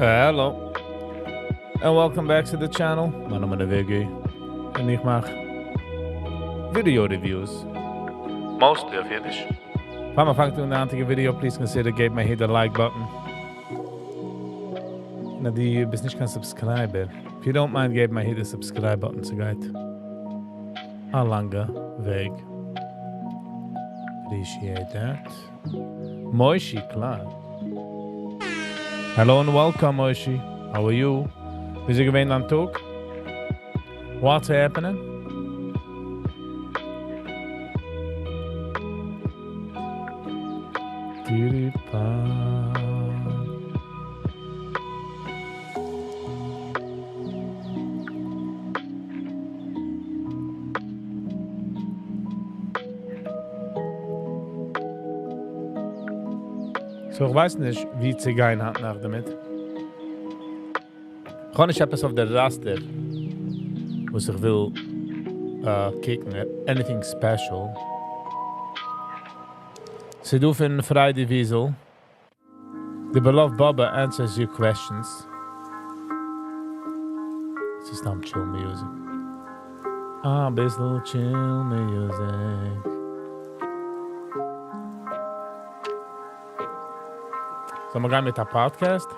Hello and welcome back to the channel. מיין נאמען איז Viggy און איך מאך video reviews. Mostly אויף אידיש. פאר מען פאנגט אן די היינטיגע video, please consider געב מיר hit the like button. און אז דו ביסט נישט קיין subscriber, if you don't mind געב מיר hit the subscribe button, ס'גייט א לאנגע וועג. Appreciate that. מוישי קלאר. Hello and welcome מוישי. How are you? וויאזוי געווען דיין טאג? What's happening? So איך ווייס נישט ווי צו גיין היינט נאכט דערמיט. איך האב נישט עפעס אויף דער roster וואס איך וויל קוקן, anything special. ס'דא פון Friday וויזל. The beloved Baba answers your questions. ס'איז סתם chill music. א ביסל chill music. זאל מען גיין מיט א podcast?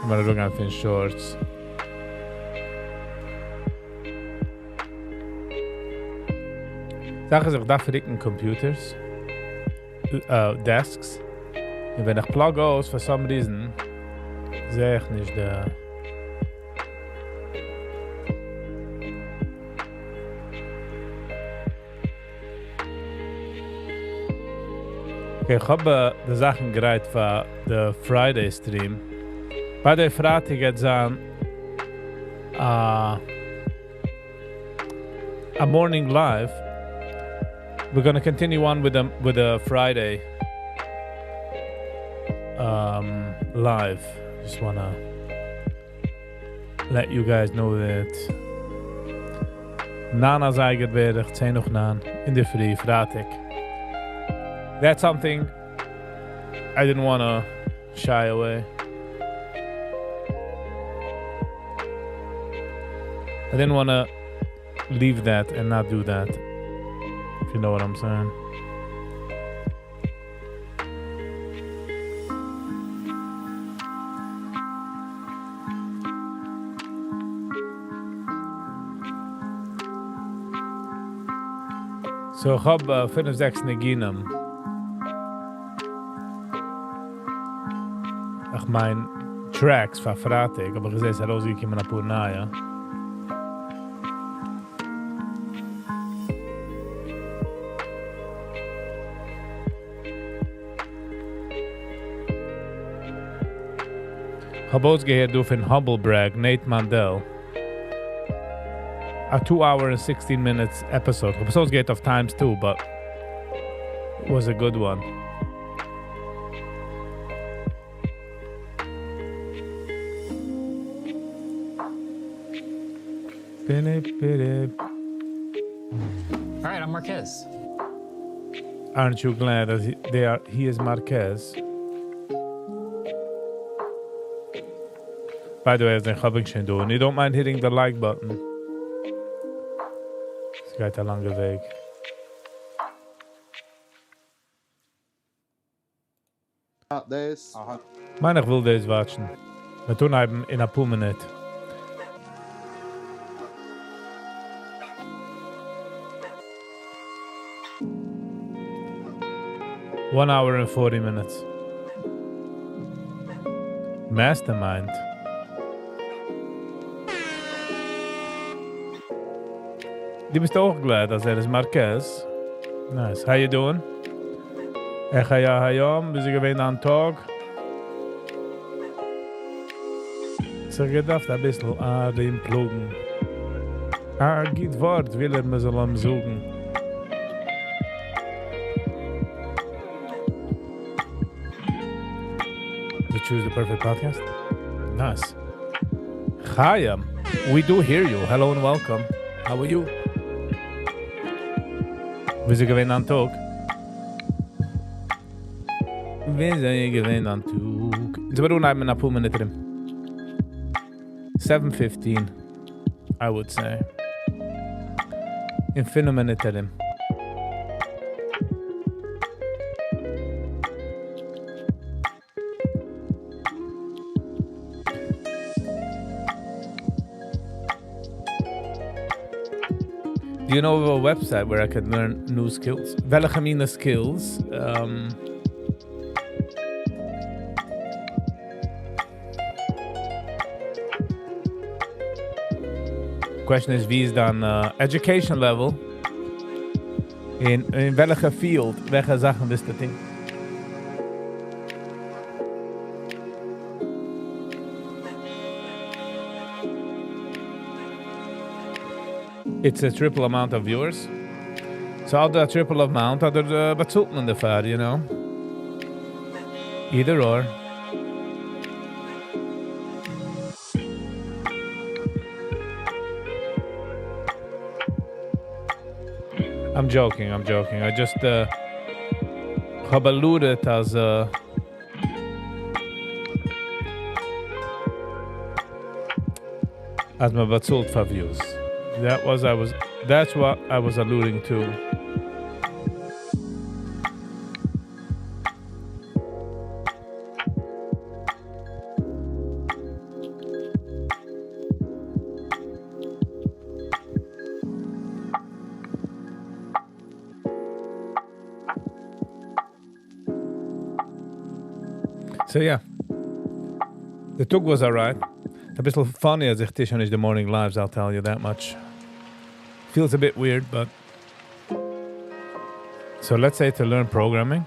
לאמיר אראפגיין פון shorts. זאך איז איך דארף ריקן computers, desks, און ווען איך plug אויס for some reason זעה איך נישט די איך האב די זאכן גרייט פאר די Friday stream. ביי די פרייטאג גייט זיין א morning live. We're gonna continue on with the with the Friday um, live. Just wanna let you guys know that ניין אזייגער בערך, 10 נאך 9 אינדערפרי, פרייטאג. That's something I didn't wanna shy away. I didn't wanna leave that and not do that. If you know what I'm saying. So איך האב פינף זעקס ניגונים. איך מיין tracks פאר פרייטאג, אבער איך זעה עס איז ארויסגעקומען א פאר נייע. כ'האב אויסגעהערט דא פון Humble Brag, Nate Mandel. A 2 hour and 16 minutes episode. כ'האב עס אויסגעהערט אויף times 2, but it was a good one. All right, I'm Marquez. Aren't you glad that he, they are, he is Marquez? By the way, איך האב שוין דא, and you don't mind hitting the like button. עס גייט א לאנגע וועג. דאס. מיין איך וויל דאס watch ן. מיר טון הייבן אין א פאר מינוט. One hour and 40 minutes. Mastermind. דו ביסט אויך glad, אז ער איז Marquez. Nice. How you doing? איך היה היום, ווי איז געווען דיין טאג? זיך געדארפט א ביסל ארומפלאגן. א גוט ווארט וויל ער מיר זאל אים זאגן. To choose the perfect podcast? Nice. Chaim, we do hear you. Hello and welcome. How are you? ווי איז געווען דיין טאג? וויאזוי איז געווען דיין טאג? אונז וועלן אנהייבן אין אפאר מינוט ארום. 7:15, I would say. אין 5 מינוט ארום. Do you know of a website where I could learn new skills? וועלכע מינע skills? Um, question איז, ווי איז דיין uh, education level? אין, אין וועלכע field, וועלכע זאכן ווילסטו טון? It's a triple amount of viewers. So אדער a triple amount, אדער uh, באצאלט מען דערפאר, you know. Either or. I'm joking, I'm joking. I just uh, האב alluded אז uh, אז מען באצאלט פאר views. That was I was that's what I was alluding to. So yeah. The טאג was alright. א ביסל funny אז איך טו שוין נישט the morning lives, I'll tell you that much. Feels a bit weird, but so let's say to learn programming.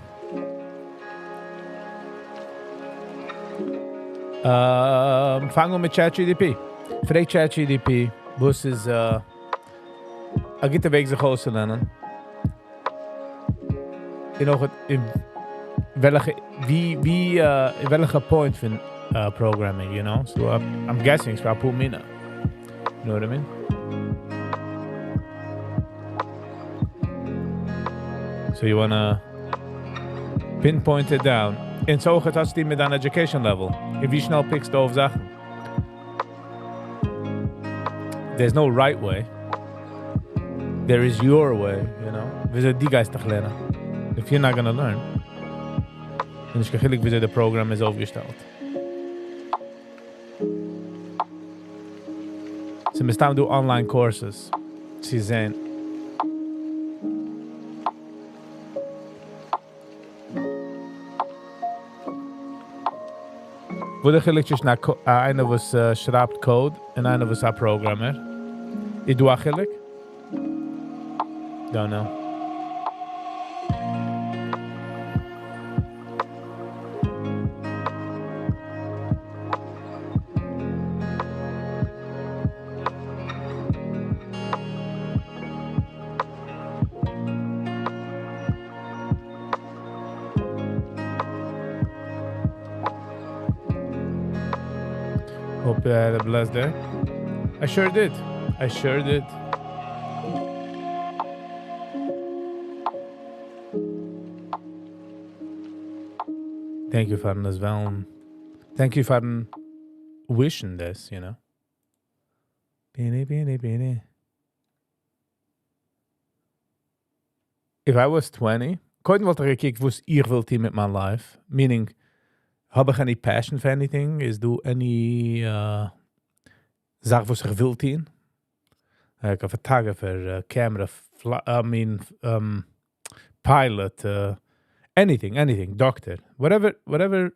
Um, פאנג אן מיט ChatGDP. פרעג ChatGDP, וואס איז uh, א גוטע וועג זיך אויסצולערנען. און אויך אין וועלכע ווי ווי uh, אין וועלכע point פון uh, programming, you know? So I'm guessing ס'איז א פאר מינע. You know what I mean? So you wanna pinpoint it down. און אזוי אויך האסטו מיט דיין education level. ווי שנעל pick סטו אויף זאכן. There's no right way. There is your way, you know. וויאזוי דו גייסט דיך לערנען. If you're not gonna learn, איז נישט קיין חילוק וויאזוי דער program איז אויפגעשטעלט. So מסתם דא online courses צו זען. וואו דער חילוק צווישן א איינער וואס uh, שרייבט code און איינער וואס א programmer? איז דא א חילוק? Don't know. Hope you had a blessed day. I sure did. I sure did. Thank you פארן as well. Thank you פארן wishing this, you know. Bini, bini, bini. If I was 20, קודם וואלט איך געקוקט, וואס איך וויל טון מיט מיין life. Meaning, האב איך any passion for anything? איז דא any uh, זאך וואס איך וויל טון? Like a photographer, a camera, I mean, pilot, anything, anything, doctor, whatever, whatever.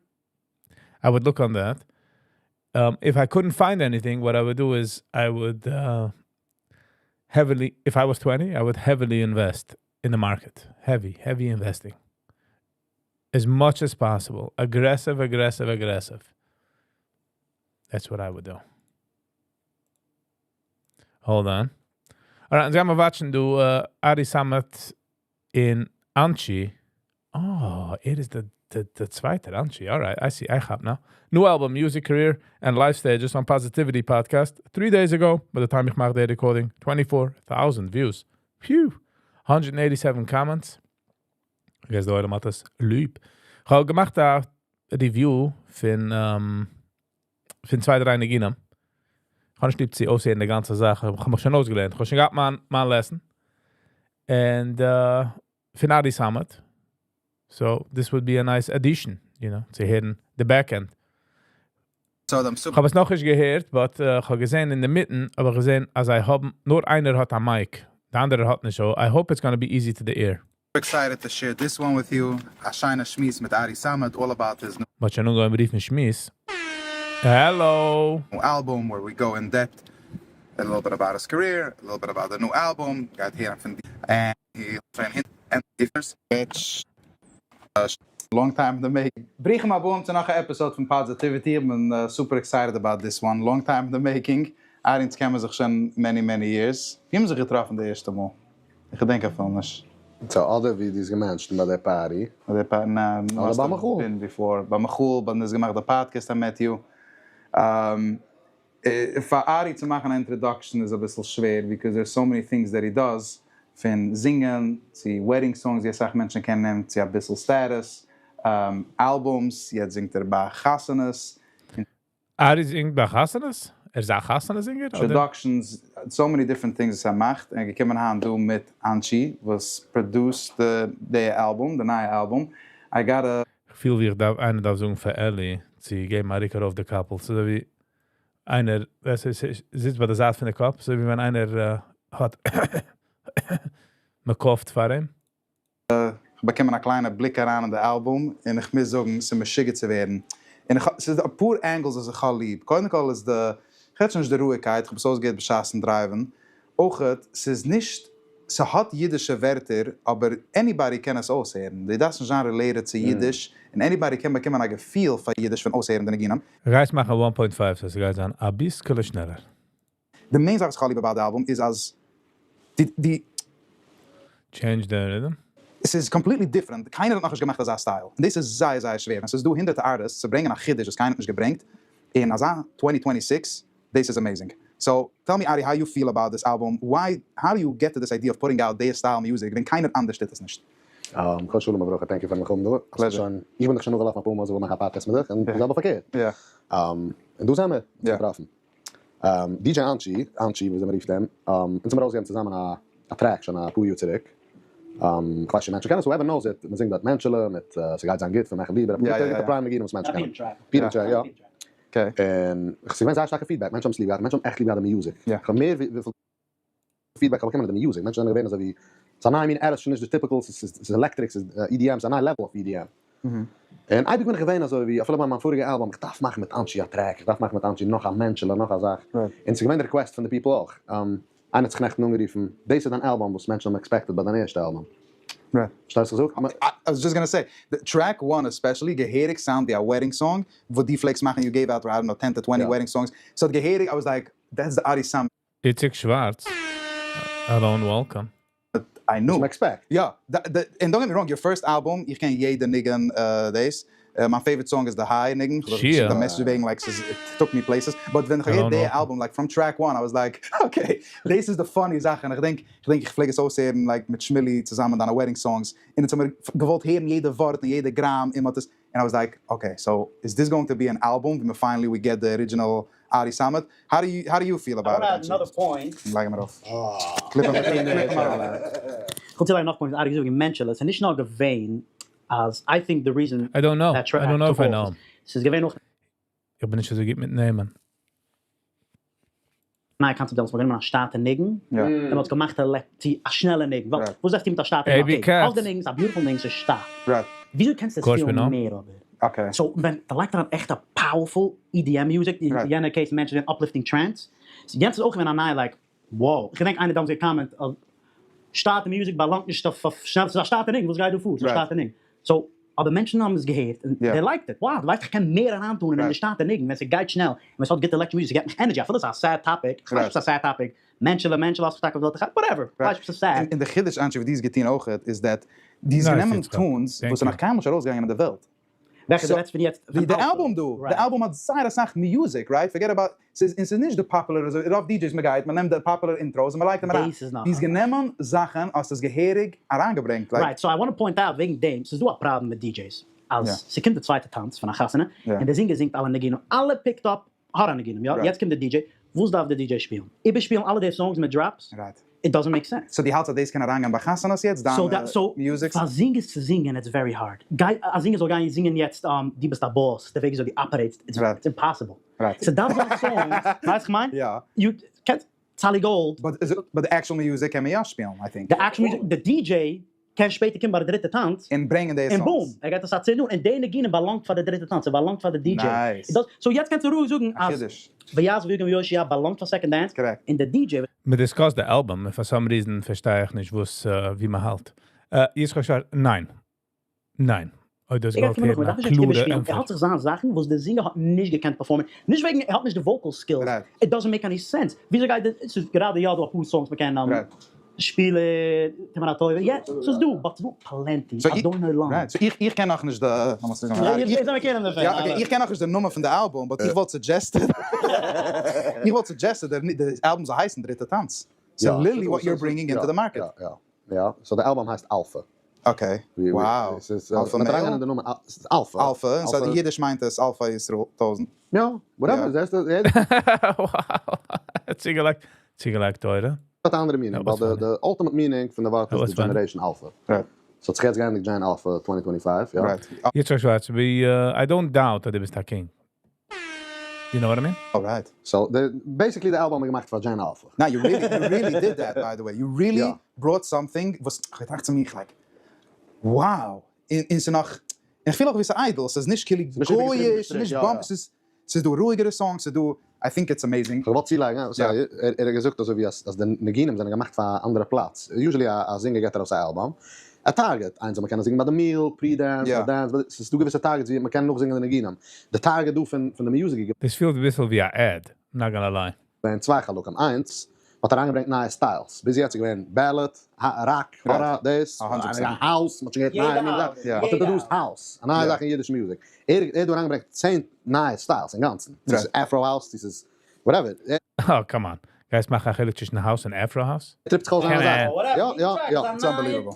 I would look on that. If I couldn't find anything, what I would do is I would heavily, if I was 20, I would heavily invest in the market. Heavy, heavy investing. As much as possible. Aggressive, aggressive, aggressive. That's what I would do. Hold on. All right, אונז גיימיר watching דא uh, Ari Samet און Anchi. Oh, it is the the, the צווייטער Anchi. All right, I see. I have now. New album, music career, and life stages on Positivity Podcast. 3 days ago, by the time איך מאך the recording, 24,000 views. Phew. 187 comments. I guess דער עולם האט עס ליב. איך האב געמאכט א review פון צוויי דריי ניגונים. איך האב נישט ליב צו אויסהערן די גאנצע זאך. איך האב מיך שוין אויסגעלערנט. איך האב שוין געהאט מיין lesson. And פון Ari Samet. So this would be a nice addition צו הערן the back end. So I'm super איך האב עס נאך נישט געהערט, but איך האב געזען אין די מיטן, אבער געזען, אז זיי האבן, נאר איינער האט א mic. דער אנדערער האט נישט. So I hope it's gonna be easy to the ear. Excited to share this one with you. א שיינע שמועס מיט Ari Samet, all about his new מ'האט שוין אנגעהויבן רופן שמועס. Hello. Album, where we go in depth a little bit about his career, a little bit about the new album. Got here from and he and bitch. Long time in the making. ברוכים הבאים צו נאך אן episode פון Positivity. I'm super excited about this one. Long time in the making. ארי, אונז קענען זיך שוין many, many years. ווי האבן זיך געטראפן די ערשטע מאל? איך געדענק אפילו נישט. So, אדער ווי דו האסט געמענטשט ביי דער party. ביי דער party, נא, אדער ביי Michal. Been before. ביי Michal, ביי דאס געמאכט די podcast, I met you. פאר Ari צו מאכן אן introduction איז א ביסל שווער, because there's so many things that he does. פון זינגען, צו wedding songs, ווי אסאך מענטשן קענען אים, צו א ביסל status, albums, יעצט זינגט ער ביי חתונות. Ari זינגט ביי חתונות? ער איז א חתונה singer? Introductions, so many different things וואס ער מאכט. ער געקומען היינט דא מיט Anchi, וואס produced the album, the נייע album. I got a איך פיל ווי איך דארף, איינער דארף זאגן פאר Ellie, צו געבן א רוק ארויף די קאפל. אזוי ווי איינער, ווייסט דו, זיצט ביי דער זייט פון דער קאפ, אזוי ווי ווען איינער האט מ'קויפט פאר אים. איך באקומען א קליינע בליק אריין אין די album און איך מוז זאגן, ס'איז משוגע צו ווערן. און איך, ס'איז א פאר angles וואס איך האב ליב. קודם כל איז די, איך רעד שוין נישט די רואיגקייט, איך האב עס אויסגעהערט בשעת'ן drive ן. אויך, ס'איז נישט, ס'האט אידישע ווערטער, אבער anybody קען עס אויסהערן. דו דארפסט נישט זיין related צו אידיש, און anybody קען באקומען א געפיל פאר אידיש פון אויסהערן די ניגונים. גייסט מאכן 1.5, so ס'גייט זיין א ביסל שנעלער. The main זאך וואס איך האב ליב about the album איז אז די Change the rhythm. עס איז completely different. קיינער האט נאך נישט געמאכט אזא style. און דאס איז זייער זייער שווער. ווען ס'איז דא הונדערטער artists צו ברענגען א חידוש וואס קיינער האט נישט געברענגט, אין אזא 2026, this is amazing. So, tell me, Ari, how you feel about this album. Why, how do you get to this idea of putting out their style music, ווען קיינער אנדערש טוט עס נישט? קודם שלום וברכה, thank you פארן מיך האבן דא. Pleasure. שוין, איך בין דאך שוין נאכגעלאפן א פאר מאל, אזוי מאכן א podcast מיט דיך, און זעלבע פארקערט. און דא זענען מיר, געטראפן. DJ Anchi, Anchi, ווי אזוי מ'רופט אים, אונז האבן ארויסגעגעבן צוזאמען א track שוין א פאר יאר צוריק. איך ווייס נישט, מענטשן קענען עס, whoever knows it, מ'זינגט דארט מענטשעלע מיט ס'גייט זיין גוט פון מיכל ליבער, די prime ניגונים וואס מענטשן קענען. Peter track, יא. און איך זע זייער שטארקע feedback, מענטשן האבן עס ליב געהאט, מענטשן האבן עכט ליב געהאט די music. איך האב מער וויפיל feedback האב באקומען די music, מענטשן זענען געווען אזוי ווי, ס'איז א נייע מין ערעס, שוין נישט די typical, ס'איז electric, ס'איז EDM, ס'איז א נייע level of EDM. און אייביג בין איך געווען אזוי ווי, אפילו ביי מיין פאריגע album, איך דארף מאכן מיט Anchi א track, איך דארף מאכן מיט Anchi נאך א מענטשעלע, נאך א זאך. און ס'איז געווען די request פון די people אויך. איינער האט זיך נעכטן אנגערופן, דאס איז דיין album וואס מענטשן האבן expected ביי דיין ערשטע album. פארשטייסט וואס איך זאג? I was just gonna say, the track one especially, געהעריג sound ווי א wedding song, וואס דו פלעגסט מאכן, you gave out, I don't know, 10 to 20 wedding songs. So געהעריג, I was like, that's the Ari Samet. Itzik Schwartz. Hello and welcome. I knew. Some expect. Yeah, and don't get me wrong, your first album, איך קען יעדע ניגון דאס. My favorite song is the High ניגון. Shia. The message וועגן, like, it took me places. But ווען איך Hello, הער די welcome. album, like, from track one, I was like, okay, this is the funny זאך. און איך דענק, איך פלעג עס אויסהערן, like, מיט Shmilly צוזאמען דיינע wedding songs. און עס האט מיר געוואלט הערן יעדע ווארט און יעדע גראם, immer דאס. And I was like, okay, so is this going to be an album? When finally we get the original Ari Samet. How do you feel about I wanna it, add actually? another point. לייג אים ארויף. Clip אים, clip אים ארויף. איך וויל צולייגן נאך point, Ari זאגן מענטשעלע, עס איז נישט נאר געווען, אז I think the reason I don't know. that track I don't know if took I off know him. עס איז געווען נאך איך בין נישט אזוי גוט מיט נעמען. נייע concept, דעמאלטס, מ'האט גענומען א שטאטע ניגון, און מ'האט געמאכט א שנעלע ניגון. ווייל, וואס דארפסטו מיט א שטאטע ניגון? AB Okay, Cats. אלע די ניגונים, א beautiful ניגון, איז שטאט. וויאזוי קענסטו עס קורץ פיל גענומען. מער, אבער? So, ווען דו לייגסט אריין עכטע powerful EDM music, אין יענע case מענטשן זענען uplifting trance, so יענץ איז אויך געווען א נייע, like, wow. איך געדענק איינער דאמאלס געקאמענט, שטאטע music באלאנגט נישט אויף שנעל, ס'איז א שטאטע ניגון, וואס גייט דא פאר? ס'איז א שטאטע ניגון. So, אבער מענטשן האבן עס געהערט און they liked it. Wow, דו ווייסט איך קען מער אריינטון אין די שטאטע ניגון, ווען ס'גייט שנעל, און ווען ס'האט גוטע electric music, ס'געבט מיך energy, אפילו ס'איז א sad topic, איך ווייס נישט אויב ס'איז א sad topic, מענטשעלע, מענטשעלע, האסט געטאקט אויף וועלט, whatever, ווייסט נישט אויב ס'איז sad. און די חידוש, Anchi, וואס דו האסט געטון אויך, איז that די Nice, נעמען יצחק. tunes, Thank וואס you. נאך קיינמאל נישט ארויסגעגאנגען אין די וועלט. וועלכע So, די לעצטע פון יעצט? די פון album דא, די album האט זייער אסאך music, right? Forget about, ס'איז נישט די popular, אזוי, רוב DJs מ'גייט, מ'נעמט די popular intros און מ'לייגט אים אריין. דאס איז נאך די האסט גענומען זאכן, האסט עס געהעריג אריינגעברענגט, like Right, so I want to point out וועגן דעם, ס'איז דא א פראבלעם מיט DJs. אז ס'קומט די צווייטע טאנץ פון א חתונה, און די זינגער זינגט אלע ניגונים, אלע picked up הארא ניגונים, יא? יעצט קומט די DJ, וואס דארף די DJ שפילן? איבערשפילן אלע די songs מיט drops? It doesn't make sense. So דו האלטסט אז דאס קען אריינגיין ביי חתונות יעצט, דיינע music? פאר זינגערס צו זינגען it's very hard. גיי, א זינגער זאל גיין זינגען יעצט דו ביסט א boss, די וועג וויאזוי דו operate סט, it's impossible. ס'דארף זיין songs, ווייסט וואס כ'מיין? יו קענסט, צאלי גאלד. But די actual music קען מען יא שפילן, I think. די actual music, די DJ קען שפעטער קומען ביי די דריטע טאנץ. און ברענגען די songs. און boom! ער גייט עס אצינד אן, און די ניגונים באלאנגט פאר די דריטע טאנץ, ס'באלאנגט פאר די DJ. Nice. So יעצט קענסטו רואיג זאגן אז ויעזוב ויגון ויושיע באלאנגט פאר second dance, און די DJ. מען discuss ט די album און for some reason פארשטיי איך נישט וואס ווי מען האלט. יצחק שווארץ, ניין. ניין. אויב דו האסט ער גייט געוואלט קומען נאך, הערן מען א דארף נישט יעצט קלארע איבערשפילן, ער ענטפער. האט זיך זיין זאכן וואס די זינגער האט נישט געקענט perform ען, נישט וועגן ער האט נישט די vocal skills, it doesn't make any sense, וויאזוי גייט די, ס'איז גראדע יא דא אפאר songs מ'קען שפילן, טו מיר א טובה, יא ס'איז דא, but ס'איז דא plenty, אדוני עולם. So איך קען נאכנישט די, איך קען נאכנישט די נאמען פון די album, but איך וואלט suggested, איך וואלט suggested די album זאל הייסן דריטע טאנץ, so literally what you're bringing into the market. יא יא, so די album הייסט Alpha. Okay, wow. Alpha male? די נאמען Alpha. Alpha, און so אין אידיש מיינט עס אלפא ישראל טויזנט. יא, whatever, זעסטו. צוגעלייגט, צוגעלייגט תורה. האט א אנדערע meaning, ווייל די ultimate meaning פון די ווארט איז די generation Alpha. ס'האט זיך יעצט געענדיגט Gen Alpha 2025, יא. יצחק שווארץ, ווי I don't doubt אז דו ביסט א king. You know what I mean? Alright. So די, basically די album האט מען געמאכט פאר Gen Alpha. ניין, you really, you really did that by the way, you really brought something וואס איך טראכט צו מיך like, wow! און ס'איז נאך, איך פיל אויך ווי ס'איז איידל, ס'איז נישט כאילו גוי'איש, ס'איז נישט bump, ס'איז ס'איז דא רואיגערע songs, ס'איז דא, I think it's amazing. כ'וואלט צולייגן, sorry, ער האט געזאגט אזוי ווי אז די ניגונים זענען געמאכט פאר א אנדערע פלאץ, usually א זינגער געט ארויס א album, א target, איינס זאל מען קענען זינגען ביי די meal, pre-dance, ביי dance, ס'איז דא געוויסע targets ווי מ'קען נאכזינגען די ניגונים, די target דא פון די music איז דאס פילט אביסל ווי א ad, not gonna lie. געווען צוויי חלקים, איינס, מ'האט אריינגעברענגט נייע styles, ביז יעצט איז געווען ballad, rock, הארא, דאס, house, מ'האט שוין געהערט נייע מין זאכן, מ'האט introduced house, א נייע זאך אין אידישע music, ער האט דא אריינגעברענגט 10 נייע styles אינגאנצן, צו ס'איז Afro house, צו ס'איז whatever. אה, come on. גייסט מאכן א חילוק צווישן house און Afro house? טריפט זיך אויס זיינע זאכן. יא יא יא. It's unbelievable.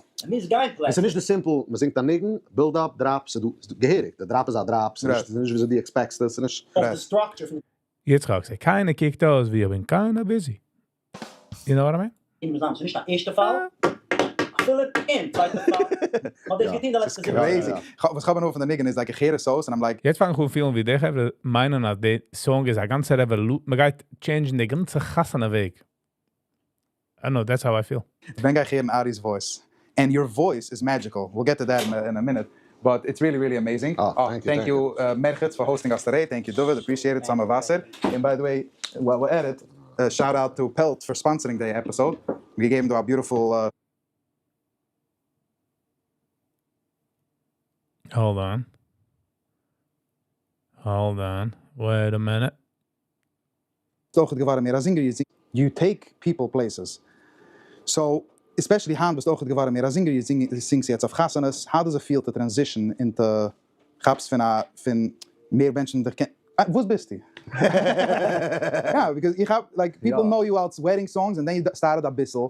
עס איז נישט די simple, מען זינגט א ניגון, build up, drop, ס'איז דא געהעריג, די drop איז א drop, ס'איז נישט וויאזוי דו expect סט עס, ס'איז נישט. יצחק, ס'איז קיינער קוקט אויס ווי איך בין קיינער busy. You know what I mean? ס'איז נישט א ערשטע פאל, אפילו אין צווייטע פאל, האט דאס געטון די לעצטע זיבן יאר. Crazy. וואס כ'האב הנאה פון די ניגון איז like איך הער עס אויס און I'm like. יעצט פאנג איך אן פילן ווי די חברה מיינען אז די song איז א גאנצע revolution, מ'גייט change ן די גאנצע חתונה וועג. I know, that's how I feel. ווען גיי איך הערן ארי'ס voice? And your voice is magical, we'll get to that in a minute, but it's really really amazing. אה, Thank you מרחץ for hosting us today, thank you דוד, appreciate it, סאמע וואסער, און by the way, while we're at it, shout out to פעלט for sponsoring די episode, געגעבן דא א beautiful. Hold on. Hold on. Wait a minute. אויך געווארן מער א זינגער, you take people places. So, especially היינט ביסטו אויך געווארן מער א זינגער, זינגסט יעצט אויף חתונות, how does it feel to transition into כאפסט פון א פון מער מענטשן דיך קענען, וואס ביסטו? יא, because איך האב, like, people know you אלס wedding songs and then you started אביסל,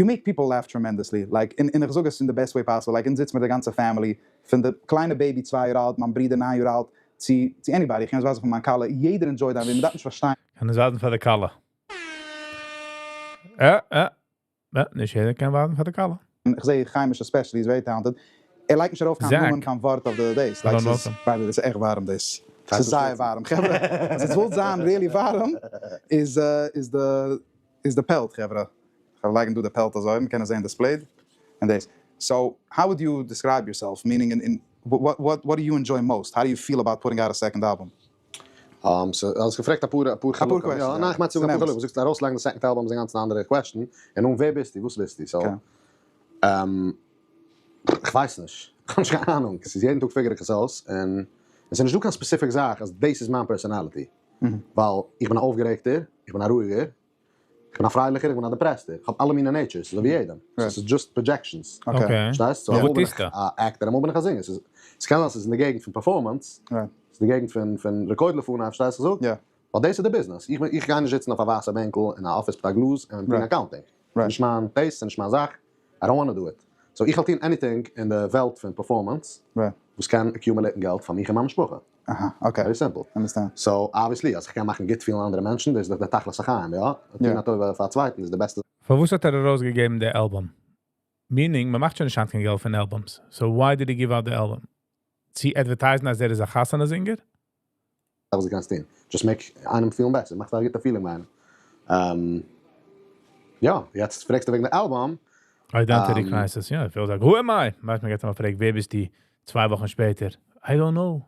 you make people laugh tremendously, like, און איך זאג עס אין די best way possible, like, אונז זיצן מיט די גאנצע family, פון די קליינע baby 2 יאר אלט, מיין ברודער 9 יאר אלט, צו צו anybody, איך קען עס ווייזן פאר מיין כלה, יעדער enjoy ט דיין וועג, מ'דארף נישט פארשטיין. קען עס ווייזן פאר די כלה. אה אה. אה, נישט יעדער קען ווייזן פאר די כלה. איך זעה חיימיש especially איז very talented, ער לייגט נישט ארויף קיין נאמען קיין ווארט אויף די דאס, like ס'איז, by the way, ס'איז עכט ווארעם דאס, ס'איז זייער ווארעם חברה, אז עס וואלט זיין really ווארעם איז איז די איז די פעלט חברה, כ'וועל לייגן דא די פעלט אזוי מ'קען עס זעהן displayed און דאס, so how would you describe yourself, meaning אין what what do you enjoy most, how do you feel about putting out a second album? So האסט געפרעגט אפאר אפאר חלקים, יא, ניין איך מיין צו זאגן אפאר חלקים, זאגסט ארויסלייגן די second album איז אינגאנצן א אנדערע question, און אן ווער ביסטו, וואס ביסטו, so כ'ווייס נישט, כ'האב נישט קיין אהנונג, ס'איז יעדן טאג figure איך עס אויס, און עס איז נישטא קיין specific זאך אז דאס איז מיין personality, ווייל איך בין א אויפגערעגטער, איך בין א רואיגער, איך בין א פרייליכער, איך בין א depressed ער, איך האב אלע מיני natures, אזוי ווי יעדעם, ס'איז just projections, פארשטייסט? So אמאל בין איך א actor, אמאל בין איך א זינגער, ס'איז, ס'קען זיין ס'איז אין די געגנט פון performance, ס'איז די געגנט פון פון רקוד לפני, פארשטייסט וואס איך זאג? ווייל דאס איז די ביזנעס, איך בין, איך גיי נישט זיצן אויף א ווייסע בענקל אין א אפיס מיט א גלאז און טון accounting, ס'איז נישט מיין taste, ס'איז נישט מיין זאך, I don't wanna do it. So איך וועל טון anything אין די וועלט פון performance וואס קען accumulate ן געלט פאר מיך און מיין משפחה. אהא, okay. Very simple. Understand. So obviously אז איך קען מאכן גוט פילן אנדערע מענטשן, דאס איז דאך דער תכלית החיים, יא? טון א טובה פאר א צווייטן איז די בעסטע. פארוואס האט ער ארויסגעגעבן די album? Meaning, מען מאכט שוין נישט היינט קיין געלט פון albums. So why did he give out the album? צו advertise ן אז ער איז א חתונה זינגער? וואס דו קענסט טון. Just make איינעם פילן בעסער, מאכסט א גוטע feeling ביי איינעם. יא, יעצט פרעגסטו וועגן די album. Identity crisis, יא, איך וויל זאגן, who am I? ווייסט, מען גייט אמאל פרעגן, ווער ביסטו? 2 וואכן שפעטער. I don't know.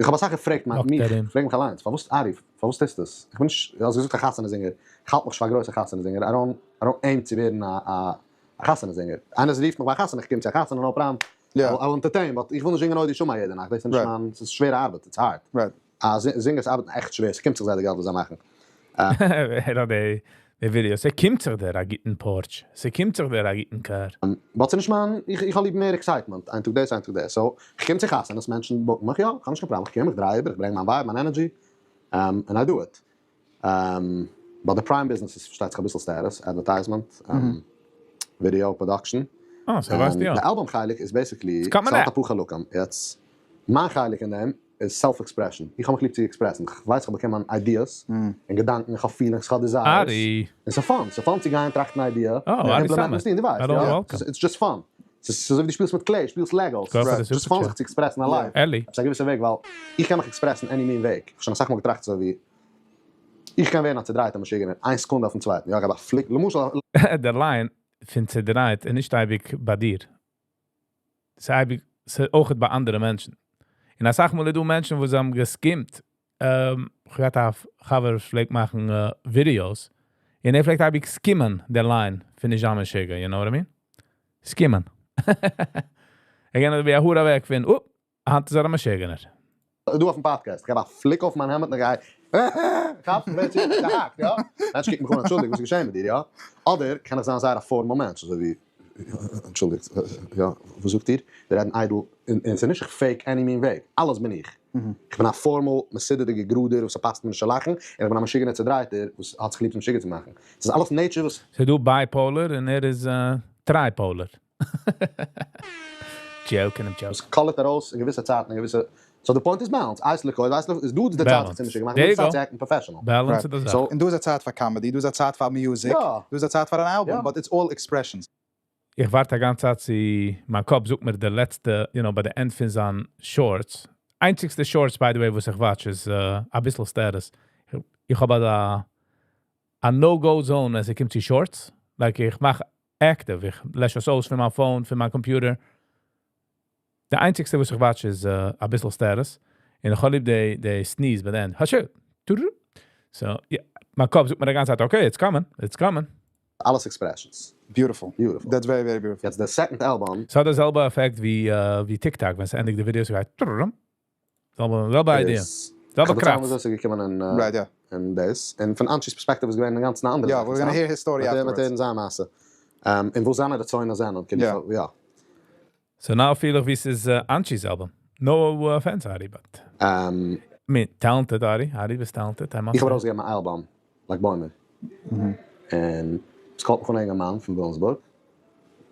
איך האב אסאך געפרעגט מיך, Locked that in. פרעג מיך אליינס, פארוואס ארי, פארוואס טוסטו עס? איך בין נישט, אלס געזאגט, א חתונה זינגער. איך האלט מיך נישט פאר א גרויסער חתונה זינגער. I don't aim צו ווערן א חתונה זינגער. איינער רופט מיך ביי א חתונה, איך קום צו א חתונה, no problem. I will entertain, but איך וויל נישט זינגען אויף די שומע יעדע נאכט. דאס איז נישט מיין, עס איז שווערע ארבעט, it's hard. זינגערס ארבעטן עכט שווער, עס קומט זיך זיי די געלט וואס זיי מאכן. ער האט די ווידיאו. ס'קומט זיך דיר א גוטן Porsche. ס'קומט זיך דיר א גוטן car. But ס'איז נישט מיין, איך האב ליב מער excitement. איין טאג דאס, איין טאג דאס. So, איך קום צו חתונות, מענטשן book ן מיך, יא, איך האב נישט קיין פראבלעם. איך קום, איך דריי איבער, איך ברענג מיין vibe, מיין energy, and I do it. But the prime business איז, פארשטייט זיך, א ביסל status, advertisement, video production. אה, so ווייסט יא. די album חלק איז basically, It's coming ס'האט out. א פאר חלקים. יעצט, מיין חלק אין דעם איז self-expression. איך האב מיך ליב צו express ן. איך ווייס איך האב באקומען ideas און געדאנקען, איך האב feelings, איך האב desires. Ari. און ס'איז fun. ס'איז fun צו גיין, טראכטן אן idea. Oh, און Ari implement Samet. עס אין די ווייסט, Hello, יא. welcome. It's just fun. ס'איז אזוי ווי דו שפילסט מיט clay, שפילסט Legos. Go for the It's just super fun chat. זיך צו express ן alive. Ellie. ס'איז א געוויסע וועג, ווייל איך קען מיך express ן any מין וועג. איך האב שוין אסאך מאל געטראכט אזוי ווי, איך קען ווערן א צעדרייטער משוגענער, איין סעקונדע אויפן צווייטן. יא, איך האב א פליק, למשל, דער line פון צעדרייט און נישט אייביג ביי דיר. ס'איז אייביג, ס'איז אויך ביי אנדערע מענטשן. און אסאך מאל איז דא מענטשן, וואס האבן גע skim ט. איך האב א חבר, וואס פלעגט מאכן ווידיאוס. און ער פלעגט אייביג skim ען דער line פון נישט זיין משוגע, you know what I mean? Skim ען. ער גייט ווי א האר אוועק פון, oh, היינט איז ער א משוגענער. דא אויפן podcast, איך האב א פליק אויף מיין העמד און איך גיי, כאפסט, ווערט זיך געהאקט, יא? מענטשן קוקן מיך אן, אנטשולדיגט, וואס איז געשען מיט דיר, יא? אדער קען איך זיין זייער א formal מענטש, אזוי ווי, אנטשולדיגט, יא, וואס זאגט איר? מיר רעדן איידל, און עס איז נישט fake any מין וועג, אלעס בין איך. איך בין א formal, מסודר'דיגער גראדער, וואס פאסט מיר נישט צו לאכן, און איך בין א משוגענער צעדרייטער, וואס האט זיך ליב צו משוגע צו מאכן. עס איז אלעס nature, וואס ס'איז דא bipolar און ער איז tripolar. Joking, I'm joking. עס קאלערט ארויס אין געוויסע צייטן, אין געוויסע. So the point is balance. אייסלע קויד, אייסלע איז דא די צייט Balance. צו משוגע מאכן, There you די צייט go. צו act ן professional. Balance Right. איז די זאך. און דא איז א צייט פאר comedy, דא איז א צייט פאר music, דא איז א צייט פאר אן album, but it's all expressions. איך ווארט א גאנצע צייט צו מיין קאפ זאגט מיר די לעצטע, ביי די end פון זיין shorts. איינציגסטע shorts, by the way, וואס איך watch, איז א ביסל status. איך האב א no-go zone, ווען עס קומט צו shorts. Like, איך מאך active, איך לעש עס אויס פון מיין phone, פון מיין computer. די איינציגסטע, וואס איך watch, איז א ביסל status. און איך האב ליב די sneeze ביי the end. Hashu. So, yeah, מיין קאפ זאגט מיר די גאנצע צייט, okay, it's coming, it's coming. אלעס expressions. Beautiful. Beautiful. That's very, very beautiful. יעצט, the second album עס האט דאס זעלבע עפעקט ווי TikTok, ווען עס ענדיגט די ווידיאו, ס'גייט טרררם. זעלבע idea. איז זעלבע איך האב קראפט. דאס איז געקומען אין אין דאס. און פון Anchi's perspective איז געווען א גאנץ אנדערע Yeah, זאך. we're gonna hear his story מיט afterwards. מיט זיין מעשה. און וואו זענען די צוינער זענען, קען איך יא. So now פיל איך ווי עס איז Anchi's album. No offense, Ari, but I mean, talented Ari. Ari ביסט talented. I must איך האב say. ארויסגעגעבן אן album, ל"ג בעומר. און עס קומט פון א מאן פון וויליאמסבורג.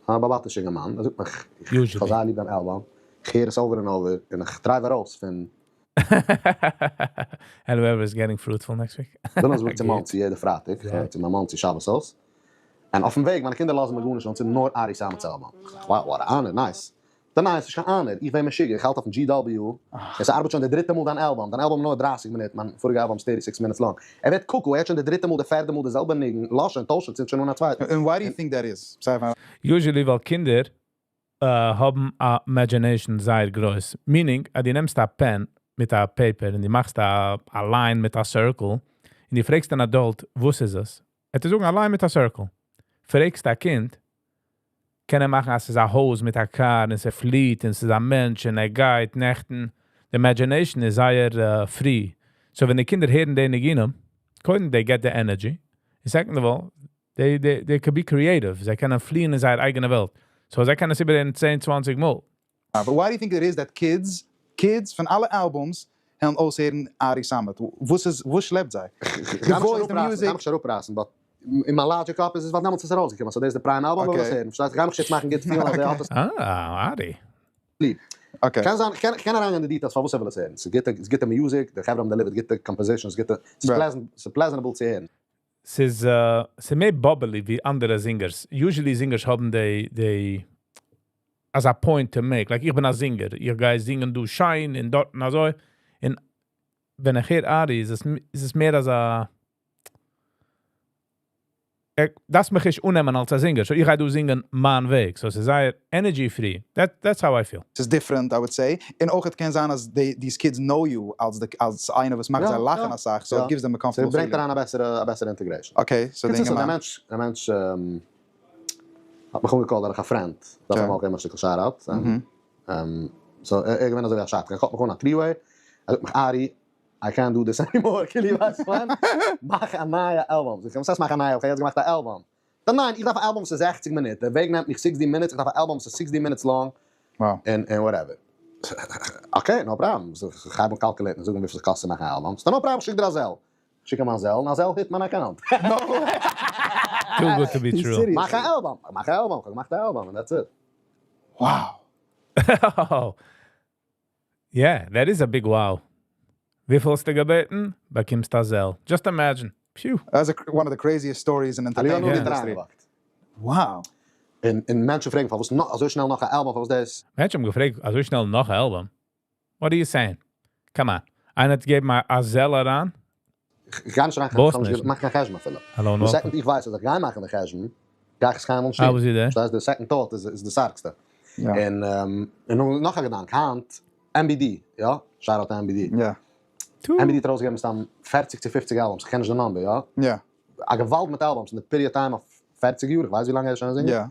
א בעל־בתישער מאן. ער זאגט מיך, איך Usually. האב זייער ליב דיין album. איך הער עס over and over און איך drive ארויס פון And whoever is getting fruitful next week. וויליאמסבורג צו מאנסי יעדע פרייטאג, צו מיין מאנסי שבת הויז. און אויפן וועג, מיינע קינדער לאזן מיר גארנישט, און ס'איז נאר Ari Samet's album. איך זאג, wow, what a honor, nice. דערנאך איז קיין honor, איך ווער משוגע, איך האלט אויפן GW. עס ארבעט שוין די דריטע מאל דיין album, דיין album נאר 30 מינוט, מיין פאריגע album איז 36 minutes long. ער ווערט cuckoo, ער האט שוין די דריטע מאל, די פערטע מאל די זעלבע ניגון, לאז שוין, טויש שוין, שוין נאר א צווייטע. And why do you think that is? זיי פאר- Usually, ווייל קינדער האבן א imagination זייער גרויס. Meaning, אז דו נעמסט א pen מיט א paper און דו מאכסט א line מיט א circle און דו פרעגסט אן adult, וואס איז עס? ער וועט זאגן, א line מיט א circle. פרעגסט א קינד, קען ער מאכן, אז עס איז א הויז מיט א car און עס פליט און עס איז א מענטש און ער גייט נעכטן. The imagination איז זייער free. So ווען די קינדער הערן די ניגונים, קודם they get the energy. And second of all, they could be creative. זיי קענען פליען אין זייער אייגענע וועלט. So זיי קענען עס איבערהערן 10, 20 מאל. But why do you think it is that kids פון אלע albums העלן אויסהערן Ari Samet? וואס איז, וואס שלעפט זיי? The The voice, the music. איך גיי מיך נישט אראפרייסן, but אין מיין logic קאפ איז עס ווייל דעמאלטס איז עס ארויסגעקומען, so דאס איז די prime album, אבער וואס הערן, פארשטייסט? איך גיי מיך נישט יעצט מאכן גוט פילן אז ער האט עס אה, ארי. ליב. Okay. קען זיין, איך קען אריינגיין אין די details פארוואס ער וויל עס הערן, ס'איז גוטע, ס'איז גוטע music, די חברה האבן delivered גוטע compositions, גוטע, ס'איז pleasant, ס'איז pleasurable צו הערן. ס'איז מער bubbly ווי אנדערע singers. Usually singers האבן די אזא point to make. Like איך בין א singer, איך גיי זינגען דא שיין און דארטן אזוי. און ווען איך הער ארי איז עס מער אזא, ער דארף מיך נישט אננעמען אלס א singer. So איך גיי דא זינגען מיין וועג. So עס איז זייער energy free. That's how I feel. ס'איז different, I would say. און אויך עס קען זיין אז these kids know you אלס איינער וואס מאכט זיי לאכן אסאך, so it gives them a comfortable feeling. ס'ברענגט אריין א בעסערע integration. Okay, so די אינגערמאן. דער מענטש האט מיך אנגע call ט דורך א friend, דארף איך אים אויך געבן א שטיקל shout out. So ער איז געווען אזוי ווי א שדכן, ער call ט מיך אן א three-way, ער זאגט מיך ארי, I can't do this anymore, כאילו ווייסט וואס כ'מיין? מאך א נייע אלבום. זאג איך אים, וואס הייסט מאך א נייע אלבום? כ'האב יעצט געמאכט א אלבום. זאגט ער, ניין, איך דארף א אלבום וואס איז 60 מינוט, דער וועג נעמט מיך 60 minutes, איך דארף א אלבום וואס איז 60 minutes long, און whatever. Okay, no problem. איך הייב אן calculate ן, זאגן וויפיל ס'קאסט צו מאכן א אלבום. זאגט ער, no problem, שיק דיר א Zelle. שיק אים א Zelle, און א Zelle hit מיין account. Too good to be true. מאך א אלבום, מאך א אלבום, כ'האב געמאכט א אלבום, and that's it. Wow. Yeah, that is a big wow. וויפיל האסטו געבעטן? באקומסט א Zelle. Just imagine. Phew. That's one of the craziest stories in entertainment industry. Wow. און מענטשן פרעגן פארוואס אזוי שנעל נאך א אלבום, פארוואס דאס? מענטשן האבן געפרעגט אזוי שנעל נאך א אלבום? What are you saying? Come on. איינער האט געגעבן א Zelle אריין? איך גיי נישט אריין, איך מאך קיין חשבון אפילו. די second איך ווייס אז איך גיי מאכן די חשבון, גיי איך עס קיינמאל נישט טון. פארשטייסט? די second thought איז די ארגסטע. און נאך א געדאנק, היינט, MBD, יא? Shout out to MBD. MBD האט ארויסגעגעבן מסתם 40 צו 50 albums, איך קען נישט די number, יא? א געוואלד מיט albums אין די period time אויף 40 יאר, איך ווייס ווי לאנג ער איז שוין א singer.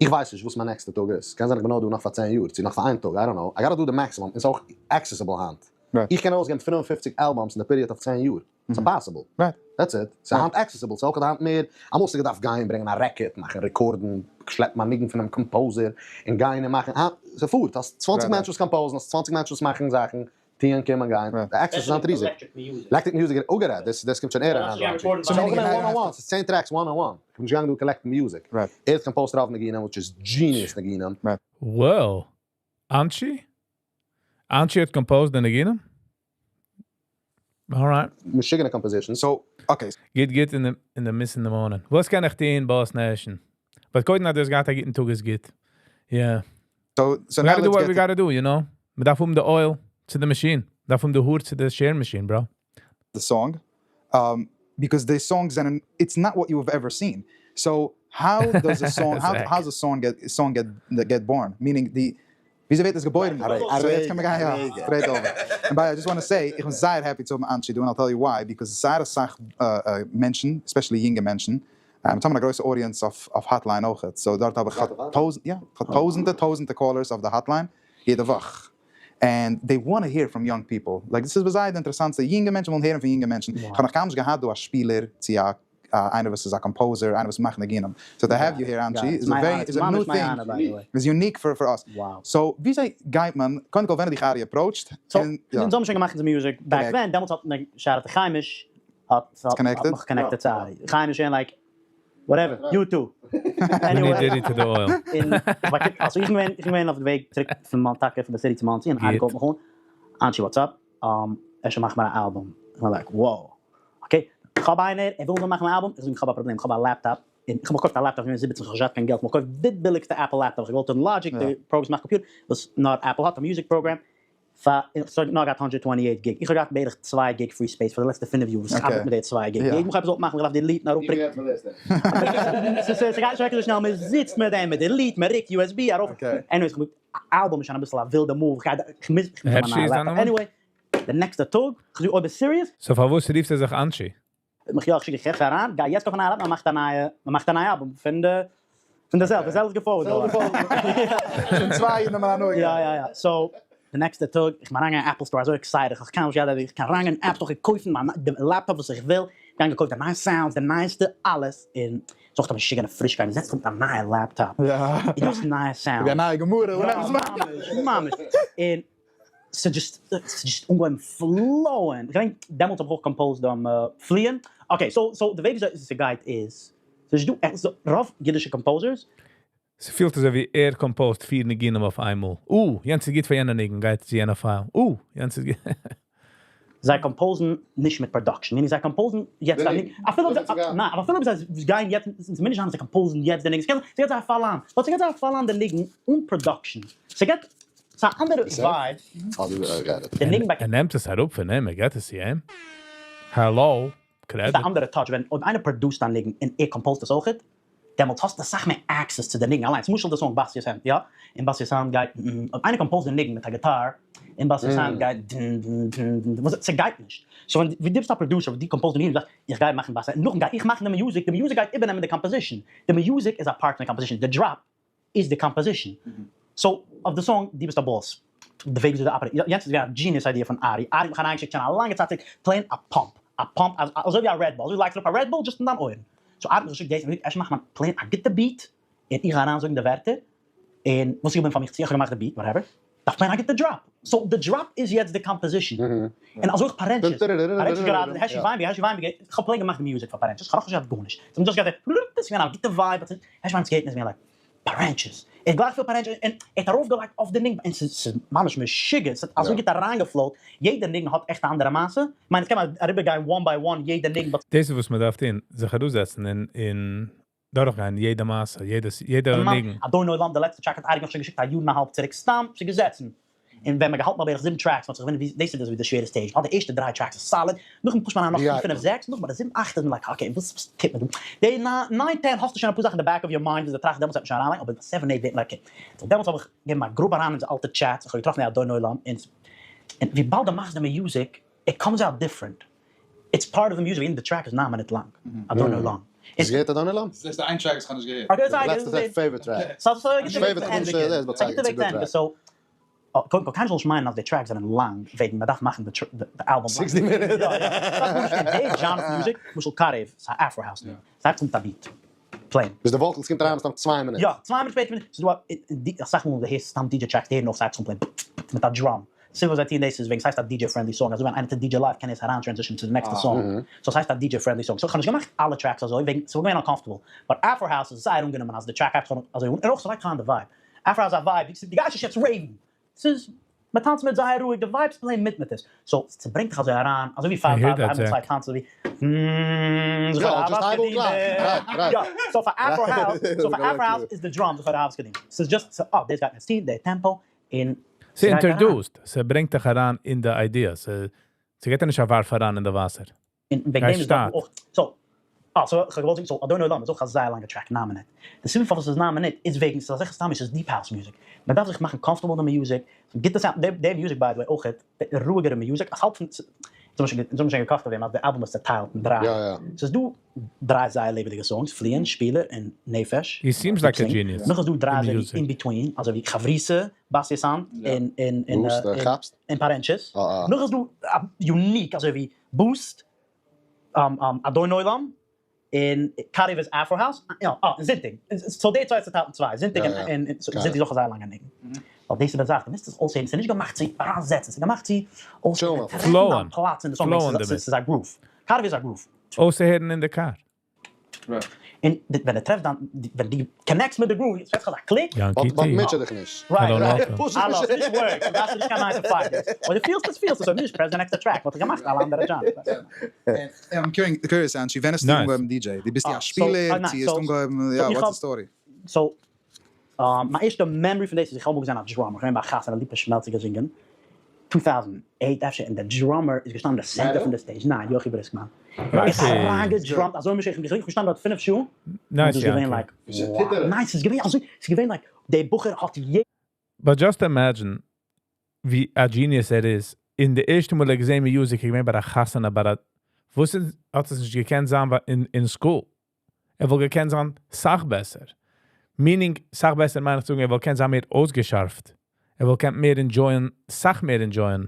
איך ווייס נישט וואס מיין נעקסטע טאג איז, קען זיין איך בין נאר דא נאך פאר 10 יאר, צו נאך פאר איין טאג, I don't know, I gotta do the maximum, און ס'איז אויך accessible היינט. איך קען ארויסגעבן 55 albums אין די period אויף 10 יאר, ס'איז impossible. That's it. ס'איז היינט accessible, ס'איז אויך היינט מער, אמאל האסטו געדארפט גיין ברענגען א record, מאכן record ן, שלעפן א ניגון פונעם composer, און גיין און מאכן, היינט ס'פארט, האסט 20 מענטשן וואס compose ן, האסט 20 מענטשן וואס מאכן זאכן, טוען, קומען, גיין, די access איז היינט ריזיג. Electric Music האט אפגערעדט, דאס קומט שוין ער אריין דא. ס'איז אויך געווען one on one, ס'איז 10 tracks one on one, איך בין נישט געגאנגען דא collect ן music. ער האט composed רוב ניגונים, which is genius ניגונים. Wow! אנשי? אנשי האט composed די ניגונים? Alright. משוגענע compositions. So, okay. גוט גוט אין די מיסן די מאנען. וואס קען איך טון, boss nation? But קודם האט ער עס געהאט א גוטן טאג איז גוט. Yeah. So We now gotta do let's what we get to gotta do, you know? מ'דארף האבן די oil צו די machine. מ'דארף האבן די האר צו די share machine, bro. The song. Because the songs and it's not what you have ever seen. So how does a song, how, how's a song get, song get, get born? Meaning the וויאזוי ווערט עס געבוירן? So יעצט קען מען גיין, יא, straight over. And by I just want to say, איך בין זייער happy צו האבן אנשי דא, and I'll tell you why, because זייער אסאך מענטשן, especially יונגע מענטשן, מיר האבן א גרויסע audience אויף hotline אויך, so דארט האב איך טויזנט, יא, איך האב טויזנטע, טויזנטע callers אויף די hotline יעדע וואך. And they want to hear from young people. Like, this is זייער אינטערעסאנט, יונגע מענטשן ווילן הערן פון יונגע מענטשן. איך האב נאך קיינמאל נישט געהאט דא א שפילער צו א איינער וואס איז א composer, איינער וואס מאכט ניגונים. So to have you here, Anchi, is a very, is a new thing. Is unique for us. So, וויאזוי גייט מען, קודם כל ווען האט דיך ארי approached? So, אונז האבן שוין געמאכט אונזער music back then, דעמאלטס האט מען, shout out to חיימיש, האט מיך connected צו ארי. חיימיש און like, whatever, you too. We need Diddy to the oil. Also איך בין געווען אויף די וועג צוריק פון טאקע פון די city צו מאנסי, און ארי call ט מיך אן, אנשי, what's up? אפשר מאך מיר א אלבום. איך בין like, wow. Okay, איך האב איינער, ער וויל מיר מאכן א אלבום, איך זאג איך האב א פראבלעם, איך האב א laptop, און איך האב געקויפט א laptop, איך בין 17, איך האב נישט קיין געלט, איך האב געקויפט די ביליגסטע Apple laptop, איך האב געוואלט האבן Logic, די program וואס מאכט computer, וואס נאר Apple האט, א music program, פאר, איך האב נאר געהאט 128 gig, איך האב געהאט בערך 2 gig free space פאר די לעצטע 5 יאר, וואס איך ארבעט מיט די 2 gig, יעדן מאל איך האב עפעס געוואלט מאכן, איך דארף delete ן, אראפרוקן. ס'גייט נישט אזוי שנעל, מען זיצט מיט דעם, מען delete, מען רוקט USB ארויף, anyways, אלבום איז שוין אביסל א ווילדע move, איך גיי, איך מוז, איך מוז האבן א נייע laptop, anyway, די נעקסטע טאג, איך זאג אויב איז serious. So פארוואס רופט ער זיך אנשי? מיך יא, איך שיק דיך אריין, גיי יעצט קויפן א נייע laptop, מען מאכט א נייע, מען מאכט א נייע אלבום פון די, פון די זעלבע, די זעלבע איז גע forward געווארן. שוין צוויי אידן האבן הנאה געהאט. יא יא יא, so די נעקסטע טאג, איך בין אריינגעגאנגען אין Apple store אזוי excited, איך האב קיינמאל נישט געהאט איך קען אריינגיין אין App Store און קויפן מיין די laptop וואס איך וויל, געגאנגען געקויפט די נייע sounds, די נייעסטע אלעס, און זאגט א משוגענע פרישקייט, מען זעצט זיך מיט א נייע laptop, און דאס נייע sound. ווי א נייע גמרא, ממש, ממש, און. ס'איז just, ס'איז just אנגעהויבן flow ען. כ'געדענק דעמאלטס האב איך אויך composed פליען. Okay, so so די וועג וויאזוי ס'גייט איז, ס'איז נישט דא עכט, רוב אידישע composers, ס'פילט אזוי ווי ער composed פיר ניגונים אויף איינמאל. יענץ איז גוט פאר יענע ניגון, גייט צו יענע file. יענץ איז גוט. זיי compose ן נישט מיט production, meaning זיי compose ן יעצט א ניגון, אפילו אויב זיי, ניין, אבער אפילו אויב זיי גייען יעצט, ס'מוז נישט זיין אז זיי compose ן יעצט די ניגון, ס'קען זיין, ס'געט זיי א פאל אן, but ס'געט זיי א פאל אן די ניגון אן production, ס'געט, ס'איז א אנדערע vibe, די ניגון ער נעמט עס אראפ פון אים, ער געט עס צו אים. Hello, credit. ס'איז א אנדערע touch ווען אויב איינער produce ט א ניגון און ער compose ט עס אויכעט, דעמאלטס האסטו אסאך מער access צו די ניגון אליינס, למשל די song בתיה'ס הענט, יא? און בתיה'ס האנט גייט אויב איינער compose ט די ניגון מיט א גיטאר, און בתיה'ס האנט גייט דן דן דן דן וואס ס'גייט נישט, so ווען ווי דו ביסט א producer וואס דו compose ט די ניגון, דו זאגסט איך גיי מאכן בתיה'ס האנט, נאכדעם גיי איך מאכן די music, די music גייט איבערנעמען די composition, די music איז א part פון די composition, די drop איז די composition, so אויף די song דו ביסט א boss, די וועג וויאזוי די operate, יענץ איז געווען א genius idea פון ארי, ארי האט מיך אריינגעשיקט שוין א לאנגע צייט צוריק, plain א pump, א pump אזוי ווי א Red Bull, אזוי ווי לייגסט אראפ א Red Bull just אין דיין אויערן, so ארי האט מיך געשיקט דאס, און געזאגט אפשר מאכט מען plain א גוטע beat, און איך גיי אריינזאגן די ווערטער, און וואס איך בין פאר מיך צו, איך האב געמאכט די beat, whatever, דארף plain א גוטע drop, so די drop איז יעצט די composition, און אזוי אויך פארענטשעס, פארענטשעס גראדע, העשי וויינבערגער, העשי וויינבערגער, איך האב plain געמאכט די music פאר פארענטשעס, איך האב נאכנישט געהאט גארנישט, זיי האבן just געהאט די, ס'איז געווען א גוטע vibe, העשי וויינבערגער איז געווען like, פארענטשעס, ער האט גלייך פיל פארענטשעס, און ער האט ארויפגעלייגט אויף די ניגון, און ס'איז ממש משוגע, ס'האט אזוי גוט אריינגע flow ט, יעדע ניגון האט עכט א אנדערע מעשה, כ'מיין עס קען מען אריבערגיין one by one יעדע ניגון but. דאס איז וואס מען דארף טון, זיך אראפזעצן און דורכגיין יעדע מעשה, יעדע ניגון. אדון עולם, די לעצטע track האט אריק מיך שוין געשיקט א יאר און א האלב צוריק סתם צו געזעצן, און ווען מ'האט געהאלטן ביי בערך זיבן tracks, מ'האט זיך געוואונדערט ווי דאס איז ווי די שווערע stage, מ'האט די ערשטע דריי tracks איז solid, נאכדעם push ט מען אריין נאך פיר פינף זעקס, נאכדעם ביי די זיבן אכט איז מען like okay וואס וואס טוט מען דא, די nine ten האסטו שוין אפאר זאכן אין די back of your mind וואס די טראכסט דעמאלטס וועט מען שוין אריינלייגן, אבער ביי seven eight ווערט מען okay, so דעמאלטס האב איך געגעבן א גראב אריין אין די אלטע chats, איך האב געטראפן די אדון עולם, און און וויבאלד די מאכסט די music, it comes out different, it's part of the music, און די track איז ניין מינוט לאנג, אדון עולם. האסט געהערט אדון עולם? דאס איז די איין track וואס איך האב נישט געהערט. די לעצטע favorite track. ס'איז א גוטע וועג צו ענדיגן. So, קודם כל קיינער זאל נישט מיינען אז די tracks זענען לאנג וועגן מען דארף מאכן די אלבום לאנג. 60 מינוט. יא יא. דארף גארנישט טון. די genre פון music, למשל קארעוו, ס'איז א Afro house ניגון. ס'הייבט אן מיט א beat. Plain. ביז די vocals קומט אריין מסתם צוויי מינוט. יא, צוויי מינוט שפעטער. ס'איז דא אסאך מאל ווען דו הערסט סתם DJ tracks, די הערן אויף ס'הייבט זיך אן plain מיט א drum. סיבה וואס זיי טוען דאס איז וועגן ס'הייסט א DJ friendly song, אזוי ווען איינער טוט DJ live קען ער עס אריין transition צו די נעקסטע song, so ס'הייסט א DJ friendly song, so כ'האב נישט געמאכט אלע tracks אזוי וועגן ס'וואלט געווען uncomfortable, but Afro house איז זייער אנגענומען אז די track הייבט זיך אן אזוי אן, און אויך ס'לייגט אריין די vibe, Afro house איז א vibe, דו גייסט נישט יעצט rave ן, ס'איז מ'טאנצט מיט זייער רואיג, די vibes play ען מיט מיט עס, so ס'ברענגט דיך אזוי אריין, אזוי ווי פאר פאר הייבן צוויי טאנצן ווי יא, so פאר Afro house, so פאר Afro house איז די drum זיך ארויסגעדינגט, ס'איז just, אה דאס גייט מען יעצט טון, די tempo, און ס'איז introduced, ס'ברענגט דיך אריין אין די idea, ס'געט דיר נישט א ווארף אריין אין די וואסער. און וועגן דעם איז דארט אויך, so, אה, so כ'האב געוואלט זאגן, so אדון עולם איז אויך א זייער לאנגע track, ניין מינוט. די סיבה פארוואס ס'איז ניין מינוט איז וועגן ס'איז אזעלכע סתם ס'איז deep house music. מ'דארף זיך מאכן comfortable מיט די music, גוטע sound, די music by the way אויך, די רואיגערע music, אז האלב פון, אונז האבן שוין געקאכט אויף דעם אז די אלבום איז צעטיילט אין דריי. ס'איז דא דריי זייער לעבעדיגע songs, פליען, שפילער און נפש. He seems like a genius. נאך איז דא דריי אזוי ווי in between, אזוי ווי חברותא, באסי סאנד, און און פארענטשעס. נאך איז דא unique אזוי ווי Boost, אדון עולם, און קאריוו איז Afro house, יא, אה, און זונטאג. So די צוויי איז צעטיילט אין צוויי, זונטאג און זונטאג איז אויך א זייער לאנגע ניגון. ווייל דאס איז די זאך, דו מוזט עס אויסהערן, ס'איז נישט געמאכט צו אריינזעצן, ס'איז געמאכט צו אויסהערן, טרעפן דיין פלאץ אין די song, ס'איז א groove. קאריוו איז א groove. אויסהערן אין די קאר. און ווען דו טרעפסט דיין, ווען דו connect סט מיט די groove, ס'ווערט זיך אזא click. יענקי but מוטשע דיך נישט. Right, right. אלעס, נישט work, דו דארפסט נישט קיין nine to five. אויב דו פילסט עס, פילסט עס, אויב נישט, press די נעקסטע track, וואלט איך געמאכט אלע אנדערע genres. I'm curious אנשי, ווען האסטו אנגעהויבן DJ? דו ביסט א שפילער? צו האסט אנגעהויבן, יא, what's the story? So, מיין ערשטע memory פון דאס איז איך האב אמאל געזען א drummer, איך בין געווען ביי א חתונה ליפא שמעלצער געזינגען, 2008 אפשר, און דער drummer איז געשטאנען אין די center פון די stage, ניין יוחי בריסקמאן, ער האט אריינגעדראמט אזוי משך, איך בין געשטאנען דארט פינף שעה, און ס'איז געווען like, ניין ס'איז געווען אזוי, ס'איז געווען like, דער בחור האט יעדע. But just imagine ווי א genius ער איז, און די ערשטע מאל ער האט געזען music איז געווען ביי א חתונה ביי א, וואס איז האט עס נישט געקענט זיין אין school? ער וואלט געקענט זיין סאך בעסער. Meaning סאך בעסער מיין איך צו זאגן ער וואלט געקענט זיין מער אויסגעשארפט. ער וואלט געקענט מער enjoy ען, סאך מער enjoy ען.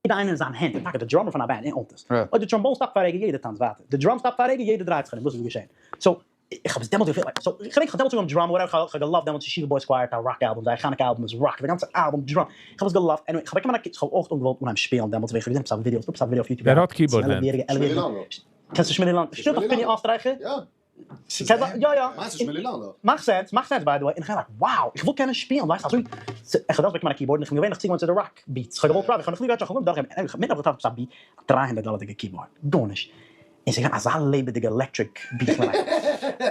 יעדע איינער אין זיין הענט, און טאקע די drummer פון א band און אלטעס. אויב די trombone stop ט פאר א רגע יעדער טאנצט ווייטער. די drum stop ט פאר א רגע יעדער דרייט זיך ארום וואס איז געשען. So. איך האב עס דעמאלטס געפילט like, so איך געדענק איך האב דעמאלטס אנגעהויבן drum whatever, איך האב געלאווט דעמאלטס ישיבה boys choir האט א rock album, זייער חנוכה album איז ראק, די גאנצע album drum, איך האב עס געלאווט, anyway איך האב באקומען א איך האב אויך אנגעוואלט אנהייבן שפילן דעמאלטס ווען איך האב געזען עפעס א ווידיאו, עפעס א ווידיאו אויף YouTube ווער האט keyboard צוועלף דען? יעריגע 11 שמילי יעריגע, לאנדא. קענסטו שמילי לאנדא? שפילט אויף פיני אסטרייכער? יא. ס'קען זיין, יא יא. מיינסט שמילי לאנדא? מאכט sense, מאכט sense by the way, און איך בין like wow, איך וויל קענען שפילן, ווייסט אזוי, איך האב דעמאלטס באקומען א keyboard און איך בין געווען נאך צוגעוואוינט צו די rock beats, איך האב געוואלט פראווען, איך האב נאך ליב געהאט שוין, איך האב געוואלט דורכגיין, מיט נאך געטראפן עפעס א beat, א 300 דאלערדיגע keyboard, גארנישט. און ס'איז געווען אזא לעבעדיגע electric beat, כ'בין like,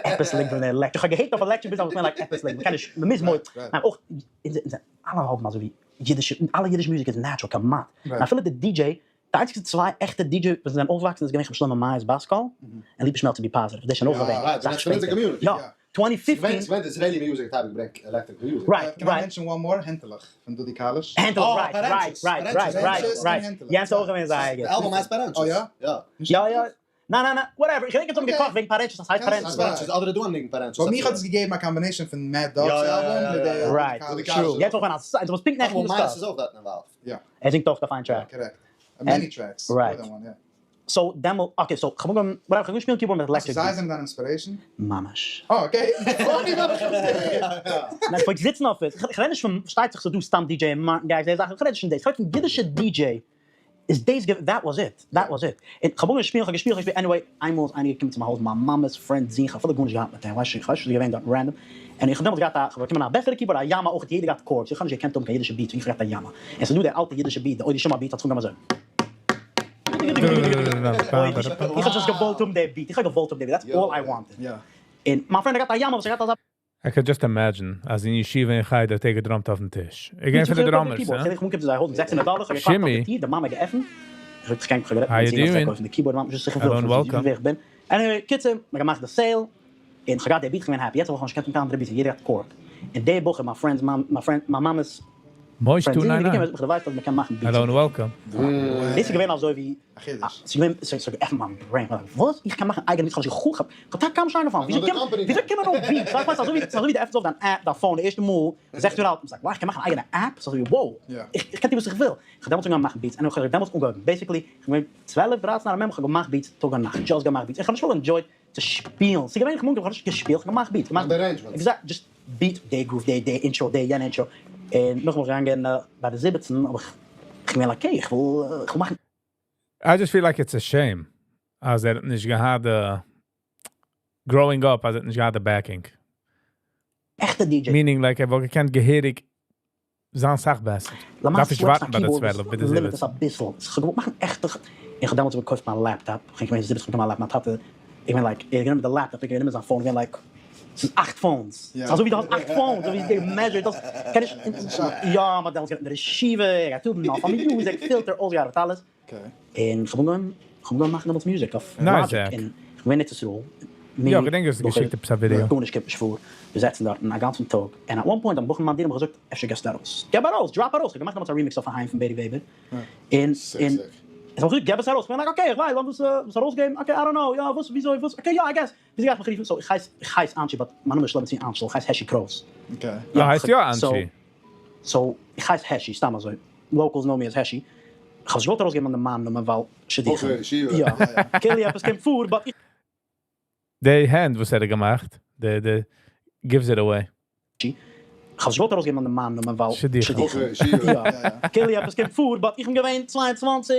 עפעס ליגט דא אין די electric, כ'האב געהערט אויף electric beats, אבער כ'בין like, עפעס ליגט, מ'קען נישט, מ'מוז מוד, ניין אויך, אונז אלע האבן אזוי ווי אידישע, אלע אידיש מוזיק איז natural כמעט, און אפילו די DJ, די איינציגסטע צוויי עכטע DJ וואס זענען אויפגעוואקסן איז געווען ר' שלמה מאיער'ס בת קול, און ליפא שמעלצער be positive, דאס איז שוין אויך געווען אסאך שפעטער, יא, 2015. ס'געווען די Israeli music האט געברענגט electric music. Right, Can I right. mention one more? הענטעלעך פון דודי קאליש. הענטעלעך, right, right, right, right, right, right. יענץ איז אויך געווען זייער גוט. די album הייסט פארענטשעס. Oh יא? יא. יא יא. ניין ניין ניין, whatever, איך געדענק אונז האבן געקאכט וועגן פארענטשעס, אז ס'הייסט פארענטשעס. פארענטשעס, אדער איז דא א ניגון פארענטשעס. ביי מיך האט עס געגעבן א combination פון Mad Dogs album מיט די Right, true. יענץ אויך געווען א סאך, אונז האבן עס פונקט נעכטן discussed. איז אויך דארטן involved. יא. ער זינגט אויך אויף איין track. Correct. Many tracks. Right. So דעמאלט, okay, so כ'האב אנגעהויבן, whatever, כ'האב געשפילט keyboard מיט electric. זיי זענען דיין inspiration? ממש. אה, okay. ניין, כ'פלעג זיצן אויף עס, כ'רעד נישט פון, פארשטייט זיך ס'איז דא סתם DJ און מארטין געריקס, די זאכן, כ'רעד נישט פון דאס, כ'רעד פון אידישע DJ, איז דאס געווען, that was it, that was it. און כ'האב אנגעהויבן שפילן, כ'האב געשפילט, כ'האב געשפילט, anyway, איינמאל איז איינער געקומען צו מיין הויז, מיין מאמע'ס friend זון, כ'האב אפילו גארנישט געהאט מיט אים, כ'ווייס נישט, כ'ווייס נישט וואס איז געווען דארט, random, און איך האב דעמאלטס געהאט א, כ'האב באקומען א בעסערע keyboard, א Yamaha אויך, יעדער געהאט Korgs, איך האב נישט געקענט האבן קיין אידישע beats, און איך האב געהאט א Yamaha. און ס'איז דא דער אלטע אידישע beat, די אודי שמע beat האט זיך אנגעהויבן אזוי. איך האב just געוואלט האבן די beat, איך האב געוואלט האבן די beat, that's all I wanted. און מיין friend האט געהאט א Yamaha וואס האט געהאט אזא. I could just imagine אז אין ישיבה אין חדר האט ער געדראמט אויפן טיש. ער געווען פון די drummers, הא? איך קום צו זיי הויז 600 דאלער, איך האב געקלאפט אויף די טיר, די מאמע געעפנט, איך האב געקענט, איך האב גערעדט מיט זי, איך קויפן די keyboard, מאמע נישט זיכער ווער איך בין. Anyway, קיצור, מ'האט געמאכט די sale, און איך האב געהאט די beat, איך בין געווען happy, יעצט האב איך נישט געקענט האבן קיין אנדערע beats, יעדער האט Korg. און די בחור, מיין friend's מאמע, מיין friend, מיין מאמע'ס מויש friend two זון nine איז געקומען, nine. האט מיך דערווייזט אז מ'קען מאכן beats. Hello and welcome. דאס איז געווען אזוי ווי, א חידוש. ס'איז געווען, ס'האט געעפנט מיין brain, כ'מיין וואס? איך קען מאכן אייגענע beats, כ'האב נישט גע'חלומ'ט, כ'האב טאקע קיינמאל נישט איינגעפאלן, וויאזוי קען מען, וויאזוי קען מען אויף beats, ווייסט אזוי ווי, אזוי ווי דו עפנסט אויף דיין app, דיין phone די ערשטע מאל, 16 יאר אלט, מ'זאגט wow איך קען מאכן א אייגענע app, ס'איז אזוי ווי wow, איך קען טון וואס איך וויל, איך האב דעמאלטס אנגעהויבן מאכן beats, און איך האב דעמאלטס אנגעהויבן, basically, איך בין געווען 12, 13 ארום, איך האב געמאכט beats טאג און נאכט, just געמאכט beats, איך האב נישט אמאל enjoyed צו שפילן, ס'איז געווען, איך האב נישט געשפילט, איך האב געמאכט beats, געמאכט exact, just beat, די groove, די די intro, די יענע intro, און נאכדעם בין איך געגאנגען ביי די 17 האב איך געווען like okay, איך וויל, איך וויל מאכן. I just feel like it's a shame אז ער האט נישט געהאט די growing up אז ער האט נישט געהאט די backing. עכטע DJ. Meaning like ער וואלט געקענט געהעריג זיין סאך בעסער. דארף נישט ווארטן ביי די 12 ביז די 17. limit עס אביסל. איך האב געוואלט מאכן עכטע, איך האב דעמאלטס געקויפט מיין laptop, איך בין געווען 17 מיט מיין laptop, מיין טאטע, איך בין like, ער האט גענומען די laptop, ער האט גענומען זיין phone, איך בין like, ס'איז אכט phones, ס'איז אזוי ווי דו האסט אכט phones, אזוי ווי די measure, דאס קען נישט, יא, מ'האט דעמאלטס גערעדט מיט די ישיבה, ער גייט האבן נאך א music filter, אויסגעארבעט אלעס. און כ'האב אנגעהויבן, כ'האב אנגעהויבן מאכן דעמאלטס music אויף Logic, און כ'בין געווען ארץ ישראל, יא, כ'געדענק האסט געשיקט עפעס א ווידעא. גארנישט קומט נישט פאר, מיר זעצן דארטן א גאנצן טאג, און at one point האבן בחורים מיין דירה מיך געזאגט, אפשר געסטו ארויס, געב ארויס, drop ארויס, כ'האב געמאכט דעמאלטס א רימיקס אויף אהיים פון בערי וועבער, און און זיי האבן געזאגט געב עס ארויס, כ'בין like okay איך ווייס, לאמיר עס ארויסגעבן, okay I don't know, יא וואס וויאזוי וואס, okay יא I guess, וויאזוי גייט מיך רופן, so איך הייס, איך הייס אנטשי but מיין נאמען איז שלמה צבי אנטשל, איך הייס העשי קרויס. אה, הייסט יא אנטשי? So איך הייס העשי, סתם אזוי, locals know me as העשי, איך האב נישט געוואלט ארויסגעבן מיין נאמען ווייל שידוכים, יא, כאילו עפעס קומט פאר, but איך. די הענט וואס ער האט געמאכט, די די gives it away. איך האב נישט געוואלט ארויסגעבן מיין נאמען ווייל שידוכים, יא, כאילו עפעס קומט פאר, but איך בין געווען 22,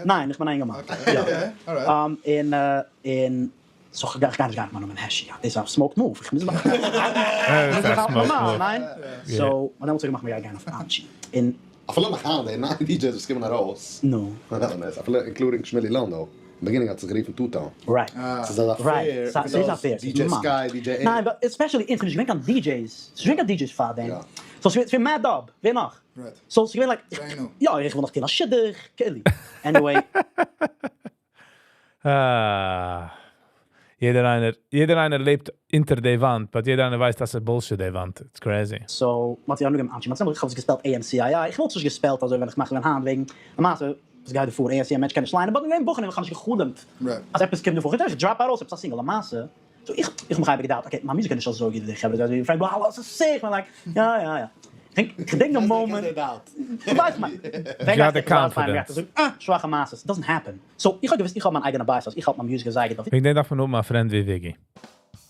ניין איך בין א אינגערמאן, יא, און און so איך גיי נישט גיין מיט מיין נאמען העשי, דאס איז א smoke move, איך מוז מאכן, ניין? So מ'האט דעמאלטס געמאכט מ'גייט גיין אויף אנטשי, און. אפילו נאך היינט די נייע DJs וואס קומען ארויס, נו. אפילו including שמילי לאנדא, אין beginning האט זיך גערופן Two Tone. Right. ס'איז אזא fair, ס'איז א fair, DJ Sky, DJ A. ניין, but especially אונז ס'נישט געווען קיין DJs, ס'נישט געווען קיין DJs פארדעם. So ס'איז געווען Mad Dub, ווער נאך? So ס'איז געווען like, יא איך וויל נאך טון א שידוך, כאילו. Anyway. אה. יעדער איינער, יעדער איינער לעבט אונטער די וואנט, but יעדער איינער ווייסט אז ס'איז bullshit די וואנט. It's crazy. So, מ'האט זיך אנגעגעבן אנטשי, מ'האט איך האב עס געספעלט AMCII, איך וואלט עס נישט געספעלט אזוי ווען איך מאך ווען היינט וועגן למעשה וואס גייט דא פאר, AMCI א מענטש קען נישט ליינען, but געווען בחורים איך האב נישט גע'חלומ'ט אז עפעס קומט דא פאר, איך drop ארויס עפעס א single למעשה, so איך איך מיך אייביג געדאכט okay מיין מוזיק איז נישט אזוי גוט ווי די חברה זיי אזוי ווי פרענק וואו עס איז sick, כ'בין like יא יא יא. כ'דענק די moment, ווייסט מען, ווען גייסטו עפעס ארויס אה, שוואכע מעשות, doesn't happen. So איך האב געוואוסט איך האב מיין אייגענע bias אז איך האלט מיין מוזיק זייער גוט. וועגן דעם דארף מען האבן א friend ווי וויגי.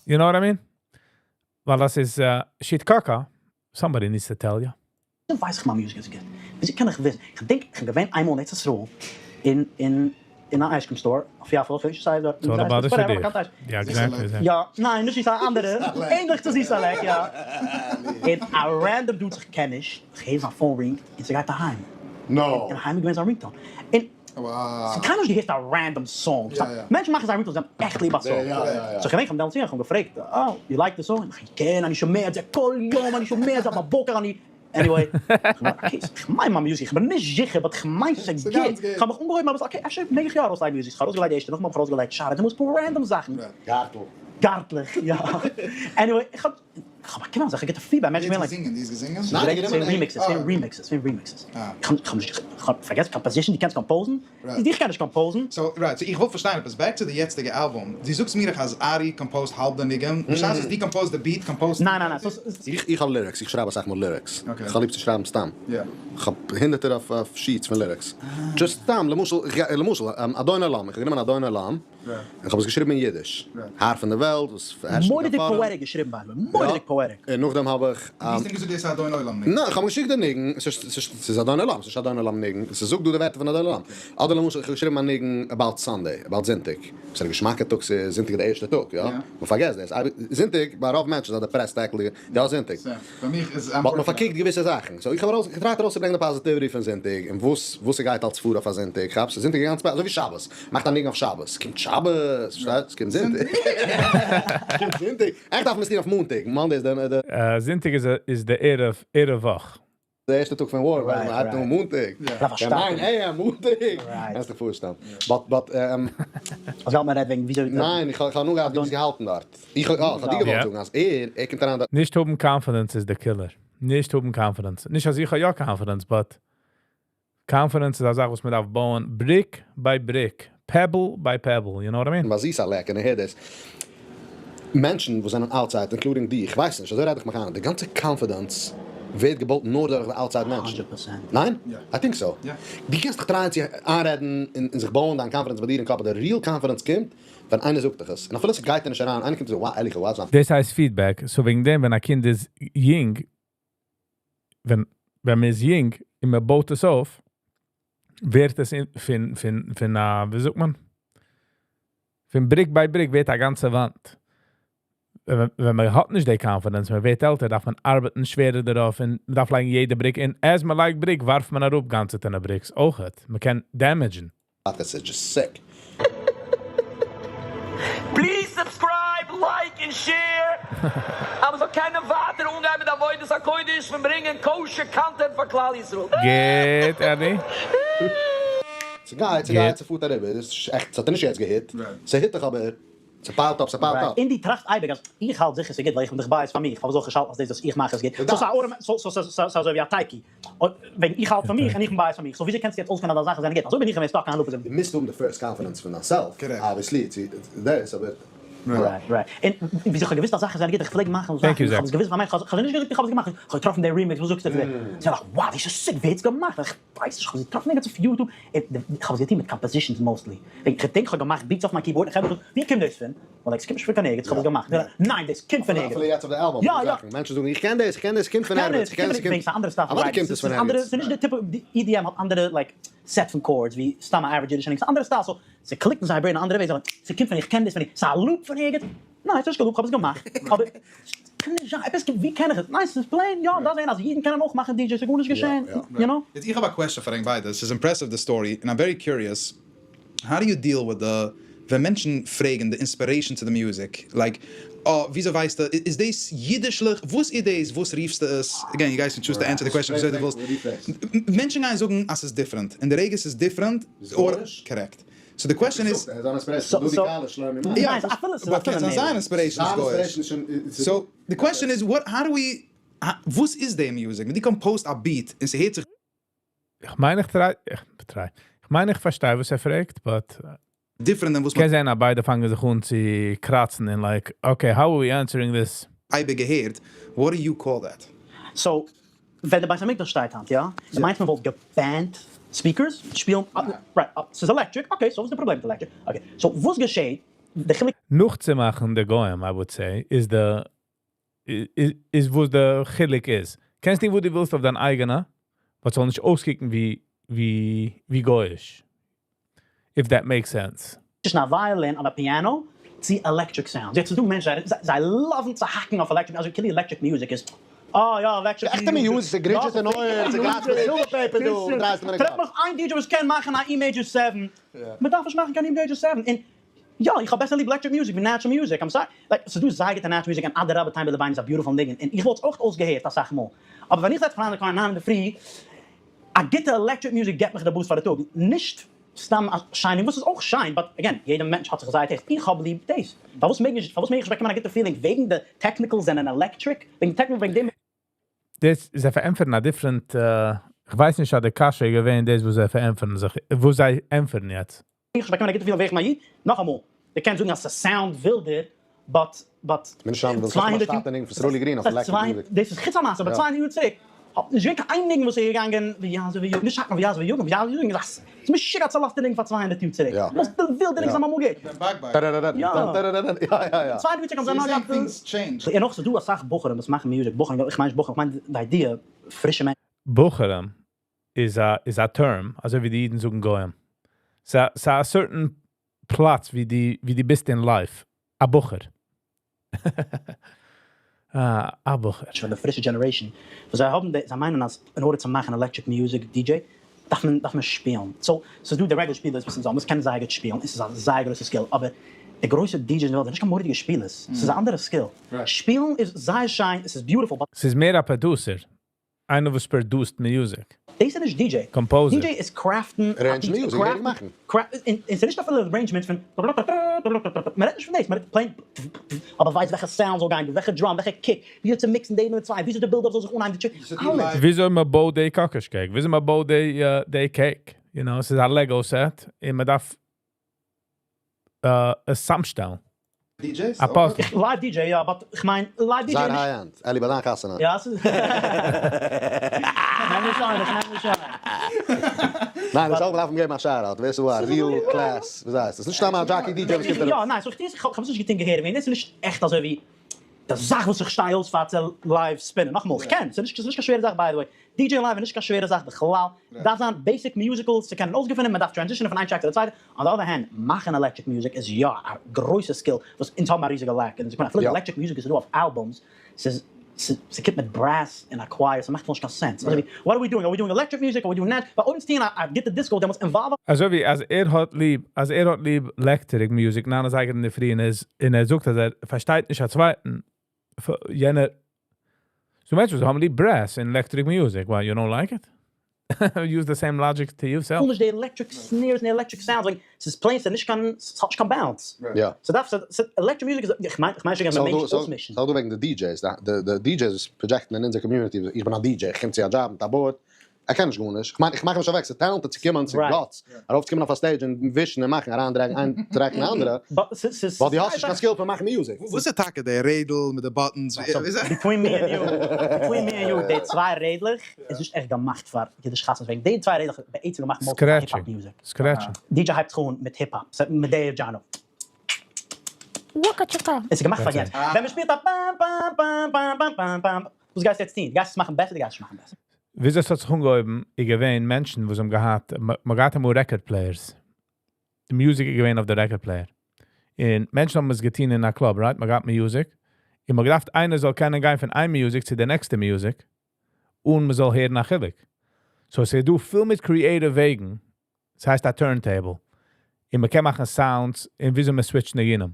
You know what I mean? ווייל דאס איז shit קאקא. Somebody needs to tell you. ווייס איך מיין music איז גוט? וויאזוי קען איך וויסן? איך געדענק איך בין געווען איינמאל אין ארץ ישראל אין אין אין א ice cream store אויף יפו, איך ווייס נישט דארט It's all about the שידוך. יא, exactly. יא, ניין נישט זיס א אנדערע, ענליך צו זיס אלעק יא. און א random dude איך קען נישט, איך הער זיין phone ring ט און ס'גייט אהיים. און אהיים איז געווען זיין ringtone. און ס'איז קיינמאל נישט געהערט א random song. מענטשן מאכן זייער ringtones זיי האבן עכט ליב א song. So כ'געדענק כ'האב דעמאלטס איך האב געפרעגט, אה, you like די song? כן, אני שומע את זה כל יום, אני שומע את זה בבוקר, אני... Anyway, okay, כ'מיין מיין music, כ'בין נישט זיכער, but כ'מיין ס'איז גוט. כ'האב מיך אנגעהויבן אביסל, okay, אפשר מעג איך יא ארויסלייגן music. כ'האב ארויסגעלייגט די ערשטע, נאכדעם האב איך ארויסגעלייגט שאר, דעמאלטס פאר random זאכן. גארטל. גארטלעך, יא. Anyway, איך האב כ'האב באקומען אזעלכע גוטע feedback, מענטשן געווען like. די האסט געזינגען? די האסט געזינגען? ס'איז remixes, ס'איז remixes, ס'איז remixes. כ'האב נישט, כ'האב פארגעסן composition, דו קענסט compose ן? איך קען נישט compose ן. So right, so איך וויל פארשטיין עפעס, back צו די יעצטיגע אלבום, דו זאגסט מיר איך אז ארי compose ט האלב די ניגון, בשעת וואס דו compose ט די beat compose ט. ניין ניין ניין, איך האב lyrics, איך שרייב אסאך מאל lyrics, איך האב ליב צו שרייבן סתם, איך האב הונדערטער אויף sheets פון lyrics, just סתם, למשל, למשל, אדון עולם, איך האב גענומען אדון עולם, און איך האב עס געשריבן אין אידיש, האר פון די וועלט, וואס הערשט מיט מורא'דיג א פארעם. poetic געשריבן by the way, מורא'דיג poetic. און נאכדעם האב איך. ווי האסטו אים געזאגט דאס איז אדון עולם ניגון? ניין, איך האב אים געשיקט די ניגון, ס'איז אדון עולם, ס'איז נישט אדון עולם ניגון, ס'זאגט דא די ווערטער פון אדון עולם. אדער למשל איך האב געשריבן א ניגון about Sunday, about זונטאג, וואס איז א געשמאקע טאג, ס'איז זונטאג איז די ערשטע טאג, יא? מ'פארגעסט דאס, זונטאג ביי רוב מענטשן איז א depressed עקלדיגע, יא זונטאג. But מ'פארקוקט געוויסע זאכן, so איך האב ארויס, געטרייט ארויסצוברענגען די positivity פון זונטאג, און וואס וואס ס'גייט אלץ פאר אויף א זונטאג, כאפסט? זונטאג איז גאנץ אזוי ווי שבת, מאכט א ניגון אויף שבת, ס'קומט שבת, פארשטייסט? ס'קומט זונטאג, ס'קומט זונטאג, עכט דארף מען עס טון אויף מאנטאג, Monday איז די. זונטאג איז די ערב ערב וואך. די ערשטע טאג פון וואך, ווייל מ'הייבט אן מאנטאג, nine AM מאנטאג, קענסט דיך פארשטעלן, but but. אז האלט מען רעדט וועגן וויאזוי. ניין, איך האב נאר געהאט געוויס געהאלטן דארט, איך האב איך האב דיר געוואלט זאגן אז ער ער קומט אריין דארט. נישט האבן confidence איז די killer. נישט האבן confidence. נישט אז איך האב יא confidence, but confidence איז א זאך וואס מען דארף בויען brick by brick, pebble by pebble, you know what I mean? ביי זיס א לעק און ער הערט דאס. מענטשן וואס זענען outside, including דיך, כ'ווייס נישט, אזוי רעד איך מיך איין, די גאנצע confidence ווערט געבויט נאר דורך די outside מענטשן. 100%. ניין? I think so. דו קענסט דיך טרייען צו איינרעדן און זיך בויען דיין confidence ביי דיר אין קאפ, אבער די real confidence קומט ווען איינער זאגט דיך עס, און אפילו ס'גייט דיר נישט אריין, איינער קומט און זאגט, wow, ערליכע, wow, זיין. דאס הייסט feedback, so וועגן דעם ווען א קינד איז יונג, ווען ווען מען איז יונג און מען בויט עס אויף, ווערט עס פון פון פון א, ווי זאגט מען? פון brick by brick ווערט א גאנצע וואנט. ווען מען האט נישט די confidence, מען ווערט עלטער, דארף מען ארבעטן שווערער דערויף און מען דארף לייגן יעדע brick, און אז מען לייגט brick ווארפט מען אראפ גאנצעטע bricks אויכעט, מען קען damage ן. דאס איז just sick. Please subscribe, like און share, אז מ'זאל קענען ווייטער אנגיין מיט די עבודת הקודש פון ברענגען kosher content פאר כלל ישראל. גוט, אבי. ס'גייט, ס'גייט, ס'פארט אריבער, דאס איז עכט, ס'האט ער נישט יעצט געהיט, ס'היט דיך אבער, ס' pile ט up, ס' pile ט up. און דו טראכסט אייביג אז איך האלט זיכער ס'גוט ווייל איך בין דאך biased פאר מיך, פארוואס זאל איך נישט האלטן אז דאס וואס איך מאך איז גוט? So ס'איז אזוי ווי א טייקי, וועגן איך האלט פאר מיך און איך בין biased פאר מיך, so וויאזוי קענסטו יעצט אויסקענען אז דיינע זאכן זענען גוט? אזוי בין איך געווען stuck אין loop. דו מוזט האבן די first confidence פון דיינself, obviously, צו דאס, אבער. Right right. און וויאזוי כ'האב געוואוסט אז זאכן זענען גוט, איך פלעג מאכן זאכן, איך האב עס געוואוסט פאר מיך, כ'האב זיי נישט געזאגט איך האב עס געמאכט, איך האב געטראפן די רימיקס, וואס זאגסטו צו דעם? זיי זאגן wow דאס איז sick, ווער האט עס געמאכט? איך ווייס נישט, כ'האב עס געטראפן ערגעץ אויף YouTube, איך האב עס געטון מיט compositions mostly, איך געדענק כ'האב געמאכט beats אויף מיין keyboard, איך האב געזאגט ווי קומט דאס פון? ווייל עס קומט נישט פון קיין ערגעץ, איך האב עס געמאכט, ניין דאס קומט פון ערגעץ. אפילו יעצט אויף די אלבום, יא יא. מענטשן זאגן איך קען דאס, איך קען דאס, קומט פון ערגעץ, איך קען עס, ס'איז א אנדערע style פון אוודאי קומט עס פון ערגעץ. ס'איז נישט די type, EDM האט אנדערע like set פון chords ווי סתם א average אידישע ניגון, ס'איז א אנדערע style, so ס'קליקט אין זייער brain א אנדערע וועג, זיי זאגן ס'קומט פון איך קען דאס פון ס'איז א loop פון ערגעץ, ניין ס'נישט קיין loop כ'האב עס געמאכט, אבער ס'קען נישט זיין, עפעס ווי קען איך עס, ניין ס'איז plain יא דארף זען אז אידן קענען אויך מאכן DJ ס'איז גארנישט געשען, you know. יעצט איך האב א question פאר ענק ביידע, ס'איז impressive די story און I'm very curious, how do you deal with די ווען מענטשן פרעגן די inspiration צו די music, like אה וויאזוי ווייסטו, איז דאס אידישלעך, וואס איז דאס, וואס רופסטו עס, again you guys can choose to answer די question וויאזוי דו ווילסט, מענטשן גייען זאגן אז ס'איז different, און די רגע ס'איז different, or correct. So די question איז. יא, but קען זיין זיין inspiration איז גוי'איש. So די question איז what how do we וואס איז די music? ווען דו compose ט א beat און ס'הערט זיך. איך מיין איך try, איך try, איך מיין איך פארשטיי וואס ער פרעגט, but. Different than וואס קען זיין אז ביידע פאנגען זיך אן צו קראצן און like, okay how are we answering this? אייביג געהערט, what do you call that? So ווען די בית המקדש שטייט היינט יא? די מיינסט מען וואלט געבענט speakers שפילן right ס'איז electric okay so וואס איז די פראבלעם מיט electric okay so וואס געשעהט. די חילוק. נאכצומאכן די גוים, I would say, איז די, איז וואס די חילוק איז. קענסט טון וואס דו ווילסט אויף דיין אייגענע, but ס'זאל נישט אויסקוקן ווי, ווי, ווי גוי'איש. If that makes sense. צווישן א violin אדער piano צו electric sounds. יעצט איז דא מענטשן זיי זיי love ן צו האקן אויף electric, אזוי כאילו electric music איז אה יא electric עכטע music, music, גרידזשעט אין אויער, ס'קראצט מיט silver paper דא, דרייסט מיר די טרעף קאפ. מיך איין DJ וואס קען מאכן א E major seven, מען דארף נישט מאכן קיין E major seven, און יא איך האב בעסער ליב electric music ווי natural music, I'm sorry, like ס'איז דא זייער גוטע natural music און אדרבה תן בלבנו איז א beautiful ניגון און איך וואלט עס אויך אויסגעהערט אסאך מאל, אבער ווען איך זעץ מיך אריין אין די קאר ניין אינדערפרי, א גוטע electric music געבט מיך די boost פאר די טאג, נישט סתם א שיינע, וואס איז אויך שיין, but again, יעדע מענטש האט זיך זייער taste, איך האב ליב דאס, פארוואס מעג נישט, פארוואס מעג איך נישט באקומען א גוטע feeling וועגן די technicals זענען electric, וועגן די technical וועגן דעם. דאס זיי פארענטפערן א different, כ'ווייס נישט אז די קשיא איז געווען דאס וואס זיי פארענטפערן זיך, וואס זיי ענטפערן יעצט. איך נישט באקומען א גוטע feeling וועגן מיין איד, נאכאמאל, דו קענסט זאגן אז ס'איז sound ווילדער, but but מיר נישט sound ווילד, ס'איז א שטאטע ניגון פון סרולי גרין אויף electric music. דאס איז חוץ א מעשה, אבער 200 יאר צוריק האט נישט געווען קיין איין ניגון וואס איז געגאנגען ווי יעזוב ויגון, נישט האקן אויף יעזוב ויגון, יעזוב ויגון איז א ס'איז משוגע צולאזטע ניגון פאר 200 יאר צוריק, וואס די ווילדע ניגון זיי האבן אמאל געהערט. יא. 200 יאר צוריק האבן זיי נאר געהאט. און אויך ס'איז דא אסאך בחורים וואס מאכן music, בחורים, איך מיין נישט בחורים, איך מיין די idea, פרישע מענטשן. בחורים איז א איז א term, אזוי ווי די אידן זאגן גוים. ס'א ס'א certain פלאץ ווי די ווי די ביסט אין life. א בחור. אה, א בחור. פון די פרישע generation וואס זיי האבן די זיי מיינען אז in order צו מאכן electric music DJ דארף מען דארף מען שפילן so ס'איז דא די regular שפילערס וואס אונז האבן וואס קענען זייער גוט שפילן און ס'איז א זייער גרויסע skill אבער די גרויסע DJs אין די וועלט זענען נישט קיין מורא'דיגע שפילערס ס'איז א אנדערע skill שפילן איז זייער שיין עס איז beautiful but. ס'איז מער א producer. איינער וואס produce ט music. דאס איז נישט DJ. Composer. DJ איז craft ן א Arrange beat, music, craft ן, מאכן. און ס'איז נישט אפילו arrangement פון מען רעדט נישט פון דאס, מען רעדט plain אבער ווייסט וועלכע sound זאל גיין דא, וועלכע drum, וועלכע kick, וויאזוי צו mix ן די מיט צוויי, וויאזוי די build up זאל זיך אנהייבן, די chick, אלעס. וויאזוי מען בויט די קאקאש cake, וויאזוי מען בויט די די cake, you know, ס'איז א Lego set, און מען דארף עס צאמשטעלן. DJs? א puzzle. Live DJ יא, but כ'מיין live DJ זייער נישט. High end. אלי ביי דיין חתונה. יא ס'איז. כ'נעם נישט אן, כ'נעם נישט אן. ניין, דאס זעלבע דארף מען געבן א shout out, ווער ס'איז א real class, ווי הייסט עס? נישט סתם א jockey DJ וואס קומט אראפ. יא, ניין, so איך טוה עס, כ'האב עס נישט געטון געהעריג, וועגן דעם ס'איז נישט עכט אזוי ווי די זאך וואס איך שטיי אויס פאר צו live spin ען, נאכאמאל, כ'קען, ס'איז נישט קיין שווערע זאך by the way, DJ live איז נישט קיין שווערע זאך בכלל, דארף זיין basic musical צו קענען אויסגעפינען, מען דארף transition ען פון איין track צו די צווייטע, on the other hand, מאכן electric music איז יא א גרויסע skill וואס אונז האבן א ריזיגע lack אין, כ'מיין אפילו די electric music וואס איז דא אויף albums, ס'איז ס'קומט מיט brass און א choir, ס'מאכט נישט קיין sense, אזוי ווי what are we doing, are we doing electric music, are we doing nat, ווייל אויב אונז טוען א גוטע disco דעמאלטס involve. אזוי ווי אז ער האט ליב, אז ער האט ליב electric music ניין אזייגער אינדערפרי און איז און ער זאגט אז ער פארשטייט נישט א צווייטן יענער ס'דא מענטשן וואס האבן ליב brass און electric music, why you don't like it? Use the same logic to yourself. פאר נישט די electric snares און די electric sounds, like ס'איז plain ס'איז נישט קיין ס'האט נישט קיין bounce. יא. ס'דארף ס' electric music איז איך מיין איך מיין נישט אז מ'מעג נישט אויסמישן. ס'איז דא וועגן די DJs, די DJs וואס project ן אין אונזער community, איך בין א DJ, איך קום צו א דזשאב מיט א board, ער קען נישט גארנישט, כ'מיין איך מאך אים נישט אוועק, ס'איז talented צו קומען, ס'איז guts, ארויפצוקומען אויף א stage און ווישן און מאכן, אריינדרייען איין track אין די אנדערע, ווייל דו האסט נישט קיין skill פון מאכן music. וואס איז טאקע די רעדל מיט די buttons? Between me and you, between me and you, די צוויי רעדלעך איז נישט עכט געמאכט פאר אידיש חתונות, וועגן די צוויי רעדלעך איז בעצם געמאכט mostly פאר hip hop music. Scratching. DJ הייבט זיך אן מיט hip hop, מיט די genre. עס איז געמאכט פאר יענץ. ווען מ'שפילט א פאם פאם פאם פאם פאם פאם פאם, וואס גייסטו יעצט טון? גייסט עס מאכן בעסער? דו גייסט נישט מאכן בעסער. וויאזוי עס האט זיך אנגעהויבן איז געווען מענטשן וואס האבן געהאט, מ'האט געהאט אמאל record players, די music איז געווען אויף די record player, און מענטשן האבן עס געטון אין א club, right? מ'האט געהאט music, און מ'האט געדארפט איינער זאל קענען גיין פון איין music צו די נעקסטע music, אן מ'זאל הערן א חילוק. So עס איז דא פיל מיט creative וועגן, ס'הייסט א turntable, און מ'קען מאכן sounds און וויאזוי מ' switch ט ניגונים.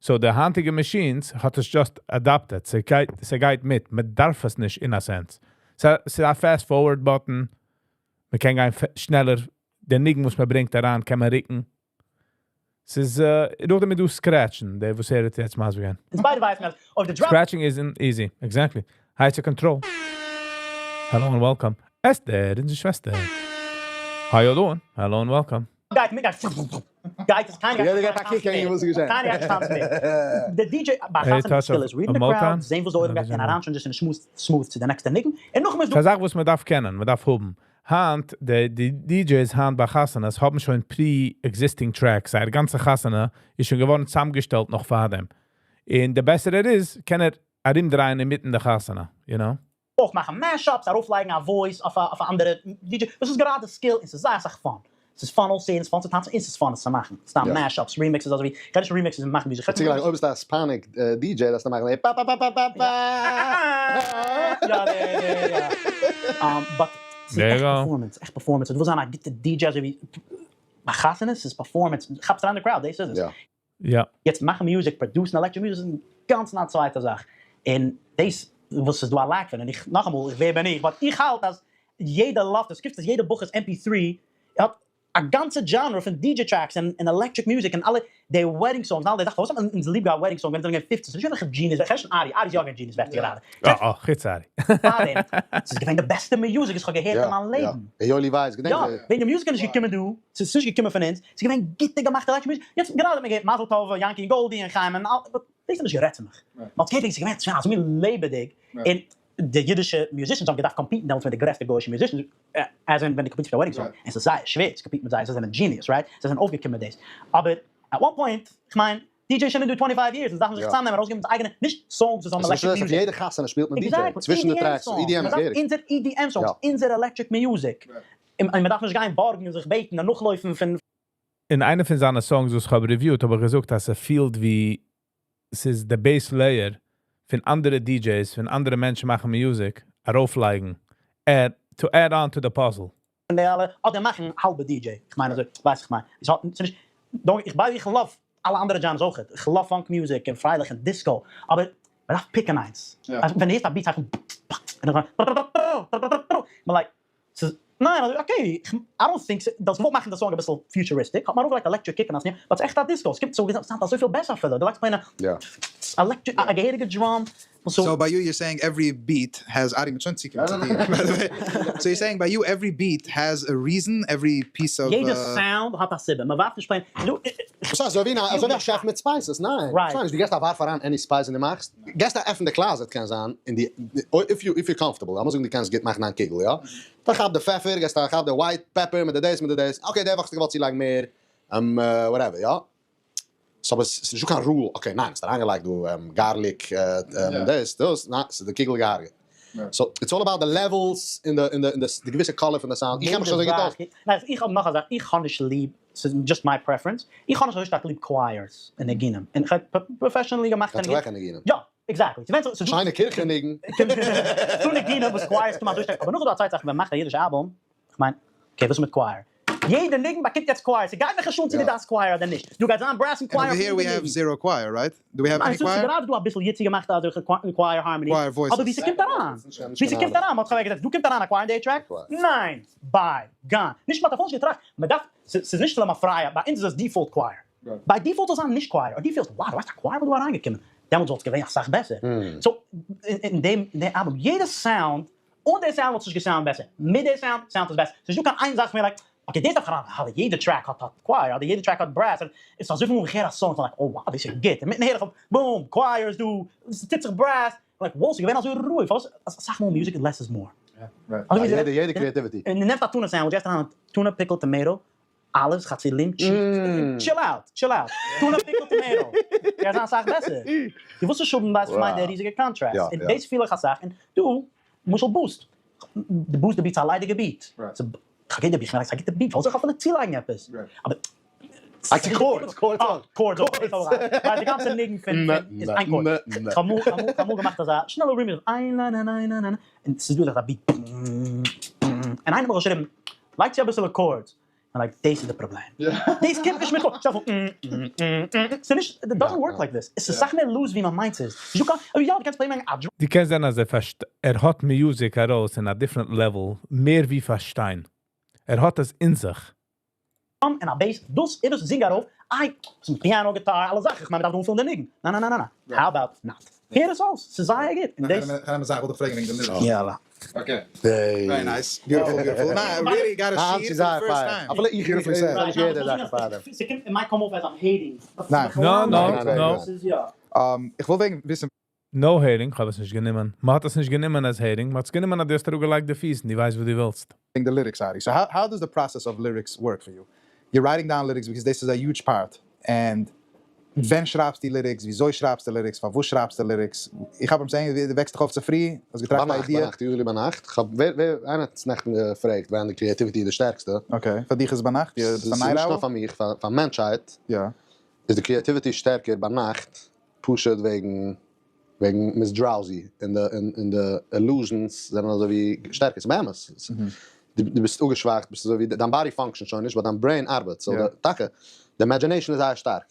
So די היינטיגע machines האט עס just adapted, ס'גייט ס'גייט מיט, מ'דארף עס נישט אין א sense. ס'איז א fast forward button, מ'קען גיין שנעלער, די ניגון וואס מ'ברענגט אריין קען מען רוקן. ס'איז נאכדעם איז דא scratch ן, די וואס ער האט יעצט מסביר געווען. אונז ביידע ווייסן אז אויב די drop. Scratching isn't easy, exactly. הייסט א control. Hello and welcome. אסתר, אונזער שוועסטער. How you doing? Hello and welcome. גייט מיט גייט גייט עס קיינער יעדער גייט א קוק אהין וואס איז געשען. קיינער גייט נישט טאנצן מער. די DJ ביי Hey, חתונה touch skill of איז reading the Motown. crowd, זען וואס די עולם גייט און אריינטראנזישענען smooth smooth צו די נעקסטע ניגון, און נאכדעם איז דא. ס'איז א זאך וואס מ'דארף קענען, מ'דארף האבן. היינט, די, די DJs היינט ביי חתונות האבן שוין pre-existing tracks. זייער גאנצע חתונה איז שוין געווארן צוזאמגעשטעלט נאך פאר דעם. און די בעסער ער איז, קען ער ארומדרייען אינמיטן די חתונה, you know? אויך מאכן mashups, ארויפלייגן א voice אויף א אנדערע DJ, דאס איז גראדע skill און ס'איז זייער אסאך fun. ס'איז fun אויסצוהערן, ס'איז fun צו טאנצן און ס'איז fun עס צו מאכן. סתם mashups, remixes, אזוי ווי, כ'רעד נישט פון remixes און מאכן music. צוגעלייגט, אויב ביסטו א Hispanic DJ דארפסטו מאכן די פא פא פא פא פא פא. יא יא יא. But ס'איז עכט performance, עכט performance. אויב דו ווילסט זיין א גוטע DJ אזוי ווי ביי חתונות, ס'איז performance, כאפסט אריין די crowd, דאס איז עס. יא. יעצט מאכן music, produce ן electric music איז אינגאנצן א צווייטע זאך, און דאס וואס ס'איז דא א lack פון, און איך, נאכאמאל, איך ווער בין איך, but איך האלט אז יעדער לאווט עס, קוקסט אז יעדע בחור'ס MP3 האט א גאנצע genre פון DJ tracks און electric music און אלע די wedding songs און אלע די זאכן, פארוואס האט מען אונז ליב געהאט wedding songs ווען אונז זענען געווען 15, ס'איז נישט געווען וועלכע genius, איך רעד נישט פון ארי, ארי איז יא געווען genius ווערט גראדע. אה אה, חוץ ארי. פארדעם, ס'איז געווען די בעסטע music וואס איך האב געהערט אין מיין לעבן. יא, יואלי ווייס, געדענק יא, ווען די music איז נישט געקומען דא, ס'איז נישט געקומען פון אונז, ס'איז געווען גוטע געמאכטע electric music, יעצט גראדע האט מען געהערט מזל טוב, יענקי און גאלדי און חיים און אלע, but דאס האט נישט גערעדט צו מיך. מ'האט עס געהערט וועגן ס'איז געווען ס'איז אזוי לעבעדיג, און די אידישע musicians האבן געדארפט compete ן דעמאלטס מיט די גרעסטע גוי'אישע musicians, as in ווען דו compete סט מיט א wedding song, און ס'איז זייער שווער צו compete ן מיט זיי, זיי זענען genius, right? זיי זענען אויפגעקומען מיט דאס, אבער at one point, כ'מיין, DJ שוין דא twenty five years, אונז דארפן זיך צוזאמנעמען ארויסגעבן אונזער אייגענע, נישט songs וואס האבן electric music. יעדע חתונה שפילט מען DJ, צווישן די tracks, EDM איז געהעריג. אונזער EDM songs, אונזער electric music, און מען דארף נישט גיין בארגן און זיך בעטן און נאכלויפן פון. אין איינע פון זיינע songs וואס כ'האב reviewed האב איך געזאגט אז ס'פילט ווי ס'איז די bass layer פון אנדערע DJs, פון אנדערע מענטשן מאכן music, ארויפלייגן, add, to add on to the puzzle. פון די אלע, אדער מאכן האלבע DJ, איך מיין אזוי, ווייס איך מיין, עס האט, ס'נישט, don't, איך ביי איך love אלע אנדערע genres אויכעט, איך love funk music און פרייליך און disco, אבער מען דארף pick ן איינס, אז ווען דו הערסט א beat הייבט אן און like, ס'איז, ניין, אזוי okay, איך, I don't think, דאס וואלט מאכן די song אביסל futuristic, האט מען ארויפגעלייגט electric kick און א snare, but ס'איז עכט א disco, ס'קומט צו, ס'sound אזויפיל בעסער אפילו, דו לייגסט plain א electric, א געהעריגע drum, So by you you're saying every beat has ארי מיט שוין צוקומען צו דיר by the way, so you're saying by you every beat has a reason every piece of. יעדע sound האט א סיבה, מען ווארפט נישט plain. ס'איז אזוי ווי א chef מיט spices, ניין? כ'מיין נישט, דו געסט א ווארף אריין any spice און דו מאכסט, געסט א עפן די closet קען זיין, און די, if you if you're comfortable, לאמיר זאגן דו קענסט גוט מאכן דיין קוגל יא? דאן כאפ די פעפער, געסט א כאפ די white pepper מיט די דאס מיט די דאס, okay די וואך האסטו געוואלט צולייגן מער whatever יא? So אבער ס'איז נישטא קיין rule, okay ניין האסט אריינגעלייגט דא garlic דאס דאס, ניין ס'איז די קוגל געהארגעט. So it's all about די levels און די און די און די געוויסע color פון די סאונד, איך קען מיך נישט אזוי גוט אויס. ניין איך האב נאך א זאך, איך האב נישט ליב, ס'איז just my preference, איך האב נישט אזוי שטארק ליב choirs און ניגונים, און כ'האב professionally געמאכט א ניגון. וועלכע ניגונים? יא, exactly. ס'ווענדט זיך, ס'איז דא. שיינע קירכע ניגון. ס'דא ניגונים וואס choirs קומען אזוי שטארק, אבער נאכדעם איז דא א צווייטע זאך ווען מ'מאכט א אידישע אלבום, כ'מיין, okay וואס איז מיט choir? יעדע ניגון באקומט יעצט choir, ס'גייט מיך נישט אן צו דו דארפסט choir אדער נישט, דא גייט זיין brass און choir אויף יעדע ניגון. Zero choir, right? Do we have any choir? ניין, ס'איז גראדע דא אביסל יצי געמאכט אזעלכע choir harmony, אבער ווי ס'קומט אריין, ווי ס'קומט אריין, מ'האט זיך אוועקגעזעצט, דא קומט אריין א choir אין די track? ניין! Bye! Gone! נישט מ'האט אפילו נישט געטראכט, מ'דארף, ס'איז נישט למפרע, ביי אונז איז עס default choir, by default זאל זיין נישט choir, אויב דו פילסט wow דו ווייסט א choir וואלט דא אריינגעקומען, דעמאלטס וואלט עס געווען אסאך בעסער, so אין דעם אלבום יעדע sound אן די סאונד וואלט עס נישט גע sound בעסער, מיט די sound sound עס בעסער, ס'נישט דא קיין איין זאך מער like okay דאס דארף איך אריין, האלא יעדע track האט האט choir אדער יעדע track האט brass, עס איז אזויפיל מאל ווי איך הער א song כ'בין like oh wow דאס איז גוט, אינמיטן הער איך אויף boom choir איז דא, ס'טוט זיך brass, like wow ס'איז געווען אזוי רואיג, פארוואס אסאך מאל music איז less is more. יעדע creativity. און נעמט א tuna sandwich, גייסט אריין א tuna pickle tomato, אלעס חצילים cheese, chill out, chill out, tuna pickle tomato, גייט זיין אסאך בעסער, דו ווילסט נישט האבן ווייסט וואס מיינט די ריזיגע contrast, און דאס פיל איך אסאך, און דא למשל boost, די boost די beat איז א ליידיגע beat, כ'גיי די beat, כ'מיין ס'איז א גוטע beat, פארוואס זאל איך אפילו צולייגן עפעס, אבער chords, chords אויך. Chords אויך, ווייל די גאנצע ניגון פון איז איין chord, כ'האב אמאל געמאכט אזא שנעלע רימיקס, איין ניין ניין ניין ניין, און ס'איז דא אזא beat, און איינער האט מיך געשריבן לייג צו אביסעלע chords, און like דאס איז די פראבלעם, דאס קומט נישט מיט chords, שטעל פאר ס'איז נישט, it doesn't work like this, עס איז סאך מער loose ווי מען מיינט ס'איז, נישט דא קיין, אוי יא דו קענסט play ען א drum. דו קענסט זען אז ער פארשט, ער האט music ארויס אין א different level מער ווי פארשטיין, ער האט עס אין זיך. און א bass, דאס איז דאס זינג ארויף, איי, וואס מיט piano guitar אלע זאכן, כ'מיין מ'דארף דא אנפילן די ניגון, ניין ניין ניין ניין, how about not, הער עס אויס, ס'איז זייער גוט, און דאס. כ'נעם א זאך, כ'וואלט דיך פרעגן וועגן די lyrics. יאללה. Okay. Very nice. Beautiful beautiful. ניין, I really got a sheet for the first time. אפילו איך איך האב נישט געהערט די זאכן פארדעם. ס'קומט, it might come off as I'm hating. ניין. No no no. איך וויל וועגן וויסן. No hating, כ'האב עס נישט גענומען. מ'האט עס נישט גענומען as hating, מ'האט עס גענומען אז דו האסט אראפגעלייגט די פיס און דו ווייסט וואס דו ווילסט. The lyrics, Ari. So how does the process of lyrics work for you? You're writing down lyrics because this is a huge part. And ווען שרייבסטו lyrics? וויאזוי שרייבסטו lyrics? פארוואס שרייבסטו lyrics? איך האב אים saying, דו וועקסט דיך אויף צופרי, האסט געטראכט א ביינאכט, idea. ביינאכט, usually ביינאכט. כ'האב, ווער, ווער, איינער האט עס נעכטן געפרעגט ווען די creativity איז די שטערקסטע. Okay, פאר דיך איז ביינאכט? יא, ביסט א ס'איז night נישט נאר owl? פאר מיך, פאר, פאר מענטשהייט איז די creativity שטערקער ביינאכט, פשוט וועגן מ'איז drowsy און די, און די illusions זענען אזוי ווי שטערקער. ס'איז באמת. דו ביסט אפגעשוואכט, ביסט אזוי ווי, דיין body function שוין נישט, but דיין brain ארבעט. So די, טאקע, די imagination איז זייער שטארק.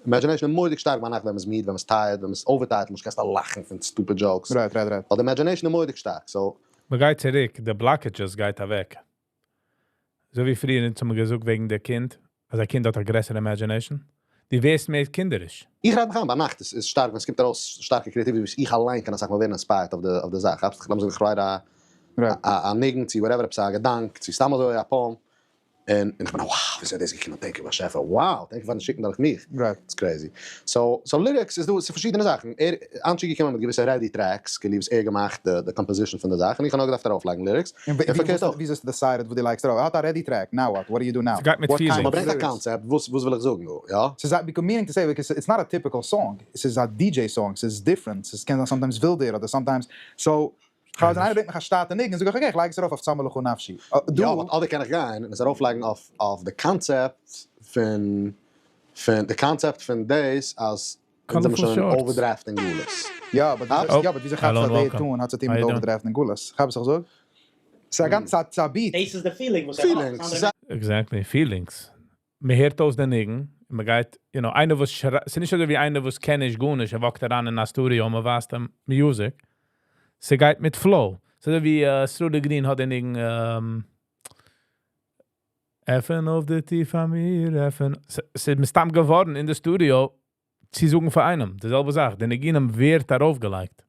Imagination איז מורא'דיג שטארק ביינאכט ווען מ'איז מיד, ווען מ'איז tired, ווען מ'איז overtired, למשל קענסטו לאכן פון stupid jokes. Right. ווייל די imagination איז מורא'דיג שטארק, so. מ'גייט צוריק, די blockages גייט אוועק. אזוי ווי פריער אונז האבן געזאגט וועגן די קינד, אז א קינד האט א גרעסערע imagination. דו ווערסט מער קינדעריש. איך רעד מיך איין, ביינאכט איז שטארק ווען ס'קומט ארויס שטארקע creativity וואס איך אליין קען אסאך מאל ווערן inspired אויף די זאך. כאפסט? לאמיר זאגן איך write א ניגון צו whatever עפעס א געדאנק צו סתם אזוי א poem, און איך בין wow וויאזוי איז דאס געקומען, thank you באשעפער, wow thank you פארן שיקן דורך מיך, it's crazy. So lyrics איז דא, ס'איז פארשידענע זאכן, ער אנשי געקומען מיט געוויסע ready tracks, כאילו וואס ער געמאכט די composition פון די זאך, און איך האב נאר געדארפט ארויפלייגן lyrics, און און פארקערט אויך. וויאזוי האסטו decided וואס דו לייגסט ארויף? ער האט א ready track, now what? What do you do now? ס'גייט מיט What kind feelings. of מ'ברענגט א lyrics? concept, וואס וויל איך זאגן דא, יא? ס'איז א, because meaning to say, because it's not a typical song, ס'איז א DJ song, ס'איז different, ס'איז קען זיין sometimes ווילדער אדער sometimes, so כ'האב אז איינער ברענגט מיך א שטאטע ניגון, זאג איך okay, איך לייג עס ארויף אויף צמאה לך נפשי. דא. יא, but אדער קען איך גיין און עס ארויפלייגן אויף די concept פון, פון די concept פון דאס אז אונז זעמיר שוין אין overdraft אין גלות. יא, but יא, but וויאזוי כאפסטו אז די tune האט צו טון מיט overdraft אין גלות? כאפסט וואס איך זאג? ס'איז א גאנצע, ס'איז א beat. דאס איז די feeling וואס ער האט. Feelings. Exactly, feelings. מען הערט אויס די ניגון, און מען גייט, you know, איינער וואס שרייבט, ס'איז נישט אזוי ווי איינער וואס קען נישט גארנישט, ער walk ט אריין אין א studio און מען ווייזט אים music. ס'גייט מיט flow. ס'איז אזוי ווי סרולי גרין האט די ניגון, עפן אויף די טיר פאר מיר, עפן, ס'איז מסתם געווארן אין די studio צו זאגן פאר איינעם, די זעלבע זאך, די ניגונים ווערט ארויפגעלייגט.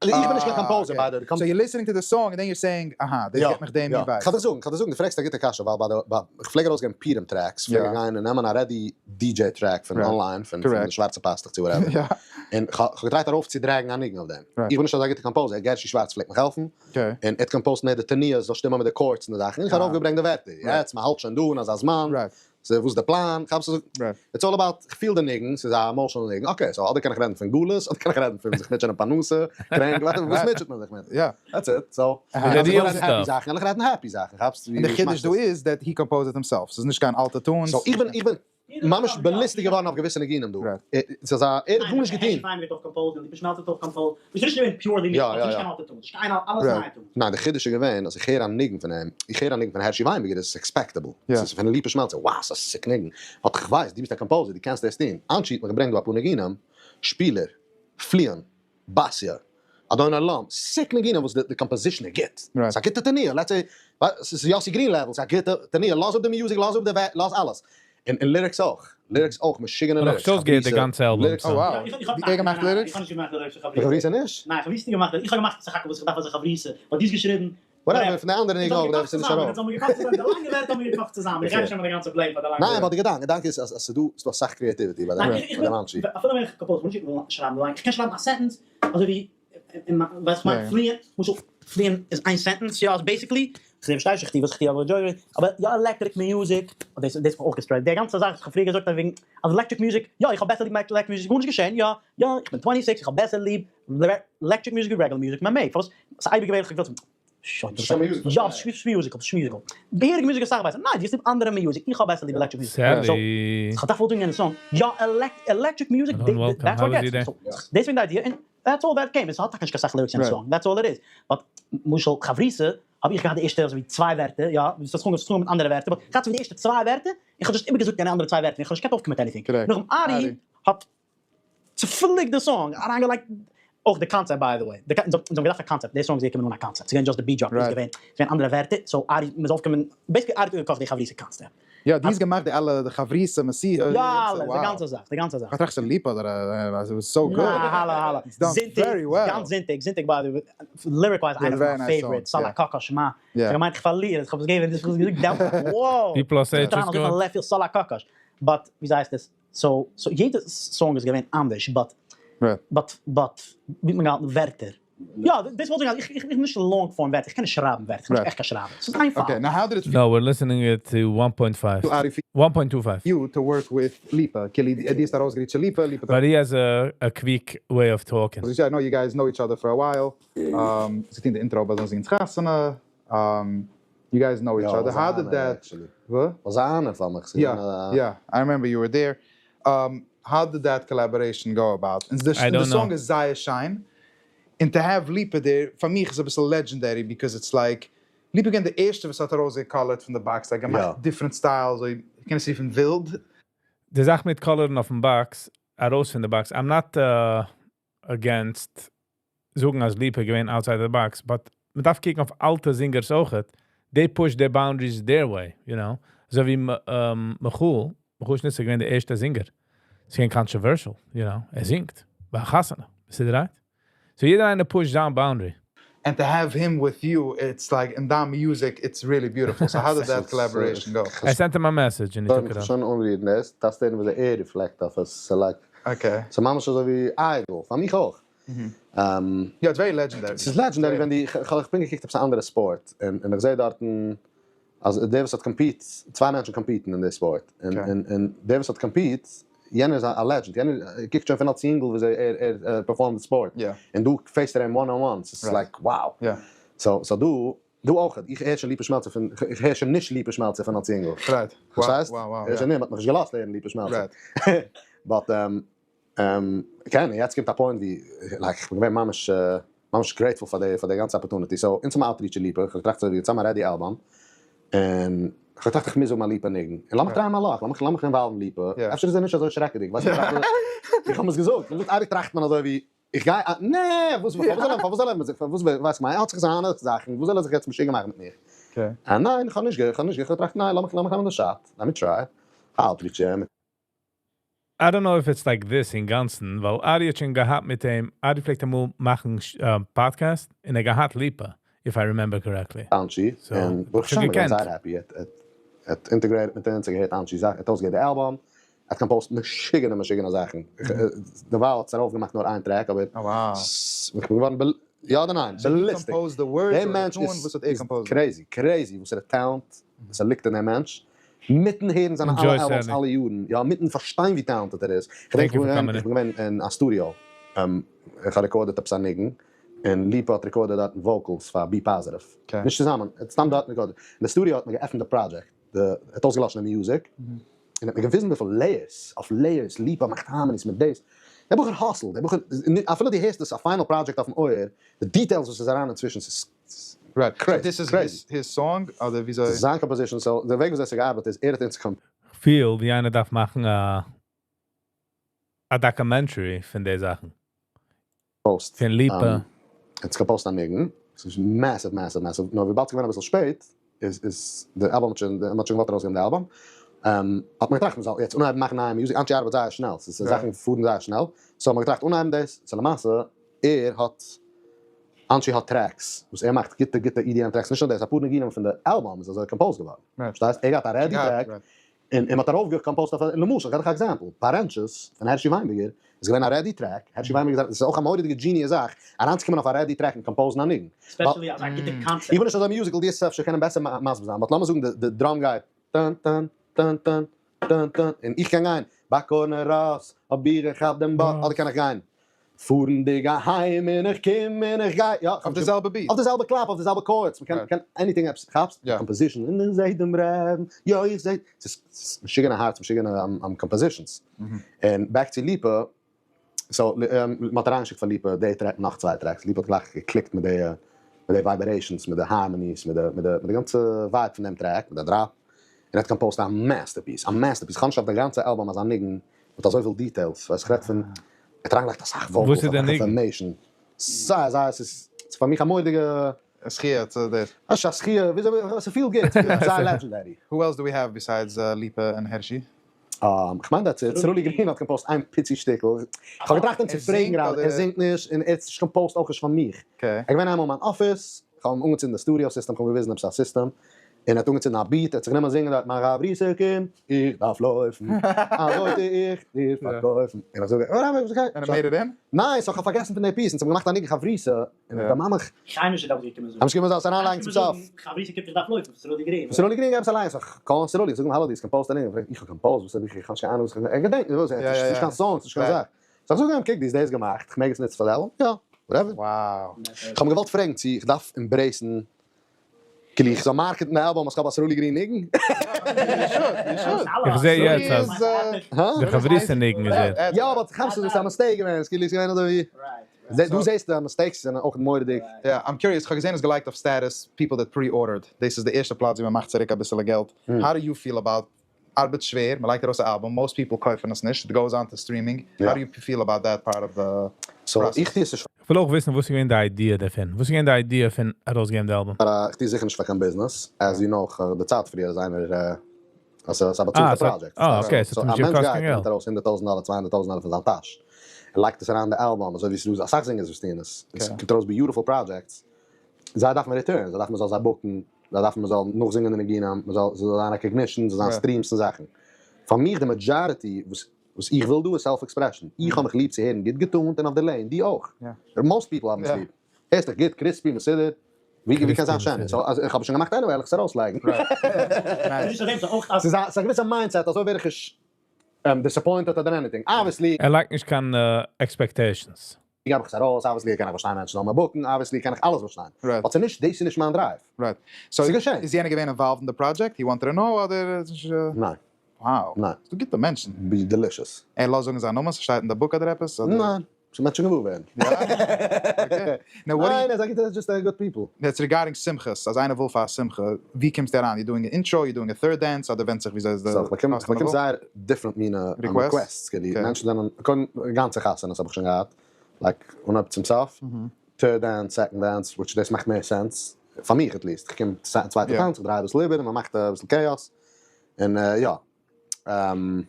איך בין נישט קיין composer by the. So you're listening to the song and then you're saying, אהא, דאס געבט מיך דעם vibe. כ'וועל דיר זאגן, כ'וועל דיר זאגן, דו פרעגסט א גוטע קשיא, ווייל ביי די, ביי, איך פלעג ארויסגעבן פורים tracks, פלעג איך גיין און נעמען א ready DJ track פון online, פון די שווארצע פאסטוך צו whatever, און כ'האב געטרייט ארויפצודרעגן א ניגון אויף דעם. איך בין נישט אזא גוטע composer, גערשי שווארץ פלעגט מיך העלפן, און ער האט composed מער די תנועות זאל שטימען מיט די chords און די זאכן, און איך האב ארויפגעברענגט די ווערטער, יעצט מ'האלט שוין דא אין אזא זמן, so וואס איז די פלאן? כאפסט וואס איך It's all about, איך פיל די ניגון, ס'איז א emotional ניגון, okay, so אדער קען איך רעדן פון גלות, אדער קען איך רעדן פון זיך מוטשען אין פרנסה, קרענק, וואס מוטשעט מען זיך מיט? That's it, so, אז איך וויל רעדן happy זאכן, וועל איך רעדן happy זאכן, כאפסט ווי און די חידוש דא איז that he composed it himself, ס'איז נישט קיין אלטע tunes. So איך בין, איך בין ממש ballistic געווארן אויף געוויסע ניגונים דא. ס'איז א, ער האט גארנישט געטון. ניין, די חידוש איז געווען אז איך הער א ניגון פון אים, איך הער א ניגון פון הערשי וויינבערגער, דאס איז expectable, ס'איז פון ליפא שמעלצער, wow ס'איז א sick ניגון, but איך ווייס דו ביסט א composer דו קענסט דאס טון, אנשי האט מיך געברענגט דא אפאר ניגונים, שפילער, פליען, באסיע, אדון עולם, sick ניגונים וואס די composition איז גוט, ס'איז א גוטע תנועה, let's say, ס'איז יאסי גרין level, ס'איז א גוטע תנועה, לאז אפ די music, לאז אפ די ווערטער, לאז אלעס. און lyrics אויך, lyrics אויך, משוגענע lyrics. כ'האב שוין אויסגעהערט די גאנצע אלבום. Lyrics Oh wow, ווי ער געמאכט lyrics? איך האב נישט געמאכט lyrics פאר חברותא. חברותא נישט? ניין, איך האב נישט געמאכט, איך האב געמאכט סך הכל וואס איך דארף אז איך חברותא, but דו האסט געשריבן. Whatever, פון די אנדערע ניגון אויך, דארף עס נישט ארויף. אונז האבן געקאכט צוזאמען, די לאנגע ווערטער האבן מיר געקאכט צוזאמען, איך גיי נישט נעמען די גאנצע blame פאר די לאנגע ניין, but די געדאנק, געדאנק איז אז ס'איז דא, ס'איז דא אסאך creativity ביי דעם אנשי. אפילו ווען איך compose, מוז איך שרייבן לאנג, איך קען שרייבן א sentence, אזוי ווי, ווייסט איך מיין, פליען, למשל, פליען איז איין sentence, יא, basically, כ'פארשטיי נישט וואס איך טו אבער enjoy, אבער יא electric music, דאס האב איך אויך געסטרעיט, די גאנצע זאך וואס כ'האב פריער געזאגט וועגן אז electric music, יא איך האב בעסער ליב electric music, גארנישט געשען, יא יא איך בין 26 איך האב בעסער ליב electric music ווי regular music, מען מעג, פארוואס? ס'איז אייביג געווען איך האב געפילט שוין דאס איז יא ס'איז musical, ס'איז musical, געהעריגע music איז אסאך בעסער, ניין דו האסט ליב אנדערע music, איך האב בעסער ליב electric music, so כ'האב געדארפט וואלט יענע song, יא electric music, that's what gets, so דאס וועגן די idea, און that's all that came, עס האט טאקע נישט קיין סאך lyrics אין די song, that's all it is, but למשל חברותא האב איך געהאט די ערשטע אזויווי צוויי ווערטער, יא, וואס האט זיך אנגעהויבן מיט אנדערע ווערטער, but כ'האט אזויווי די ערשטע צוויי ווערטער, איך האב just איבערגעזאגט יענע אנדערע צוויי ווערטער, איך האב נישט געקענט אויפקומען מיט anything. נאכדעם ארי האט צופליקט די song, אריינגעלייגט אויך די concept by the way, אונז האבן געדארפט א concept, די song איז געקומען אן א concept, ס'איז געווען just די beat drop, איז געווען, ס'איז געווען אנדערע ווערטער, so ארי, מ'איז אויפגעקומען, basically ארי האט געקאכט די חברותא concept. יא, דו האסט געמאכט די אלע די חברותא מסירה. יא אלעס, די גאנצע זאך, די גאנצע זאך. כ'טראכט ס'איז ליפא אדער א, it was so good. נא, האלא האלא. זונטאג, גאנץ זונטאג, זונטאג by the way, lyric wise איינע פון מיין favorite, סאלא קאקאש מה. איך האב געמיינט איך פארליר, איך האב עס געגעבן, איך האב עס געזאגט דעמאלטס, wow. די plus H איז גוט. left field סאלא קאקאש. But, וויאזוי הייסט עס, so, so יעדע song איז געווען אנדערש, but. But but ווי האט מען געהאלטן ווערטער? יא, דאס וואלט איך איך בין נישט long form ווערטער, איך קען נישט שרייבן ווערטער, איך בין נישט עכט קיין שרייבער, ס'איז איינפאך. Okay, now how did it No, we're listening it to 1.5. 1.25. you to work with Lipa? כאילו, דו האסט ארויסגע reach Lipa, Lipa But he has a quick way of talking. I know you guys know each other for a while. זיי טוען די intro ביי זיין חתונה. You guys know each other. How did that... What? Was אן פאר מיך. Yeah, I remember you were there. How did that collaboration go about? And I the don't song know. איז זייער שיין. And to have Lipa there, פאר מיך איז א ביסל legendary because it's like, Lipa געווען דער ערשטער, וואס האט ארויסגע color ט פון די box, like, ער מאכט different styles, איך קען עס רופן ווילד. די זאך מיט color ן אויפן box, ארויס פון די box, I'm not against זאגן אז Lipa געווען outside the box, but מען דארף קוקן אויף אלטע singers אויכעט. They push their boundaries their way. אזוי ווי Michoel, Michoel Schnitzer געווען דער ערשטער singer. ס'איז געווען controversial. ער זינגט. ביי חתונה. ביסטו right? So יעדער איינער push זיין boundary. And to have him with you, it's like, in that music, it's really beautiful. So how did that collaboration go? I sent him a message and he took it off. שוין אנרירן דאס, דאס דען וואס ער reflect אויף עס, like, Okay. So ממש אזוי ווי idol, פאר מיך אויך. Yeah, it's very legendary. עס איז legendary, ווען די, איך בין געקוקט אויף אן אנדערע sport, און איך זע דארטן, אז דער וואס האט compete, צוויי מענטשן compete ן אין דער sport. און און דער וואס האט compete, יענער איז א legend, יענער קוקט שוין פון אלס יונגל, ווי ער perform ט sport. און דו face ט אים one on one, it's like, wow. So דו אויך, איך הער שוין Lipa Schmeltzer פון, איך הער שוין נישט Lipa Schmeltzer פון אלס יונגל. פארשטייסט? Wow, ער שוין נישט, מ'האט מיך נישט געלאזט הערן Lipa Schmeltzer. But, קען, יעצט קומט א point ווי, like, איך בין געווען ממש, ממש grateful פאר די גאנצע opportunity. So, אונז האבן outreach Lipa, איך האב געטראכט, אזוי ווי, יעצט האבן מיר א ready album. און איך האב געטראכט, איך מוז האבן א Lipa ניגון. און לאמיך try ען my luck, לאמיך involve ן Lipa. אפשר איז ער נישט אזוי שרעקעדיג, ווייסט דו, איך האב עס געזאגט, מען זאגט, אייביג טראכט מען אזוי ווי, איך גיי, נע, וואס, פארוואס זאל ער, פארוואס זאל ער זיך, פארוואס, ווייסט מען, ער האט זיך זיינע זאכן, וואס זאל ער זיך יעצט משוגע מאכן מיט מיר? ניין, איך האב נישט געטראכט, ניין, לאמיך נעמען די shot, let me try. Outreach אים. I don't know if it's like this אין גאנצן, ווייל Ari האט שוין געהאט מיט אים, Ari פלעגט אמאל מאכן podcast, און ער געהאט Lipa, if I remember correctly. Anchi, So, און ברוך שוין השם, איך בין געקענט. זייער happy. ער האט integrate מיט אונז, ער געהערט Anchi זאכן, ער האט אויסגעהערט די album, ער האט composed משוגענע, משוגענע זאכן. דערווייל האט ער ארויפגעמאכט נאר איין track, אבער Oh, wow. איך בין געווארן יא אדער ניין, So he ballistic. composed the words דער or the מענטש tune? איז וואס האט ער איז composed? Crazy, crazy, וואס ער האט talent, וואס ער ליגט אין דעם מענטש. מיטן הערן זיינע Enjoy, אלע albums Sally. אלע יארן, יא, מיטן פארשטיין ווי talented ער איז. איך געדענק, Thank you for coming איך בין געווען אין א studio, איך האב recorded עפעס א ניגון, און Lipa האט recorded דארט vocals פאר Be Positive. נישט צוזאמען, ער האט סתם דארט recorded. אין די studio האט מען געעפנט די project, ער האט אויסגעלאשן די music, און האט מיר געוויזן וויפיל layers, אויף layers, Lipa מאכט harmonies מיט דאס. דער בחור hustle, דער בחור, אפילו דו הערסט עס א final project אויפן אויער, די details וואס איז אריין אינצווישן, ס'איז crazy, So this is crazy. his song, אדער וויאזוי? ס'איז זיין composition, so דער וועג ווי אזוי עס געארבעט איז, ער האט אונז Feel ווי איינער דארף מאכן א documentary פון די זאכן. Composed. פון Lipa. אונז composed א ניגון. ס'איז massive, massive, massive. נאר וויבאלד ס'איז געווען א ביסל שפעט, איז די album שוין, מ'האט שוין געוואלט ארויסגעבן די album. האט מען געטראכט, מ'זאל יעצט אנהייבן מאכן נייע music. Anchi ארבעט זייער שנעל. ס'איז זאכן פארן זייער שנעל. So האט מען געטראכט אנהייבן דאס. So למעשה, Anchi האט tracks, וואס ער מאכט גוטע, גוטע EDM tracks. נישט נאר דאס, א פאר ניגונים פון די album איז אזוי composed געווארן. פארשטייסט? ער האט א ready track. און ער האט ארויף גע composed אויף, למשל, איך געב דיך א example. פארענטשעס פון Hershey Weinberger איז געווען א ready track. Hershey Weinberger זאגט, עס איז אויך א מורא'דיגע genius זאך, אריינצוקומען אויף א ready track און compose ן א ניגון. Especially אז א גוטע concept. איך בין נישט אזוי musical, די אפשר קענען בעסער מסביר זיין, but לאמיר זאגן, די drum גייט, טן, טן, טן, טן, טן, טן, און איך קען גיין, ביי corner ראס, האב איך געכאפט דעם באס, אדער קען איך גיין, פארנדיג אהיים און איך קום און איך גיי, יא, אויף די זעלבע beat. אויף די זעלבע קלאפ, אויף די זעלבע chords, מ'קען קען anything עפעס, כאפסט? Composition, און איך זע דעם רעבן, יא, איך זע, ס'איז משוגענע הארץ, משוגענע compositions. און back to Lipa, so, מ'האט אריינגעשיקט פאר Lipa די track, נאך צוויי tracks, Lipa האט גלייך גע click ט מיט די vibrations, מיט די harmonies, מיט די גאנצע vibe פון דעם track, מיט די drop, און ער האט composed א masterpiece, א masterpiece. איך האב נישט אויף די גאנצע album אזא ניגון מיט אזויפיל details, ווייסט, איך רעד פון, ער האט אריינגעלייגט אסאך vocals, וואס איז דער אסאך ניגון? Information. זייער, זייער, עס איז פאר מיך א מורא'דיגע זכיה צו דער. א זכיה, וויאזוי, עס feel גוט, זייער legendary. Who else do we have besides Lipa and Hershey? איך מיין, that's it. Sruli Green האט composed איין פיצי שטיקל. איך האב געטראכט אים ער צו פרעגן זינגט גראדע. אדער ער זינגט נישט, און ער האט נישט composed אויך נישט פאר מיך. Okay. איך בין איינמאל אין מיין office, איך האב אים אנגעצינדן די studio system, איך האב געוויזן עפעס א system. און ער האט אנגעצינדן א beat, ער האט זיך גענומען זינגען דארט, מיין חברותא קומט, איך דארף לויפן, אזוי טו איך דיר פארקויפן, און איך זאג And it made it in? ניין, so איך האב פארגעסן פון די piece, אונז האבן געמאכט א ניגון חברותא, און איך בין ממש. קיינער נישט דארף געקומען זאגן. האב נישט געקומען זאלסט אריינלייגן צום סוף. חברותא קומט איך דארף לויפן, סרולי גרין. סרולי גרין געב עס אליין, so איך call סרולי, איך זאג אים האלא דו האסט composed א ניגון, ער פרעגט איך האב composed, וואס האב איך, איך האב נישט קיין אהנונג וואס איך האב, ער געדענקט נישט וואס, ער האט נישט קיין songs, נישט קיין זאך. so איך זאג אים קוק דו האסט דאס געמאכט, איך מעג עס נוצן פאר די אלבום? יא, whatever. איך האב אים געוואלט פרעגן צו איך דארף embrace ן כאילו איך זאל market ן די אלבום אז כ'האב א סרולי גרין ניגון? איך זע יעצט אז די חברותא ניגון איז ער. יא but כאפסט עס איז א mistake געווען, ס'איז כאילו געווען אזוי ווי דו זעסט די mistakes זענען אויך מורא'דיג. יא, I'm curious, כ'האב געזען עס געלייגט אויף status, people that pre-ordered, דאס איז די ערשטע פלאץ ווי מ'מאכט צוריק אביסעלע געלט, how do you feel about ארבעט שווער, מ'לייגט ארויס א אלבום, most people קויפן עס נישט, it goes on to streaming, how do you feel about that part of the process? איך טו עס נישט. כ'וויל אויך וויסן וואס איז געווען די idea דערפון? וואס איז געווען די idea פון ארויסגעבן די אלבום? פאר א, כ'טו זיכער נישט פאר קיין ביזנעס, as you know, כ'האב דערציילט פריער אז איינער, אז ס'איז א באצאלטע פראדזשעקט. אה okay, ס'האט נישט געקאסט קיין געלט. א מענטש גייט און נעמט ארויס 100,000 דאלער, 200,000 דאלער פון זיין טאש, און לייגט עס אריין אין די אלבום, אזוי ווי ס'איז דא אסאך זינגערס וואס טוען עס, און ס'קומט ארויס beautiful projects, זיי דארפן return, זיי דארפן מ'זאל זיי book ן, זיי דארפן מ'זאל נאכזינגען די ניגונים, מ'זאל, ס'זאל זיין recognition, ס'זאל זיין streams און זאכן. פאר מיך די majority וואס וואס איך וויל דא איז self expression. איך האב מיך ליב צו הערן גוט גע tuned און אויף די lane, דו אויך. Most people האבן עס ליב. הערסט דיך גוט, crispy, מסודר. ווי קען זיין שענער? So אז איך האב עס שוין געמאכט anyway, וועל איך עס ארויסלייגן. ס'איז א געוויסע mindset, אזוי ווער איך נישט disappointed אדער anything. Obviously. ער לייגט נישט קיין expectations. געב איך עס ארויס, obviously קען איך באשטיין מענטשן זאלן מיר book ן, obviously קען איך אלעס באשטיין. But ס'איז נישט, דאס איז נישט מיין drive. Right. So ס'איז געשען. איז יענער געווען involved אין די project? He wanted to know אדער איז נישט? ניין. Wow. ניין. ס'דא גוטע מענטשן. Be delicious. ער לאזט זאגן זיין נאמען? ס'שטייט אין די book אדער עפעס? אדער? ניין. ס'מענטשן שוין געוואר ווערן. יא? Okay. Now what do you. ניין, ער איז א גוטע, just good people. That's regarding שמחות, אז איינער וויל פאר א שמחה, ווי קומסטו אריין? You doing א intro? You doing a third dance? אדער ווענדט זיך וויאזוי איז די So איך באקום זייער different מינע requests, כאילו מענטשן זענען, קודם גאנצע חתונות האב איך שוין געהאט, like אנהויב צום סוף, third dance, second dance, which דאס מאכט מער sense, פאר מיך at least, איך קום צווייטע טאנץ, איך דריי אביסל איבער און מען מאכט אביסל chaos, און יא. און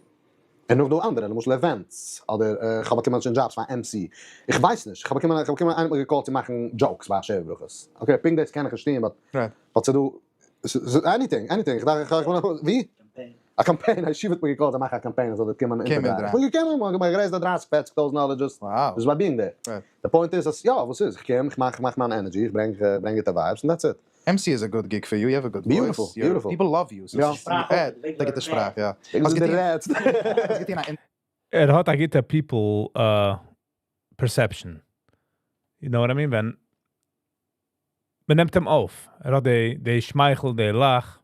נאך דא אנדערע, למשל events, אדער איך האב באקומען שוין jobs פאר MC, איך ווייס נישט, איך האב באקומען, איך האב באקומען, איינער האט מיך גע call ט צו מאכן jokes ביי א שבע ברכות, okay פונקט דאס קען איך נישט טון but but ס'דא, anything, anything, איך דארף, איך איך ווי? א קאמפיין, א ישיבה האט מיך גע call ט זיי מאכן א קאמפיין איך זאל דארט קומען אונטערדרייען, איך בין געקומען, מ'האט גע raised א דרייסיג פערציג טויזנט דאלער just just by being there, די point איז אז יא וואס איז, איך קום, איך מאך, איך מאך מיין energy, איך ברענג, איך ברענג גוטע vibes און that's it. MC איז א good gig for you, you have a good voice, people love you, די גוטע שפראך, יא. האסט געטון א. ער האט א גוטע people perception, you know what I mean, ווען מען נעמט אים אויף, ער האט די שמייכל, די לאך.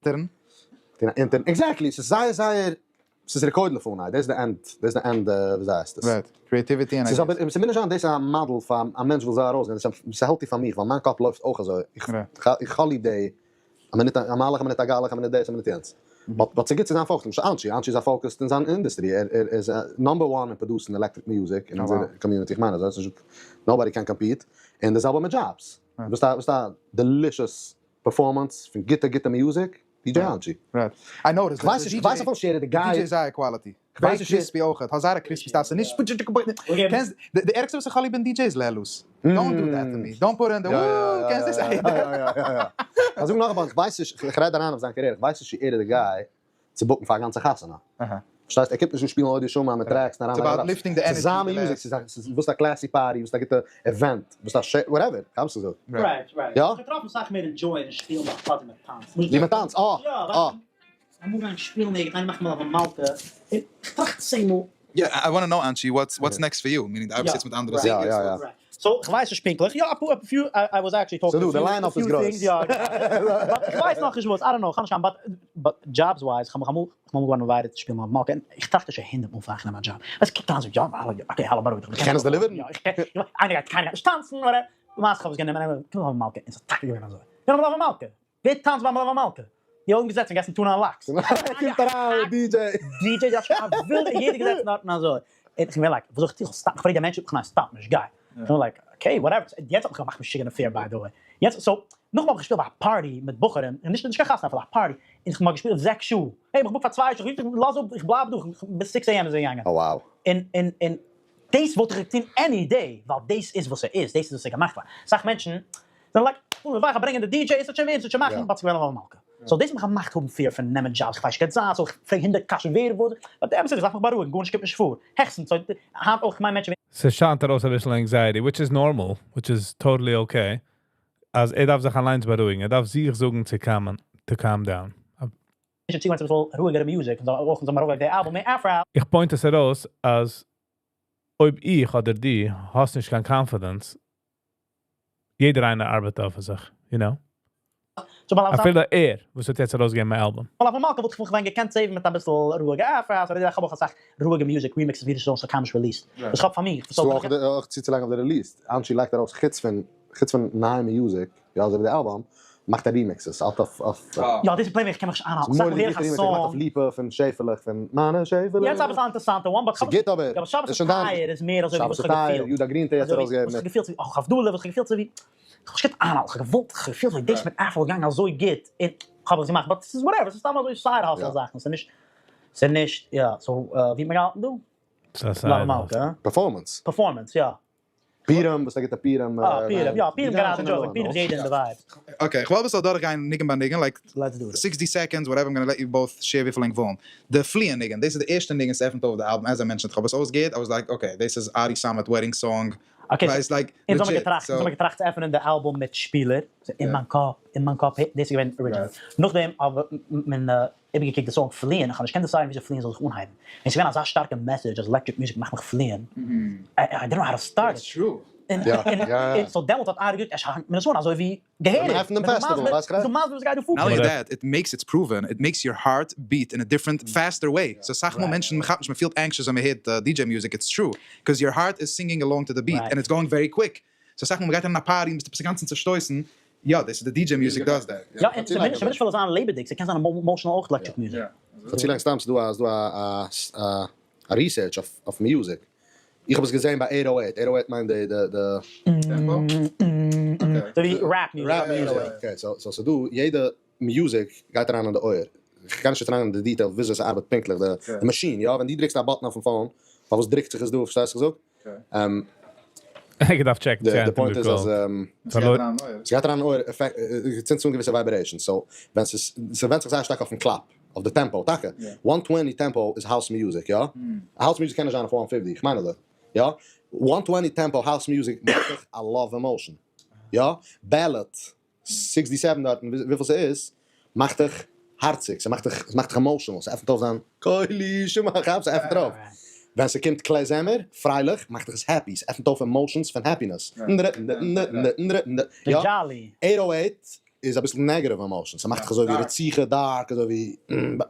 Intern. Intern, exactly, ס'איז זייער זייער, ס'איז רקוד לפני, דאס איז די end, דאס איז די end, וויאזוי הייסט עס? Right, creativity און ס'איז אבער, ס'מוז נישט זיין דאס איז א מאדעל פאר א מענטש וויל זיי ארויסגיין, דאס איז healthy פאר מיך, ווייל מיין קאפ לויפט אויך אזוי, איך האב ליב די, א מינוט א מלאך, א מינוט א גלח, א מינוט דאס, א מינוט יענץ. But ס'איז גוט צו זיין focused, למשל אנטשי, אנטשי איז א focused אין זיין industry, ער איז number one אין produce ן electric music אין אונזער community, איך מיין אזוי, ס'נישט, nobody can compete, און די זעלבע מיט jobs, ביסט א ביסט א delicious performance פון גוטע גוטע music, DJ אנטשי. Right. I notice כ'ווייס נישט, כ'ווייס אפילו נישט יעדער די guy. DJ איז זייער quality. כ'ווייס נישט crispy אויכעט, האט זייער א crispy style, ס'איז נישט קענסט, די ערגסטע וואס איך האב ליב אין DJ איז לעלוס. Don't do that to me, don't put in the וואו, קענסט דאס? יא יא יא יא. כ'זאג נאכאמאל, כ'ווייס נישט, כ'רעד אריין אויף זיין קאריערע, כ'ווייס נישט צו ער איז די guy צו book ן פאר א גאנצע חתונה. פארשטייסט? ער קומט נישט דא שפילן עוד ישמע מיט tracks און אריינלייגן raps. ס'איז זיין music, ס'איז וואס א classy party, וואס א גוטע event, וואס א ש. Whatever, כ'האב עס געזאגט. Right, right. יא? איך האב געטראפן סאך מער enjoy אין שפילן ביי א party מיט טאנץ. ווי מען טאנצט? אה! אה! אמאל גיין שפילן ערגעץ, איינער מאכט מיר אויף א מלכה, און כ'טראכט צען מאל. יא, I wanna know אנטשי, what's next for you? Meaning די ארבעסט יעצט מיט אנדערע זינגערס? יא יא יא. So כ'ווייס נישט פונקטליך, יא אפאר א few, I was actually talking to a few things, יא, But כ'ווייס נאכנישט וואס, I don't know, כ'האב נישט קיין, but but jobs wise, כ'האב מיך אמאל, כ'בין אמאל געווארן invited צו שפילן אויף מלכה, און איך טראכט שוין הונדערט מאל פאר איך נעם א דזשאב, ווייסט קוקט אריין זאגט יא, okay האלא בארואיג דיך, איך קען עס deliver ן? יא, איך קען, איינער גייט קיינער גייט נישט טאנצן, whatever, למעשה כ'האב עס גענומען, און קום אויף מלכה, און ס'איז טאקע געווען אזוי, יא מלוה מלכה, ווער טאנצט ביי מלוה מלכה? די האבן געזעצן און געגעסן tuna און לאקס. קומט אריין DJ. DJ יא שוין א ווילדע יעדער געזעצן דארטן אזוי. און איך בין like וואס זאל איך טון? איך פרעג די מענטשן איך ניין stop נישט גיי. איך בין like okay whatever. יעצט האט מיך געמאכט משוגע און fair by the way. יעצט so נאכדעם האב איך געשפילט ביי א party מיט בחורים און נישט נישט קיין חתונה אפילו א party און איך האב געשפילט זעקס שעה. Hey איך book פאר צוויי שעה איך לאז אפ איך בלייב דא ביז six AM איז ער געגאנגען. Oh wow. און און און דאס וואלט איך געטון any day ווייל דאס איז וואס ער איז דאס איז וואס ער געמאכט פאר. אסאך מענטשן זענען like. איך ווייך ברענגען די DJ, עס וועט שוין ווערן, עס וועט שוין מאכן, but ס'געווען מלוה מלכה. So דאס האט מיך געמאכט האבן fear פון נעמען jobs, איך ווייס נישט גייט זיין, so איך פרעג הונדערט קשיות ווער וואס, but די אמת איז איך דארף מיך בארואיגן, גארנישט קומט נישט פאר, העכסטנס, so היינט אויך, כ'מיין מענטשן. ס'שיינט ארויס אביסל anxiety, which is normal, which is totally okay. אז ער דארף זיך אליינס בארואיגן, ער דארף זיך זאגן צו calm, to calm down. מענטשן צוגעוואוינט צו אביסל רואיגערע music, און זאל אויך אונז האבן ארויפגעלייגט די album מער Afro. איך point עס ארויס אז אויב איך אדער דו האסט נישט קיין confidence, יעדער איינער ארבעט אויף זיך, you know? So ווייל אפילו ער, וואס האט יעצט ארויסגעגעבן מיין album. מלוה מלכה וואלט איך מיך ווען געקענט save ן מיט אביסל רואיגע Afro house, אדער איך האב אויך אסאך רואיגע music remixes ווי די songs האט קיינמאל נישט released. וואס איך האב פאר מיך. ס'דא אויך אויך צוצולייגן אויף די release, אנשי לייגט ארויס חוץ פון חוץ פון נייע music, יא אזוי ווי די album, מאכט ער remixes, האט אויף אויף. יא דאס איז plain איך קען מיך נישט איינהאלטן, אסאך מאל הער איך א song. געמאכט אויף ליפא פון שעפעלעך פון מיינע שעפעלעך. יעצט אביסל א אינטערעסאנטע one but ס'גוט אבער. יא אבער שבת טייער איז מער אזוי ווי וואס איך האב געפילט. יהודה גרינטע יעצט ארויסגעגעבן. וואס איך האב געפילט צו אויך הבדלה וואס איך האב געפילט צו ווי איך האב נישט געקענט איינהאלטן איך האב געוואלט איך האב געפילט ווי דאס מיט Afro איז געגאנגען אזוי גוט און כ'האב עס געמאכט but ס'איז whatever ס'איז סתם אזוי side hustle זאכן ס'איז נישט ס'איז נישט יא so ווי האט מען געהאלטן דא? ס'איז א מלוה side מלכה. Performance. Performance יא. פירם, וואס א גוטע פירם. אה, פירם, יא, פירם גראדע joke, פירם איז יעדער אין די vibe. Okay, איך וועל אביסל אדורכגיין ניגון ביי ניגון, like Let's do it. 60 seconds, whatever, I'm gonna let you both share וויפיל ענק ווילן. די פליען ניגון, דאס איז די ערשטע ניגון וואס עפנט אויף די album, as I mentioned, איך האב עס אויסגעהערט, I was like, okay, דאס איז ארי סאמעט wedding song, Okay, ווייסט, like, אונז האבן legit, געטראכט, אונז so. האבן געטראכט צו עפענען די album מיט שפילער, אין מיין קאפ, אין מיין קאפ, דאס איז געווען original. נאכדעם האב מען איבערגעקוקט די song פליען, איך האב נישט געקענט decide ן וויאזוי פליען זאל זיך אנהייבן, און ס'איז געווען אזא שטארקע message אז electric music מאכט מיך פליען, I didn't know how to start it. און so דעמאלטס האט ארי געזאגט, עס האנגט מיר עס אן אזוי ווי געהעריג, מ'איז מסביר וואס גייט דא פאר. Not only that, it makes it's proven, it makes your heart beat in a different faster way, so אסאך מאל מענטשן מ'כאפט נישט מ'פילט anxious ווען מ'הערט DJ music, it's true, cause your heart is singing along to the beat and it's going very quick, so אסאך מאל מ'גייט אריין אין א party און ביסט עפעס אינגאנצן צושטויסן, יא דאס איז די DJ music does that. יא און ס'מוז נישט אפילו זיין לעבעדיג, ס'קען זיין emotional אויך electric music. פאר צו לאנג סתם ס'דא א ס'דא א א research אויף music, איך האב עס געזען ביי 808, 808 מיינט די די די. Tempo? אזוי ווי rap music. Rap music, okay so ס'דא יעדע music גייט אריין אין די אויער, איך גיי נישט יעצט אריין אין די detail וויאזוי ס'ארבעט פונקטליך די מאשין, יא ווען דו דרוקסט א button אויפן phone פארוואס דרוקט זיך עס דא פארשטייסט וואס איך זאג? איך דארף check ן די point איז אז ס'גייט אריין אין אויער צינדט אן געוויסע vibrations, so ווען ס'איז ס'ווענדט זיך זייער שטארק אויפן קלאפ, אויף די tempo, טאקע 120 tempo איז house music יא? House music קען נישט זיין אויף 150, כ'מיין אזוי יא? 120 tempo house music מאכט דיך א love emotion יא? Ballad 67 דארטן וויפיל ס'איז מאכט דיך הארציג, ס'מאכט דיך ס'מאכט דיך emotional, ס'עפנט אויף דיין קולי שמע כאפ ס'עפנט אויף. ווען ס'קומט כלי זמר, פרייליך, מאכט דיך עס happy, ס'עפנט אויף emotions פון happiness. יא, 808 איז אביסל negative emotion, ס'מאכט דיך אזוי ווי רציחה, dark, אזוי ווי,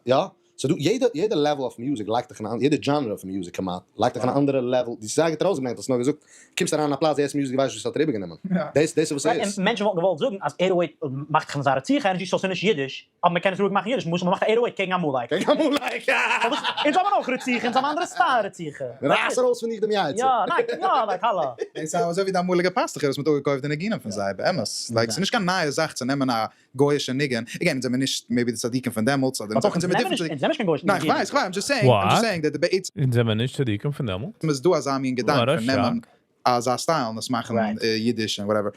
יא. ס'דא יעדע יעדע level אויף music לייגט דיך אין א יעדע genre פון music כמעט לייגט דיך אין א אנדערע level, די זייער גוט ארויסגעברענגט האסט נאר געזאגט קומסט אריין אין א פלאץ די הערסט music די ווייסט נישט וואס האט ער איבערגענומען דאס דאס איז וואס ס'איז. און מענטשן וואלטן געוואלט זאגן אז 808 מאכט דיך אין זייער רציחה energy so ס'איז נישט אידיש אבער מ'קען עס רואיג מאכן אידיש למשל מ'מאכט א 808 קעגן עמלק. קעגן עמלק! פארוואס? אונז האבן אויך רציחה אונז האבן אנדערע style רציחה. רייס ארויס פון דיך דעם יצר. יא ניין יא like האלא. דאס איז אזוי ווי די אמאליגע פאסטוכער וואס מ'האט אפגעקויפט די ניגונים פון זיי באמת like ס'איז נישט קיין נייע זאך צו נעמען א גוי'אישע ניגון, again אונז זעמיר נישט maybe די צדיקים פון דעמאלטס אדער אונז זעמיר different אונז זעמיר נישט קיין גוי'אישע ניין כ'ווייס כ'ווייס I'm just saying, I'm just saying that די בעצם. אונז זעמיר נישט צדיקים פון דעמאלטס? איז דא אזא מין געדאנק פון נעמען אזא style און עס מאכן אידיש און whatever,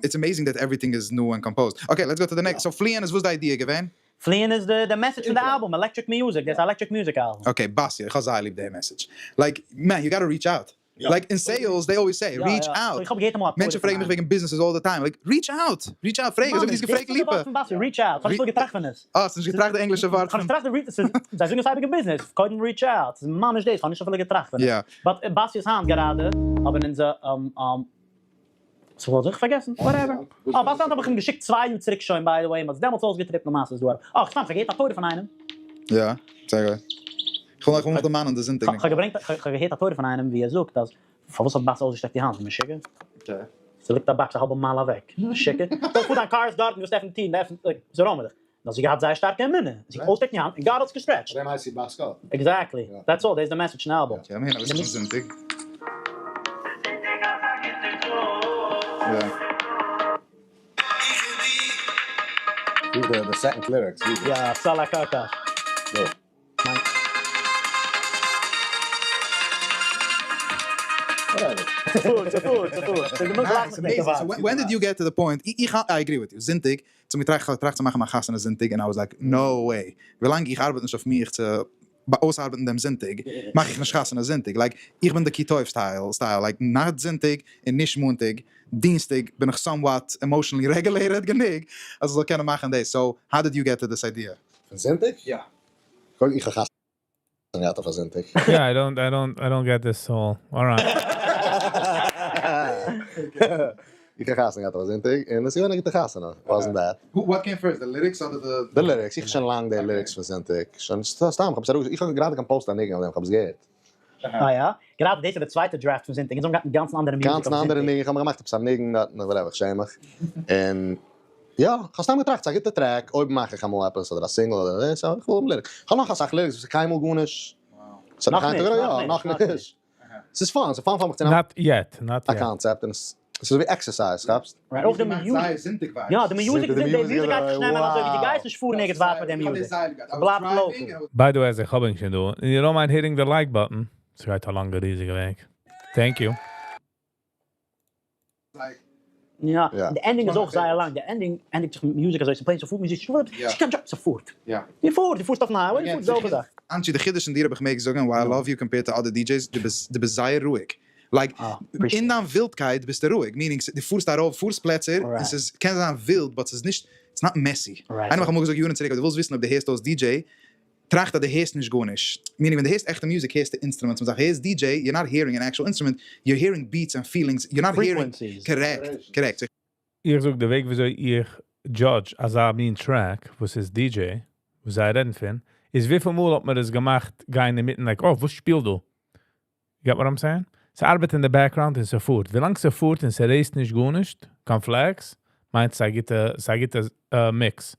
it's amazing that everything is new and composed, okay let's go to the next, so פליען איז וואס די idea געווען? פליען איז די message פון די album, electric music, דאס איז א electric music album. Okay באסי, איך האב זייער ליב די message, like man you gotta reach out, like אין sales they always say reach out, איך האב געהערט אמאל א מענטשן פרעגן מיך וועגן businesses all the time, like reach out, reach out, פרעג אזוי ווי דו האסט געפרעגט ליפא. Reach out, כ'האב נישט געטראכט פון עס. אה, האסט נישט געטראכט די ענגלישע ווארט פון. כ'האב נישט געטראכט די, זיי זאגן עס אייביג אין ביזנעס, קודם reach out, ס'איז ממש דאס, כ'האב נישט אפילו געטראכט פון עס. But באסי איז היינט גראדע, האבן אונזער ס'וואלט זיך פארגעסן, whatever. אה, באסי היינט האב איך אים געשיקט 2 יאר צוריק שוין by the way, מ'האט עס דעמאלטס אויסגעטריפט, למעשה איז דא א, אה, סתם, כ'האב געהערט א תורה פון איינעם. יא, זייער גוט. כ'וויל נאך דערמאנען די זונטאג. כ'האב געברענגט, כ'האב געהערט א תורה פון איינעם ווי ער זאגט אז פארוואס האט באסי אויסגעשטעקט די האנט? משוגע? ס'ליגט א box א האלבע מייל אוועק. משוגע? דארט פאר דיין קאר איז דארט און דו וועסט עפענען טיר און עפענט, וואס איז wrong מיט דיך? נאר זי געהאט זייער שטארקע אמונה, זי האט אויסגעשטעקט די האנט און God האט עס גע stretch ט. פאר דעם הייסט זי בת קול. Exactly. That's all, דאס איז די message פון album. Okay, לאמיר הערן אביסל פון זונטאג. דא איז די second lyrics. יא, סאלא קאקא. Whatever. ס'פארט, ס'פארט, ס'פארט. ס'איז גענוג לאך מיך נישט So when did you get to the point, איך I agree with you, זונטאג, צו מיר טראכט, טראכט צו מאכן מיין חתונה זונטאג, and I was like, no way, ווילאנג איך ארבעט נישט אויף מיך צו אויסארבעטן דעם זונטאג, מאך איך נישט חתונה זונטאג, like, איך בין די כי טוב style, style, like, נאכט זונטאג און נישט מאנטאג, דינסטאג בין איך somewhat emotionally regulated גענוג אז איך זאל קענען מאכן דאס, so how did you get to this idea? פון זונטאג? יא. קודם איך האב חתונה געהאט אויף א זונטאג. Yeah, I don't, I don't, I don't get this whole. All right. איך האב חתונה געהאט אויף א זונטאג, און עס איז געווען א גוטע חתונה. Wasn't bad. What came first, the lyrics אדער the... די lyrics, איך האב שוין לאנג די lyrics פון זונטאג. שוין סתם, איך האב עס ארויס, איך האב גראדע composed א ניגון אויף דעם, איך האב עס געהערט. אה יא? גראדע דאס איז די צווייטע draft פון זונטאג, אונז האבן געהאט אינגאנצן אנדערע music גאנץ אויף אנדערע זונטאג. ניגון, איך האב מיר געמאכט עפעס א ניגון דארט, whatever, איך שעם מיך. און יא, איך האב סתם געטראכט, ס'איז א גוטע track, אויב מאך איך אמאל עפעס, אדער א single, אדער דאס, איך וויל האבן lyrics. איך האב נאך אסאך lyrics וואס איך קיינמאל גארנישט. ס'האט נאך נאך נישט, יא, נאך נאך נישט, נאך נישט. ס'איז fun, ס'איז fun פאר מיך צו נעמען Not yet, not א yet. קאנצעפט, און עס איז ווי exercise, כאפסט? Right, אויך די music. יא, די music, די די music music גייט זיך נעמען אזוי ווי דו גייסט נישט פארן ערגעץ ווייט מיט די music. בלייבט local. By the way, אז איך האב שוין דא, you don't mind hitting the like button. ס'גייט א לאנגע ריזיגע וועג. Thank you. יא, יא. די ending איז אויך זייער לאנג. די ending ענדיגט זיך מיט music אזוי, ס' play ט זאפארט music, זאפארט. יא. דו פארסט, דו פארסט אויפן highway, דו פארסט זעלבע זאך. אנשי, די חידוש אין דיר האב איך מעג זאגן, why I love you compared to other DJs, דו ביסט זייער רואיג. Like, אה, appreciate אין דיין ווילדקייט ביסטו רואיג, meaning, דו פארסט ארויף, פארסט פלעצער, און ס'איז, קען זיין ווילד, but ס'איז נישט, it's not messy. איינער האט אמאל געזאגט יארן צוריק, אויב דו ווילסט וויסן אויב דו הערסט אויס DJ, טראכט אז דו הערסט נישט גארנישט. Meaning, ווען דו הערסט עכטע music, הערסטו instruments. ווען מ'זאגט הערסט DJ, you're not hearing an actual instrument, you're hearing beats and feelings, you're not hearing... Frequencies. Correct, correct. איך זאג, די וועג וויאזוי איך judge אזא מין track, וואס איז DJ, וואס זיי רעדן פון, איז וויפיל מאל האט מען עס געמאכט, גיין אינמיטן, like, oh, וואס שפילט דא? You get what I'm saying? ס'ארבעט אין די background און ס'פארט. ווילאנג ס'פארט און ס'רייסט נישט גארנישט, קיין flags, מיינט ס'איז א גוטע, ס'איז א גוטע mix.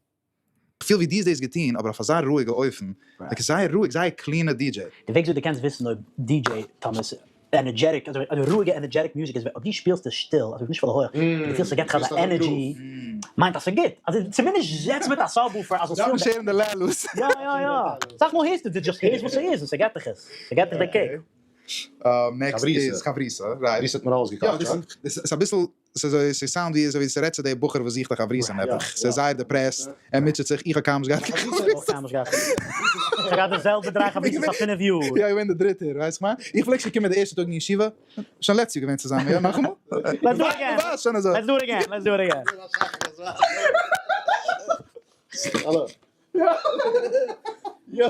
איך פיל ווי these days געטון, אבער אויף אזא רואיגע אופן. Like, זייער רואיג, זייער clean DJ. די וועג וויאזוי דו קענסט וויסן אויב DJ Thomas energetic, אזוי רואיגע energetic music איז, אויב דו שפילסט עס שטיל, אזוי נישט פול הויך, דו פילסט ס'געט דיך אזא energy, מיינט אז ס'גוט. אזוי צומינדערשט זעץ מיט א subwoofer, אז זאלסט דארף פילן נישט הערן די לעלוס. יא, יא, יא. סאך מאל הערסטו, דו just הערסט וואס ס'איז און ס'געט דיך עס. ס'געט דיך די kick. Next חברותא. איז חברותא, right. חברותא האט מיר אויסגעקאכט, יא, דאס איז אביסל, ס'איז אזוי, ס'sound ווי אזוי ווי ס'רעדט צו דער בחור וואס זוכט א חברותא נעבעך. ס'איז זייער depressed, ער מוטשעט זיך, איך האב קיינמאל נישט געהאט קיין איך האב קיינמאל נישט געהאט. איך האב געהאט די זעלבע דריי חברותות פאר 5 יאר. יא, איך בין דער דריטער, ווייסט איך מיין? איך פלעג שוין קומען די ערשטע טאג אין ישיבה, שוין לעצטע יאר געווען צוזאמען, יא, נאכאמאל? Let's do it again. וואס, שוין אזוי. Let's do it again, let's do it again. האלא. יא.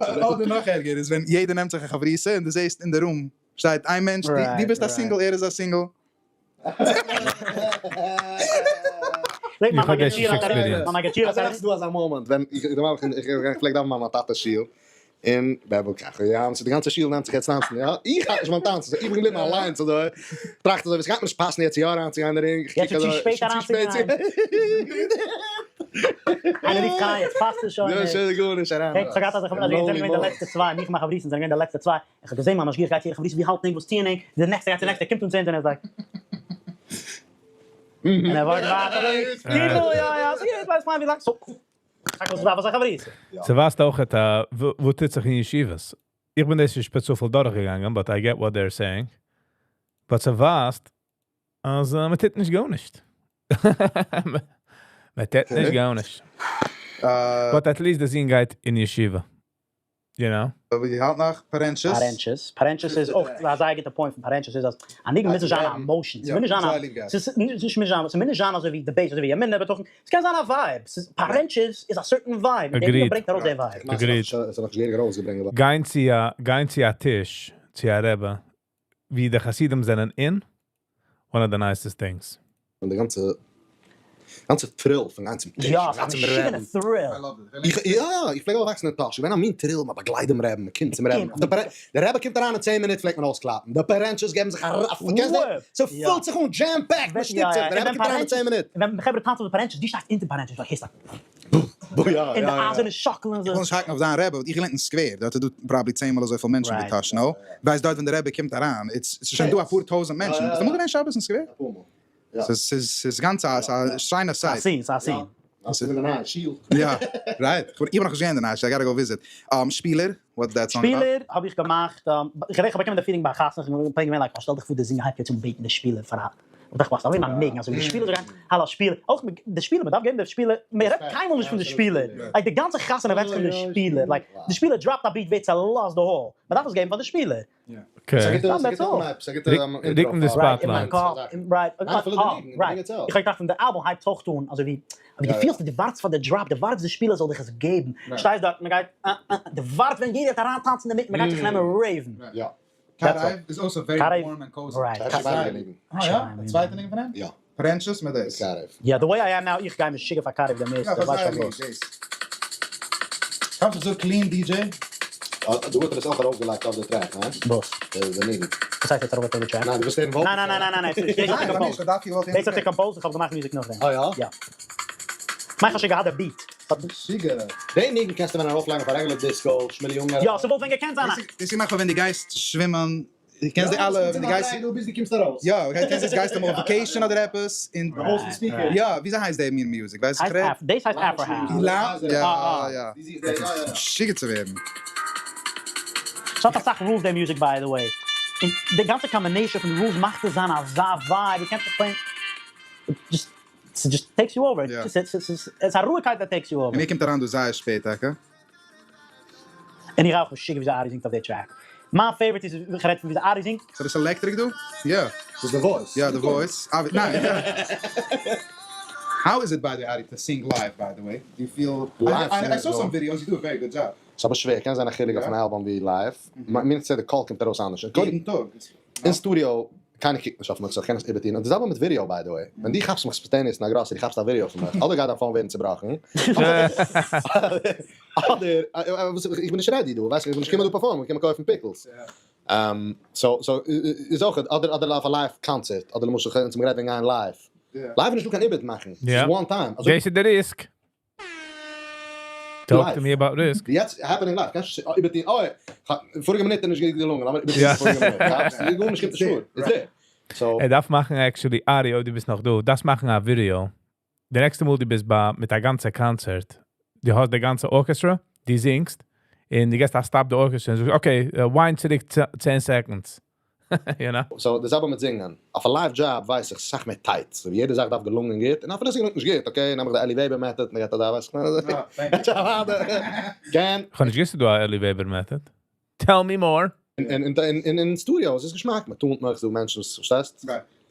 אדער נאך ערגער איז ווען יעדער נעמט זיך א חברותא און דו זעסט אין די room שטייט איין מענטש, דו ביסט א single, ער איז א single. איך האב דאס נישט experienced. אזוי איז דא אזא moment ווען איך איך איך פלעג דאווענען ביי מיין טאטע'ס שול אין בערבל קאך, יא, און די גאנצע שול נעמט זיך יעצט טאנצן, יא, איך האלט נישט ביים טאנצן, איך בין געבליבן אליינס אזוי, טראכט אזוי, עס גייט מיר נישט פאסן יעצט יא אריינצוגיין אין רינג, איך יעצט קוק איז צו אזוי, שפעט אריינצוגיין. איינער רופט קיין, יעצט פאסט עס שוין יא, שוין גארנישט אריין. איך האב געהאט אזא חברותא, אזוי זענען געווען די לעצטע צוויי, מיך מיין חברותא זענען געווען די לעצטע צוויי, איך האב געזען מיין משגיח גייט צו איר חברותא, ווי האלט ענק, וואס טוען ענק, די נעקסטע גייט צו נעקסטע, קומט אן צו אונז און ער זאגט. און ער ווארט ווייטער, וויפיל, יא יא, ס'איז גוט, ווייסט מיין ווי לאנג, so. זאג וואס וואס א חברותא. ס'ווייזט אויך, וואו טוט זיך אין ישיבות. איך בין דאס נישט צופיל דורכגעגאנגען, but I get what they're saying. But ס'ווייזט, אז מען טוט נישט גארנישט. מען טוט נישט גארנישט. But at least די זון גייט אין ישיבה. You know? ווי האלט נאך? פארענטשעס? פארענטשעס. פארענטשעס איז אויך א זייער גוטע point פון פארענטשעס איז אז א ניגון מוז נישט זיין א emotion. ס'מוז נישט זיין א, ס'איז נישט מוז זיין, ס'מוז נישט זיין אזוי ווי די bass, אזוי ווי ימין בטחון. ס'קען זיין א vibe. ס'איז פארענטשעס איז א certain vibe. דער ניגון ברענגט ארויס די vibe. Agreed. ס'איז נאך נישט געהעריג ארויסגעברענגט. גיין צו א טיש, צו א רבי, ווי די חסידים זענען אין, one of the nicest things. און די גאנצע גאנצע thrill פון גיין צום טיש, יא, גיין צום משוגענע רעבן. thrill. איך, יא, איך פלעג אויך וואקסן אין טאהש, געווען א מין thrill, מען באגלייט דעם רעבן, מען קומט צום רעבן. דער רבי קומט אריין אין 10 מינוט פלעגט מען אויסקלאפן. די פארענטשעס געבן זיך א ראף, קענסט דאס? ס'פילט זיך אן jam-packed, מען שטופט זיך, דער רבי קומט אריין אין 10 מינוט. ווען חברה טאנצן אויף די פארענטשעס, דו שטייסט אונטער פארענטשעס, דו הערסט א יא, און די יא, יא. אייזערנע שאקלען זיך. איך וויל נישט האקן אויף דיין רבי, איך געלערנט אין סקווער, דארט איז דא probably 10 מאל אזויפיל מענטשן ווי טאהש, no? ווייסט דארט ווען דער רבי קומט אריין, it's ס'איז שוין דא אפאר טויזנט מענטשן. ביסט אמאל געווען שבת אין סקווער? אפאר מאל. ס'איז גאנץ א שיינע sight. ס'איז א scene, ס'איז א scene. דאס איז אין די נייע שול. יא, right. איך בין נאכנישט געווען אין די נייע שול, I gotta go visit. שפילער, what's that song about? שפילער האב איך געמאכט, איך געדענק איך האב באקומען די feeling ביי א חתונה, איך בין געווען like, שטעל דיך פאר די זינגער הייבט יעצט אן בעטן די שפילער פאר א, איך דאכט אזוי מיין ניגון, אזוי ווי די שפילער זאל גיין, האלא שפילער, אויך די שפילער, מען דארף געבן די שפילער, מען רעדט קיינמאל נישט פון די שפילער, like די גאנצע חתונה ווענדט זיך אין די שפילער, like די שפילער drop ט א beat ווערט צעלאזט די hall, מען דארף עס געבן פאר די שפילער. ריקן די spotlight. איך האב געטראכט פון די אלבום הייבט אויך אן אזוי ווי דו פילסט דו ווארטסט פאר די drop, דו ווארטסט די שפילער זאל דיך עס געבן, שטייסט דארט מען גייט אה אה דו ווארטסט ווען יעדער וועט אריינטאנצן אינמיטן מען גייט זיך נעמען rave ן. קארייוו איז also very warm and cozy. צווייטע ניגון פון אים? יא. פארענטשעס מיט דאס. יא, the way I am now, איך גיי משוגע פאר קארייוו די מערסטע, ווייסט פארוואס. קאמט זיך אזוי clean DJ? דא האט ער עס אויך ארויפגעלייגט אויף די track, ניין? וואס? די ניגון. וואס הייסט ער האט ארויפגעלייגט אויף די track? ניין, דו ווילסט הערן vocals? ניין ניין ניין ניין ניין, דאס האט ער composed. דאס האט ער composed, איך האב געמאכט music נאכדעם. אה יא? יא. כ'מיין כ'האב שוין געהאט די beat. משוגע. די ניגון קענסטו ווען ארויפלייגן אויף א regular disco, שמילי יונגער. יא, ס'וואלט ווען געקענט זיין א. דאס איז געמאכט פאר ווען דו גייסט שווימען דו קענסט די אלע ווען דו גייסט ביז דו קומסט ארויס. יא, קענסט דאס גייסט אמאל אויף vacation אדער עפעס און יא, וויאזוי הייסט די מין music ווייסט וואס איך רעד? דאס הייסט Afro house. יא יא. משוגע צו ווערן. ס'האט אסאך rules די music by the way. און די גאנצע combination פון די rules מאכט עס זיין אזא vibe, דו קענסט נישט plain just ס'דזשאסט takes you over. ס'איז א רואיגקייט that takes you over. און ער קומט אריין דא זייער שפעט טאקע. און איך אויך משוגע וויאזוי ארי זינגט אויף די track. מיין favorite איז ווי כ'רעד פון וויאזוי ארי זינגט. סאיז דאס electric דא? יא. ס'איז די voice. יא די voice. ניין. How is it by the Ari to sing live by the way? Do you feel I saw some videos you do a very good job. ס'איז אבער שווער, קען זיין א חילוק אויף אן אלבום ווי live. מיר צו די קול קומט ארויס אנדערש. יעדן טאג. אין סטודיאו קיינער קוקט נישט אויף מיך so כ'קען עס איבערטון, און די זעלבע מיט ווידעא by the way, ווען דו כאפסט מיך spontaneous אין א גראסערי כאפסטו א ווידעא פון מיך, אדער גייט דיין phone ווערן צובראכן, אדער איך בין נישט ready דא, ווייסט איך בין נישט געקומען דא perform ען, איך בין געקומען קויפן pickles, so so איז אויך אדער אדער אויף א live קאנצערט, אדער למשל אונז האבן גערעדט וועגן גיין live, live איז נישטא קיין איבערמאכן, ס'איז one time. דאס איז די risk. Talk to me about risk. יעצט happening live, קענסט נישט איבערטון, אוי, פאריגע מינוט איז נישט גוט געלונגען, לאמיר איבערטון פאריגע מינוט, כאפסט? גארנישט קומט נישט פאר, איז דער. So. ער דארף מאכן actually, ארי אויב דו ביסט נאך דא, דארפסט מאכן א ווידעא, די נעקסטע מאל דו ביסט ביי מיט א גאנצע קאנצערט, דו האסט די גאנצע orchestra, דו זינגסט, און דו געסט א stop די orchestra און זאגסט okay, wind צוריק 10 seconds. You know? So די זעלבע מיט זינגען. אויף א live job ווייס איך סאך מער tight. So יעדע זאך דארף געלונגען גוט, און אפילו ס'געלונגט נישט גוט, okay, נעם איך די אלי וועבער method, מ'געט אזא ווייס איך קען. כ'האב נישט געוואוסט ס'איז דא א אלי וועבער method. Tell me more. און אין studio איז עס געשמאק, מ'טונט מיך, ס'דא מענטשן וואס, פארשטייסט?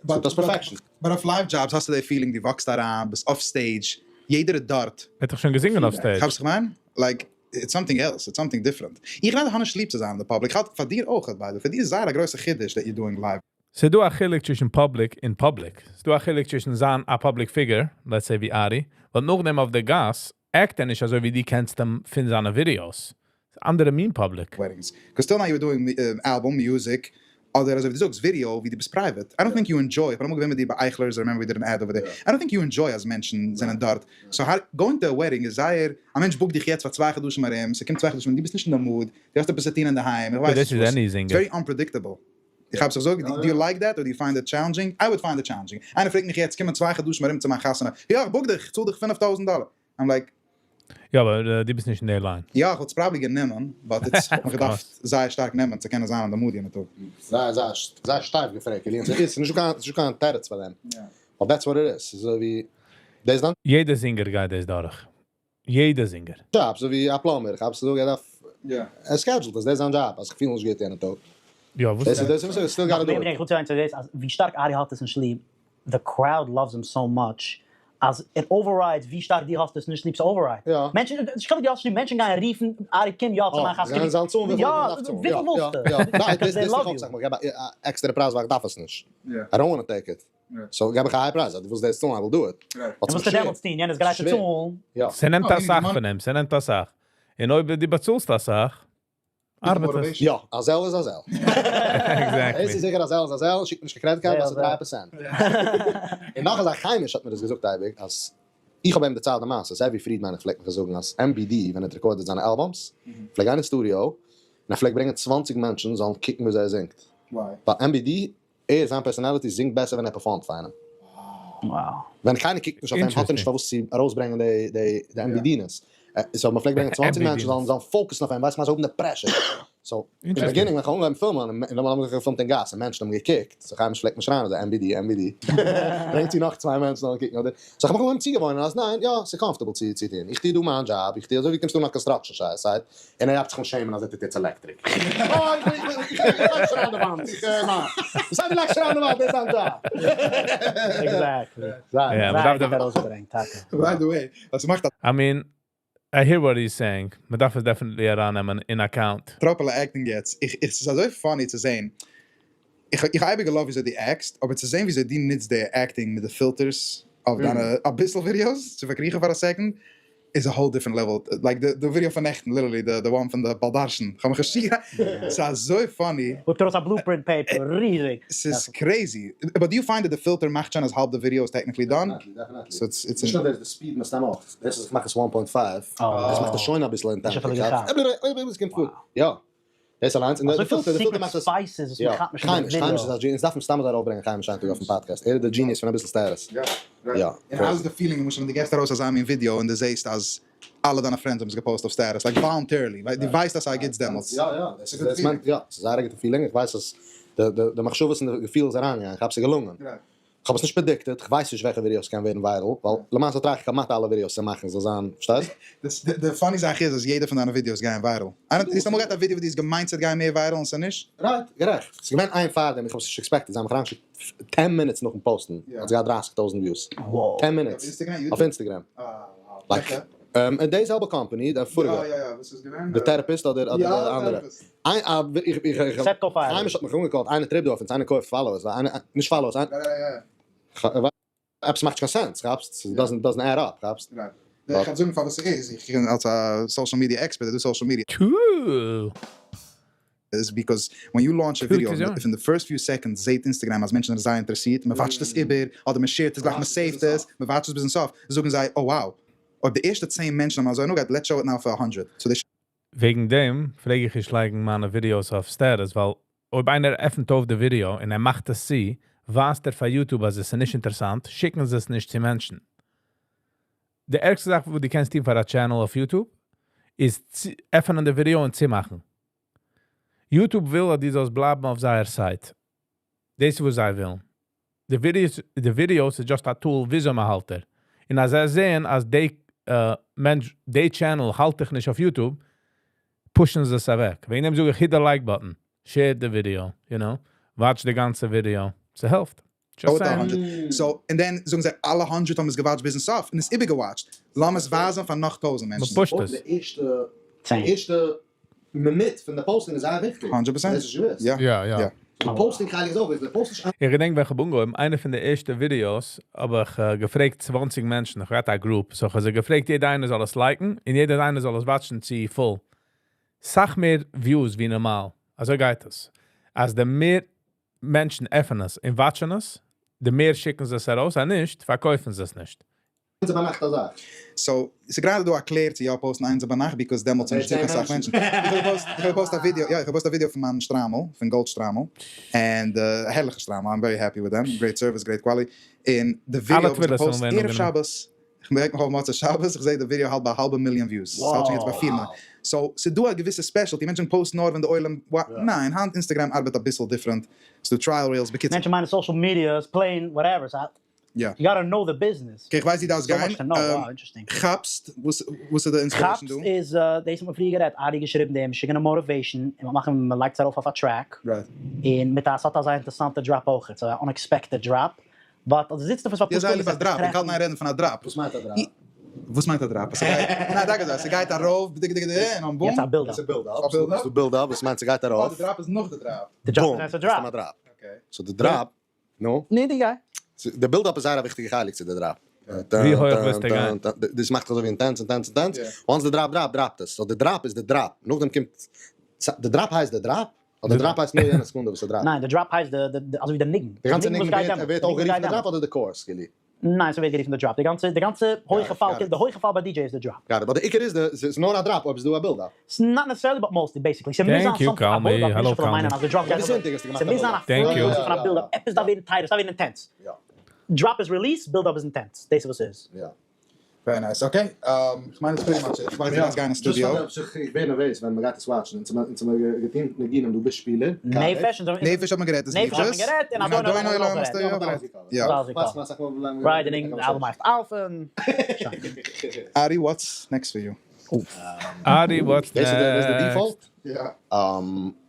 ס'איז דאס perfection. But אויף live jobs האסטו די feeling דו walk סט אריין, ביסט off stage, יעדער איז דארט. ער האט דאך שוין געזינגען אויף stage. כאפסט וואס איך מיין? Like, it's something else, it's something different. איך גראדע האב נישט ליב צו זיין אין די public, כ'האלט פאר דיר אויך, by the way, פאר דיר איז זייער א גרויסע חידוש that you doing live. ס'איז דא א חילוק צווישן public און public. ס'איז דא א חילוק צווישן זיין א public figure, let's say ווי ארי, ווייל נאכדעם אויף די גאס act ער נישט אזוי ווי דו קענסט אים פון זיינע ווידיאוס. ס'איז אנדערע מין public. Weddings. 'Cause till now you were doing album, music, אדער אזוי ווי דו זאגסט ווידיאו ווי דו ביסט private. I don't think you enjoy, איך בין אמאל געווען מיט דיר ביי אייכלער'ס, I remember we did an ad over there, I don't think you enjoy אז מענטשן זענען דארט. So how, going to a wedding איז זייער, א מענטש book ט דיך יעצט פאר צוויי חדשים ארום, ס'קומט צוויי חדשים און דו ביסט נישט אין די mood, דו האסט עפעס צו טון אינדערהיים, איך ווייס נישט וואס, it's very unpredictable. איך האב זיך זאג, do you like that or do you find it challenging? I would find it challenging. איינער פרעגט מיך יעצט, קומען צוויי חדשים ארום צו מיין חתונה, יא איך book דיך, איך צאל דיך 5000 דאלער. I'm like. יא אבער דו ביסט נישט אין די line. יא איך וואלט עס probably גענומען, but it's האט מיך געדארפט זייער שטארק נעמען צו קענען זיין אין די mood יענע טאג. זייער זייער זייער שטייף געפרעגט אלי', ס'איז נישטא קיין ס'נישטא קיין תירוץ פאר דעם, ווייל that's what it is, ס'איז אזוי ווי דאס איז דיין. יעדע זינגער גייט דאס דורך. יעדע זינגער. דזשאב, אזוי ווי א plumber, איך האב עס געזאגט ער דארף, ער schedule ט עס, דאס איז זיין דזשאב, אז איך פיל נישט גוט יענע טאג. יא וואס דאס איז דאס איז still gotta do it. איך וויל צולייגן צו דאס אז ווי שטארק ארי האט עס נישט ליב, the crowd loves him so much אז it overrides ווי שטארק דו האסט עס נישט ליב ס'אוועררייד מענטשן, נישט חלילה דו האסט נישט ליב, מענטשן גייען רופן ארי קום יא צו מיין חתונה, זיי זאלן צאלן וויפיל יא מ'דארף צאלן, וויפיל ווילסטו, יא יא, because they love you. איך געב א עקסטערע פרייז ווייל איך דארף עס נישט, I don't want take it, so געב איך א high פרייז אז דו ווילסט דאס צאלן I will do it, און וואס וועסטו דעמאלטס טון, יענער איז גרייט צו צאלן. ס'נעמט אסאך פון אים, ס'נעמט אסאך, און אויב דו באצאלסט אסאך ארבעט עס. יא, א Zelle איז א Zelle. Exactly. דאס איז זיכער א Zelle איז א Zelle, שיקט נישט קיין credit card ווייל ס'איז 3%. און נאך אזא חיימיש האט מיר דאס געזאגט אייביג אז איך האב אים דערציילט די מעשה, סעווי פרידמאן פלעגט מיך זאגן אז MBD ווען ער האט recorded זיינע albums פלעג גיין אין סטודיאו און ער פלעגט ברענגען 20 מענטשן זאלן קוקן וויאזוי ער זינגט. ווייל MBD, ער, זיין personality זינגט בעסער ווען ער perform ט פאר איינעם. ווען קיינער קוקט נישט אויף אים האט ער נישט פארוואס צו ארויסברענגען די די די MBD-נעס. So מ'פלעגט ברענגען 20 מענטשן זאלן זאלן focus ן אויף אים, ווייסט מ'זאל האבן די pressure. So אין beginning ווען כ'האב אנגעהויבן פילמען און דעמאלט האבן זיך געפילמט אין גאס און מענטשן האבן געקוקט, so חיימיש פלעגט מיר שרייען אזוי MBD MBD, ברענג צו נאך צוויי מענטשן זאלן קוקן אדער, so כ'האב מיך אנגעהויבן צוגעוואוינען אז ניין, יא, ס'איז comfortable צו צו טון, איך טו דא מיין דזשאב, איך טו אזוי ווי קומסט אן א construction site און ער הייבט זיך אן שעמען אז ער טוט יעצט עלעקטריק. אה, איך איך איך איך לייג שוין אן די וואנט, איך ניין. וואס הייסט דו לייגסט שוין אן די וואנט, דאס איז דיין דזשאב. Exactly. Yeah, מ'דארף זייער גוט ארויסגעברענגט, טאקע. By the way, דאס מאכט א I mean, I hear what he's saying. מ'דארף עס definitely ארייננעמען אין account. טראפעלע acting יעצט, איך איך ס'איז אזוי funny צו זעהן, איך איך האב אייביג גע love ט וויאזוי דו act סט, אבער צו זעהן וויאזוי דו נוצט די acting מיט די filters אויף דיינע אביסל videos צו פארקריכן פאר א second, איז a whole different level, like די די ווידעא פון נעכטן, literally די די one פון די בעל דרשן, כ'האב מיך געשריגן, ס'איז אזוי funny. האט ארויס א blueprint paper, ריזיג. ס'איז crazy, but do you find that די פילטער מאכט שוין אז האלב די ווידעא איז technically done? So it's it's נישט נאר דאס, די speed מסתם אויך, דאס אז איך מאך עס 1.5, דאס מאכט עס שוין אביסל intense. יא, דאס אליינס, און די פילטער, די פילטער מאכט עס, יא, חיימיש, חיימיש איז א genius, דארף מען סתם אזוי ארויפברענגען חיימיש איין טאג אויפן פאדקעסט, ער איז די genius פון אביסל status. יא, יא. און how איז די feeling למשל ווען דו געבסט ארויס אזא מין ווידעא און דו זעסט אז אלע דיינע friends האבן עס גע post אויף status, like voluntarily, ווייל דו ווייסט אז ס'איז א גוטס דעמאלטס. יא יא, דאס איז מיינט יא, ס'איז זייער א גוטע feeling, איך ווייס אז די מחשבות און די געפיל איז אריינגעגאנגען, איך האב ס'איז געלונגען. כ'האב עס נישט predicted, כ'ווייס נישט וועלכע ווידיאוס קען ווערן viral, ווייל למעשה try איך כמעט אלע ווידיאוס צו מאכן זאל זיין, פארשטייסט? די funny זאך איז אז יעדע פון דיינע ווידיאוס גייען viral. איינער, האסט אמאל געהאט א ווידיאו וואס דו האסט געמיינט ס'וועט גיין מער viral און ס'איז נישט? Right, גערעכט. ס'איז געווען איין פארדעם, איך האב עס נישט expected, זיי האבן מיך אריינגעשיקט ten minutes נאכן post ן, האט עס געהאט 30,000 views. Ten minutes. אויף Instagram. Like, די זעלבע קאמפאני, די פאריגע. די therapist אדער די אנדערע. חיימיש האט מיך אנגע call ט, איינער טריפט דא אויף אונז, איינער קויפט followers, נישט followers, עפעס מאכט נישט קיין sense, כאפסט? ס'דאזענט add up, כאפסט? איך קען זאגן פארוואס ס'איז, איך קען אלס א social media expert, איך דו social media. איז because ווען you launch א ווידעא, if אין די first few seconds זעהט Instagram אז מענטשן זענען זייער אינטערעסירט, מען watch ט עס איבער, אדער מען share ט עס גלייך, מען save ט עס, מען watch ט עס ביזן סוף, זאגן זיי, oh wow, אויב די ערשטע 10 מענטשן האבן אזוי הנאה געהאט, let's show it now פאר 100. So די. וועגן דעם פלעג איך נישט לייגן מיינע ווידיאוס אויף status, ווייל אויב איינער עפנט אויף די ווידיאו און ער מאכט עס צו, ווייזט ער פאר YouTube אז עס איז נישט אינטערעסאנט, שיקן זיי עס נישט צו מענטשן. די ערגסטע זאך וואס דו קענסט טון פאר א channel אויף YouTube, איז עפענען די ווידיאו און צומאכן. YouTube וויל אז דו זאלסט בלייבן אויף זייער site. דאס איז וואס זיי ווילן. די ווידיאוס איז just א tool וויאזוי מען האלט ער. און אז זיי זעען אז די מענטש, די channel האלט דיך נישט אויף YouTube, push ן זיי עס אוועק. וועגן דעם זאג איך, hit the like button, share די ווידיאו, you know, watch די גאנצע ווידיאו, ס'העלפט. Just saying. So, און then זאגן זיי אלע 100 האבן עס גע watch ט ביזן סוף און עס איבערגע watch ט. לאמיר עס ווייזן פאר נאך 1000 מענטשן. מ'push ט עס. די ערשטע מינוט פון די posting איז זייער וויכטיג. 100%. דאס איז געוויס. יא. יא, יא. די posting חלק איז אויך וויכטיג. די post איז איך געדענק ווען איך האב אנגעהויבן, איינע פון די ערשטע ווידיאוס, האב איך געפרעגט 20 מענטשן, איך האב געהאט א group, so איך האב זיי געפרעגט יעדער איינער זאל עס like ן, און יעדער איינער זאל עס watch ן צו full. סאך מער views ווי נארמאל. אזוי גייט עס. אז די מער מענטשן עפענען עס און watch ן עס, די מער שיקן זיי עס ארויס, אז נישט, פארקויפן זיי עס נישט. איינס ביינאכט אזא. So, ס'איז גראדע דא א קלער צו יא post ן איינס ביינאכט, because דעמאלטס זענען נישטא קיין סאך מענטשן. איך האב גע post, איך האב גע post א ווידעא, יא, איך האב גע post א ווידעא פון מיין שטריימל, פון גאלד שטריימל, and א הערליכע שטריימל, I'm very happy with them, great service, great quality, און די ווידעא אלע האב איך תפילות גע post זאלן ווערן ערב אנגענומען. שבת, איך מערק מיך אויף מוצאי שבת, איך זעה די ווידעא האלט ביי א האלבע מיליאן views, ס'האלט שוין יעצט ביי 4 מיליאן. So, ס'איז דא א געוויסע specialty, מענטשן post ן נאר ווען די עולם, ניין, היינט Instagram ארבעט אביסל different, ס'איז דא trial reels, בקיצור. מענטשן מיינען social media איז plain whatever, ס'האט you gotta know the business. Okay, איך ווייס דו דארפסט גיין. כאפסט? וואס איז די inspiration דא? כאפסט איז, דאס האט מען פריער גערעדט, ארי געשריבן די משוגענע motivation, און מ'מאכט מ'לייגט עס ארויף אויף א track, און מיט א ס'האט אזא אינטערעסאנטע drop אויכעט, ס'איז א unexpected drop, but אז דו זיצט אויף עס פאר יא פאר זייער ליב א drop, איך האלט אין איין רעדן פון א drop. וואס מיינט א drop? וואס מיינט א drop? ס'גייט, ניין דאגה זיי, ס'גייט ארויף, דיג דיג דיג, און בום. יעצט א build up. ס'איז build up, ס'איז דא build up, וואס מיינט ס'גייט ארויף. אה, די drop איז נאך די drop. די drop איז א drop. ס'איז א drop. So די drop, נו? ני די גיי. די build up איז זייער א וויכטיגע חלק צו די drop. ווי הויך ווילסטו גיין? דאס מאכט אזוי ווי intense intense intense, once די drop drop drop ט עס, so די drop איז די drop, נאכדעם קומט, די drop הייסט די drop? אדער drop הייסט נאר יענע סעקונדע וואס ס'דראפט? ניין, די drop הייסט די די אזוי ווי די ניגון. די גאנצע ניגון ווערט אויך גערופן די drop אדער די chorus כאילו? ניין, ס'ווערט גערופן די drop. די גאנצע די גאנצע הויכע פאל די הויכע פאל ביי DJ איז די drop. Got it, but די עיקר איז די ס'איז נאר א drop אויב ס'איז דא א build up. ס'איז not necessarily but mostly basically. ס'מוז זיין some א build up נישט אפילו מיינען אז די drop גייט אזוי. ס'מוז זיין א flow פון א build up. עפעס דארף ווערן tighter, ס'דארף ווערן intense. Drop is release, build up is intense. דאס איז וואס ס'איז. יא. Very nice, okay. כ'מיין that's pretty much it. כ'ווייס דו גייסט גיין אין studio. איך ווער נערוועז ווען מ'גייט עס watch ן. אונז האמיר געטון ניגונים דא ביז שפילער. נפש נפש האט מען גערעדט איז נפש האט מען גערעדט און אדון עולם האט מען אויך גערעדט. יא. Right, און אלבום הייסט אלפין. ארי what's next for you? ארי what's דאס איז די next? Default?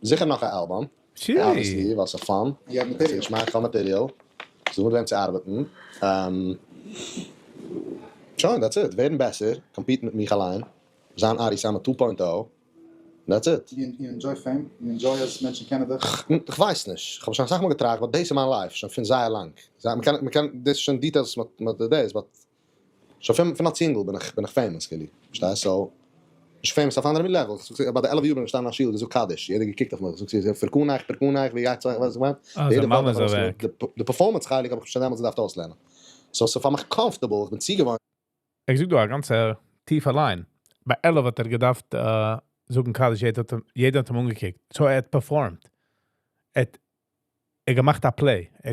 זיכער נאך א album. Obviously, ווייל ס'איז fun. ס'איז געשמאק, כ'האב material. ס'איז דא מיט וועם צו ארבעטן. שוין, that's it. ווערן בעסער, compete ן מיט מיך אליין. זיין ארי סאמעט 2.0. That's it. You enjoy fame? You enjoy אז מענטשן קענען דיך? איך ווייס נישט. איך האב שוין אסאך מאל געטראכט, but דאס איז מיין life, שוין פון זייער לאנג. מ'קען, דאס איז שוין details מיט דאס, but שוין פון אלס יונגל בין איך famous, כאילו. פארשטייסט? So, נישט famous אויף אנדערע level. ביי די 11 יאר בין איך געשטאנען אין א שול, געזאגט קדיש. יעדער געקוקט אויף מיך, געזאגט, זי פרקון אייך, פרקון אייך, ווי גייטס אייך, ווייסט וואס איך מיין? אה, זיין מאמע איז אוועק. די performance חלק האב איך שוין דעמאלטס געדארפט אויסלערנען. So, ס'איז פאר מיך comfortable, איך בין צוגעוואוינט. איך זאג דא א גאנצע טיפע line. ביי 11 האט ער געדארפט זאגן קדיש, יעדער האט אים אנגעקוקט. So ער האט performed. ער געמאכט א play.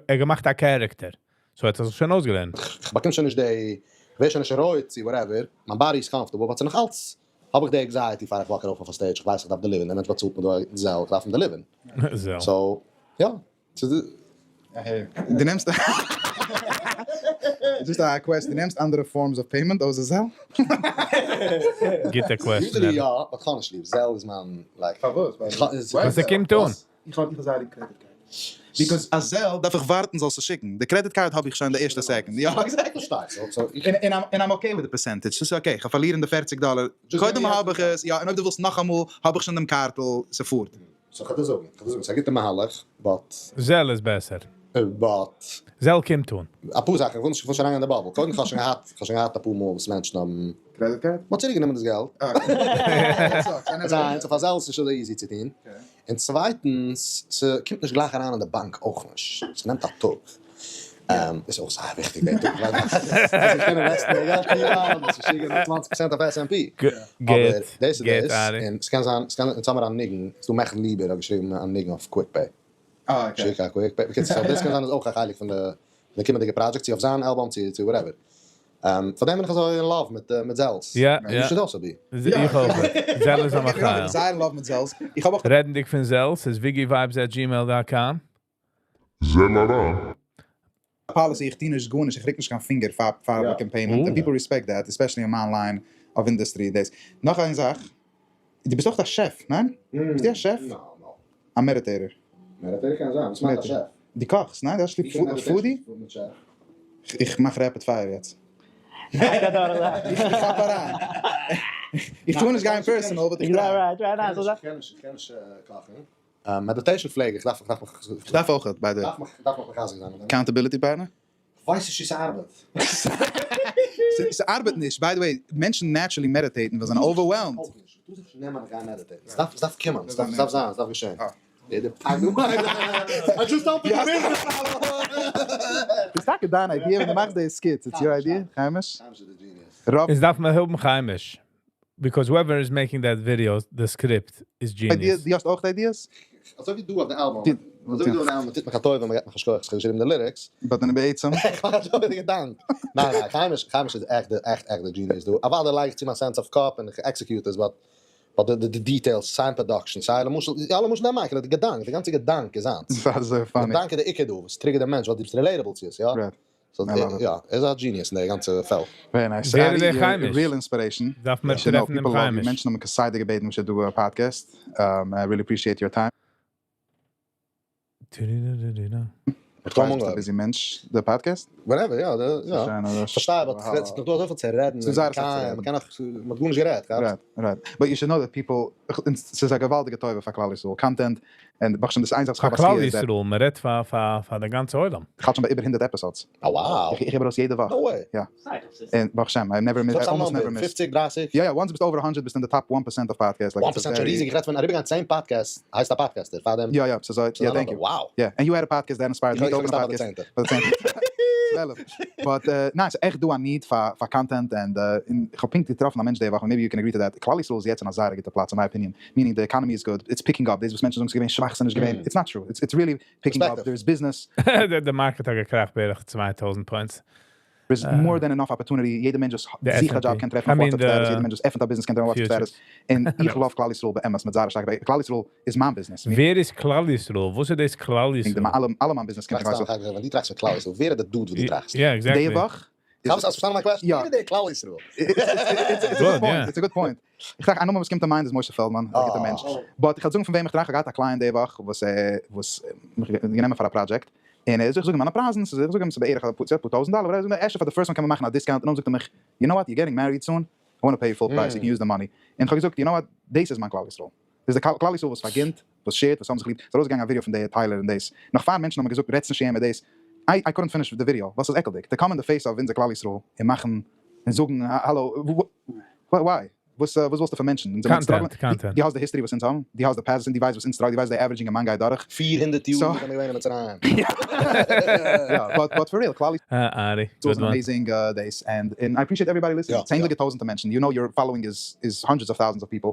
ער געמאכט א character. So האט ער זיך שוין אויסגעלערנט. איך באקום שוין נישט די, איך ווער שוין נישט רויט צו whatever. מיין body איז comfortable, but ס'איז נאך אלץ האב איך די anxiety פאר איך walk ארויף אויף א stage. איך ווייס איך דארף deliver ן. דער מענטש באצאלט מיר דא Zelle, איך דארף אים deliver ן. Zelle. So, יא. דו נעמסט Just a question, דו נעמסט אנדערע forms of payment אויסער Zelle? גוטע question. Usually יא, but כ'האב נישט ליב. Zelle איז מיין, like. פארוואס? וואס ער קומט אן. איך האב זייער ליב credit card. Because א Zelle דארף איך ווארטן זאלסט עס שיקן. די credit card האב איך שוין די ערשטע second. יא, exactly. פארשטייסט. און I'm okay with the percentage. ס'איז okay. כ'וועל פארלירן די 40 דאלער. קודם האב איך עס, יא, און אויב דו ווילסט נאכאמאל, האב איך שוין דעם קארטל, ס'פארט. So כ'וועל דיר זאגן, כ'וועל דיר זאגן, ס'איז א גוטע מהלך, but Zelle איז בעסער. But Zelle קומט אן. אפאר זאכן, איך וויל נישט אריינגיין אין די bubble. קודם כ'האב שוין געהאט, כ'האב שוין געהאט אפאר מאל וואס מענטשן האבן Credit card? מ'האט צוריקגענומען דאס געלט. איינס, אויף א Zelle איז נישט אזוי easy צו טון. און צווייטנס, ס'קומט נישט גלייך אריין אין די באנק אויך נישט. ס'נעמט א טאג. איז אויך זייער וויכטיג דער טאג. ווייל איך קען invest ן די געלט יא, דאס איז שיגעון 20% אויף S&P. אבער דאס איז דאס, און ס'קען זיין, ס'קען, אונז האמיר א ניגון, ס'דא מעכל ליבער האט געשריבן א ניגון אויף QuickPay. שיק א QuickPay. בקיצור, דאס קען זיין איז אויך א חלק פון די קומענדיגע project, צו אויף זיין album, צו whatever. פאר דעם בין איך אזוי in love מיט Zelles. יא, יא. You should also be. איך אויך. Zelle איז א מחיה. זייער in love מיט Zelles. איך האב אויך רעדנדיג פון Zelles, איז wiggivibes@gmail.com. Zelle אריין. Policy, איך טו נישט גארנישט, איך ריק נישט קיין פינגער פאר א payment. And people respect that, especially in my line of industry. דאס. נאך איין זאך, דו ביסט אויך א chef, ניין? ביסטו א chef? No, no. א meditator. Meditator קען זיין, וואס מיינט א chef? דו קאכסט, ניין? דו האסט ליב foodie? איך מאך rapid fire יעצט. איך כאפ אריין. איך טאר נישט גיין personal, but איך try. איך קען נישט קאכן. Meditation פלעג איך, דארף מיך. איך דארף אויך, by the way. דארף מיך מחזק זיין. Accountability partner? ווייס נישט צו ס'ארבעט. ס'ארבעט נישט, by the way, מענטשן naturally meditate ן ווייל זיי זענען overwhelmed. אויך נישט, מ'טאר זיך נישט נעמען גיין meditate ן, ס'דארף קומען, ס'דארף זיין, ס'דארף געשען. I just opened the business. ס'איז טאקע דיין idea ווען דו מאכסט די skits, it's your idea, חיימיש? חיימיש איז די genius. רוב עס דארף מען האבן חיימיש. Because whoever is making that video, the script is genius. דו האסט אויך ideas? אזוי ווי דו אויף די album. אזוי ווי דו אויף די album, מ'טוט מיך א טובה, מ'געט מיך א שכוח, איך האב געשריבן די lyrics. But then בעצם. איך מאך א joke די געדאנק. ניין ניין, חיימיש, חיימיש איז עכט די, עכט עכט די genius דא. אוודאי לייג איך צו מיין sense of קאפ און איך execute עס, but but די details, סיי אין production, סיי למשל, יא למשל דער mic, די געדאנק, די גאנצע געדאנק איז זיינס. ס'איז אזוי funny. געדאנק איז די עיקר דא, וואס trigger ט דעם מענטש, ווייל דו ביסט relatable צו עס, יא? Right. So, יא, ער איז א genius אין די גאנצע פעלד. Very nice. ווער איז דער חיימיש? Real inspiration. דארף מען טרעפן דעם חיימיש. מענטשן האבן כסדר געבעטן we should do a podcast. I really appreciate your time. איך קום ביסט א busy מענטש, די podcast? Whatever, יא, יא. פארשטיי, but ס'איז נאך דא אזויפיל צו רעדן. ס'איז זייער אסאך צו רעדן. מ'קען נאך, מ'האט גארנישט גערעדט, כאפסט? Right, right. But you should know that people, ס'איז א געוואלדיגע טובה פאר כלל ישראל, content, און ברוך השם דאס איין זאך וואס כ'האב פאר כלל א זכיה איז ישראל, מ'רעדט פאר די גאנצע עולם. כ'האלט שוין ביי איבער 100 episodes. Oh wow. איך געב ארויס יעדע וואך. No way. יא. און ברוך השם, I never miss, I almost never miss. 50, 30? יא יא, once ביסט over 100 ביסט אין די top 1% of podcasts. 1% שוין ריזיג, איך רעד פון אריבערגיין 10 podcasts, הייסט א podcaster, פאר דעם. יא יא, ס'איז אזוי, יא thank you. Wow. יא, and you had a podcast that inspired me to open a podcast. איך האב געסטאפט ביי די צענטע. ביי די צענטע. 12. But ניין, ס'איז עכט דא א need פאר content and איך האב פונקט געטראפן א מענטש די וואך, maybe you can agree to that. כלל ישראל איז יעצט אין א זייער גוטע פלאץ, in my opinion. Meaning the economy is good, it's picking up. דאס וואס מענטשן זאגן ס'איז געווען שוואך, ס'איז נישט געווען. It's not true. It's really picking up. Perspective. There's business. The market האט געקראכט בערך 2000 points. There's more than enough opportunity. יעדער מענטש וואס The זוכט א S&P. job קען טרעפן I mean WhatsApp status. the יעדער מענטש וואס עפנט א business קען טרעפן WhatsApp futures. status. און איך love כלל ישראל באמת מיט זייער שטארק. כלל ישראל איז מיין business. ווער איז כלל ישראל? וואס איז דאס כלל איך ישראל? אלע אלע מיין business קען טראכסט כלל ישראל. ווען דו טראכסט פון כלל ישראל, ווער איז דער dude וואס דו טראכסט? Yeah, exactly. די וואך האסט פארשטאנען מיין question? יא. ווער איז דער כלל ישראל? It's a Good, good point. yeah. It's a good point. איך טראכט, איין נאמען וואס קומט to mind איז משה פעלדמאן, א גוטער מענטש. But איך וועל זאגן פון וועם איך טראכט, איך האב געהאט א client די וואך, וואס מיך גענומען פאר א project. און ער זאגט, איך זאג אים מיינע פרייזן, איך זאג אים, ס'איז בערך א פאר טויזנט דאלער, ער זאגט מיר, ערשט פאר the first one קען מען מאכן א discount, און דאן זאגט ער מיך, "You know what, you're getting married soon, I want to pay you full price, you can use the money." און איך האב געזאגט, "You know what, דאס איז מיין כלל ישראל." דאס איז דער כלל ישראל וואס פארגינט, וואס share ט, וואס האבן זיך ליב. ס'איז ארויסגעגאנגען א video פון די Tyler און דאס. נאך פאר מענטשן האבן געזאגט, רעדסט נישט מיט דאס. I couldn't finish the video. וואס איז עקלדיג? To come in the face of אונזער כלל ישראל און מאכן און זאגן, "Hello, why? וואס ווילסטו פון מענטשן?" אונז זענען Content, struggling. content. דו האסט די history וואס אונז האבן, דו האסט די past, דו ווייסט וואס אונז struggle, דו ווייסט די average אינגערמאן גייט דורך. 400 יאר So- זענען מיר געווען אין מצרים. Yeah, but for real, כלל Ari, It was good an one. amazing days, and I appreciate everybody listening. צענדליגע טויזנטער מענטשן. You know your following is hundreds of thousands of people.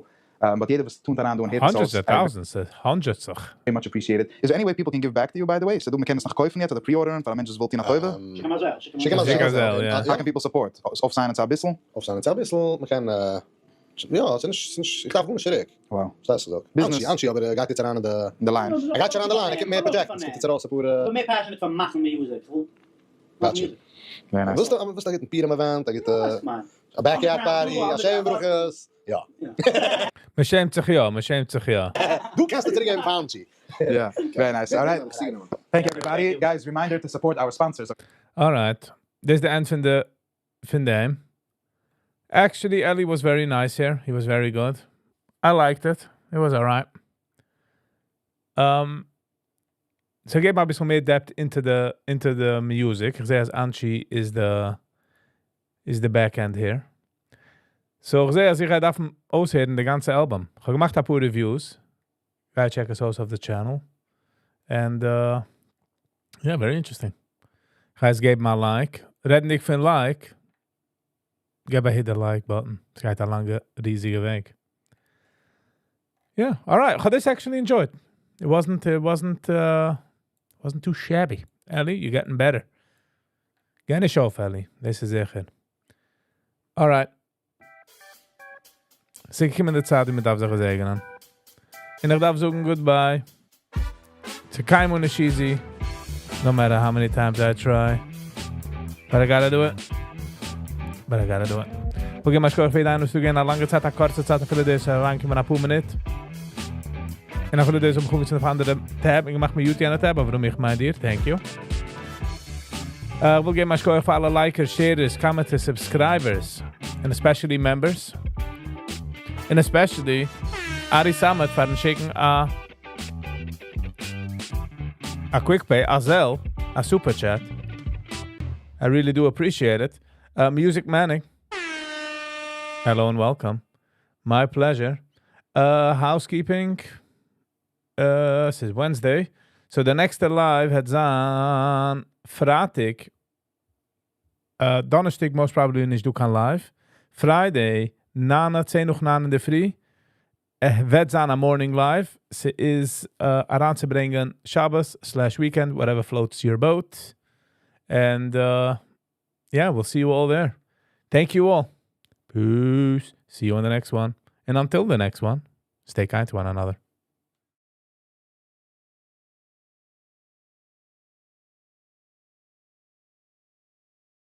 But יעדער וואס טוט אריין דא און הערט עס Hundreds אויס, of I thousands, hundreds of. very much appreciate it. Is there any way people can give back to you, by the way? So דו מ'קען עס נאך קויפן יעצט אדער pre-order ן פאר א מענטש וואס וויל טון א טובה? שיק אים א Zelle, שיק אים שיק אים א שיק א Zelle. Zelle, ja. How can people support? אויפסיינען צו א ביסל? אויפסיינען צו א ביסל, מ'קען, יא, ס'איז נישט, איך דארף גארנישט צוריק. פארשטייסט דאך. Business. אנשי, אנשי, אבער ער גייט יעצט אריין אין די In the line. ער גייט שוין אריין אין די line, ער קומט מער projects, עס קומט יעצט ארויס א פאר איך בין מער passionate פון מאכן music. איך וויל מאכן Gotcha. music. Very nice. ווילסט א גוטן פורים event, א גוטע וואס מיין? א backyard party, א שבע ברכות. יא. מ'שעמט זיך יא, מ'שעמט זיך יא. דו קענסט דיר צוריקגעבן פאר אנשי. Yeah, very nice. All right. Thank you, everybody. Guys, reminder to support our sponsors. Alright. This is the end פון דעם. Actually, Ellie was very nice here. He was very good. I liked it. It was alright. So געב א ביסל מער depth into the music. איך זע אז Anchi is the back end here. So איך זע אז איך דארף אויסהערן די גאנצע album. איך האב געמאכט א פאר reviews. גיי check עס אויס אויף the channel. And yeah, very interesting. גייטס געבן א like. רעדנדיג פון like, געב א hit the like button. עס גייט א לאנגע, ריזיגע וועג. Yeah, all right. איך האב this actually enjoyed. It wasn't too shabby. Ellie, you're getting better. גיי נישט אויף, Ellie. דאס איז זיכער. All right. ס'איז געקומען די צייט, מ'דארף זיך געזעגענען. און איך דארף זאגן goodbye. צו קיינמאל נישט easy. No matter how many times I try. But I gotta do it. But I gotta do it. מיר געבן א שכוח פאר דיין צוגיין א לאנגע צייט, א קורצע צייט, אפילו דאס אריינקומען א פאר מינוט. און אפילו דאס אומקוקן צו אן אנדערע tab, איך מאך מיר mute tab, אבער איך מיין דיר, thank you. איך וויל געבן א שכוח פאר אלע likers, sharers, commenters, subscribers, and especially members. And especially Ari Samet פארן שיקן א quick pay, א Zelle, a super chat. I really do appreciate it. Music Manning. Hello and welcome. My pleasure. Housekeeping. This is Wednesday. So the next live וועט זיין פרייטאג. דאנערשטאג most probably נישט דא קיין live. Friday, 9, 10 נאך 9 אין דער פרי. וועט זיין א morning live. ס'איז אריינצוברענגען שבת/weekend, whatever floats your boat. And yeah, we'll see you all there. Thank you all. Peace. See you on the next one. And until the next one, stay kind to one another.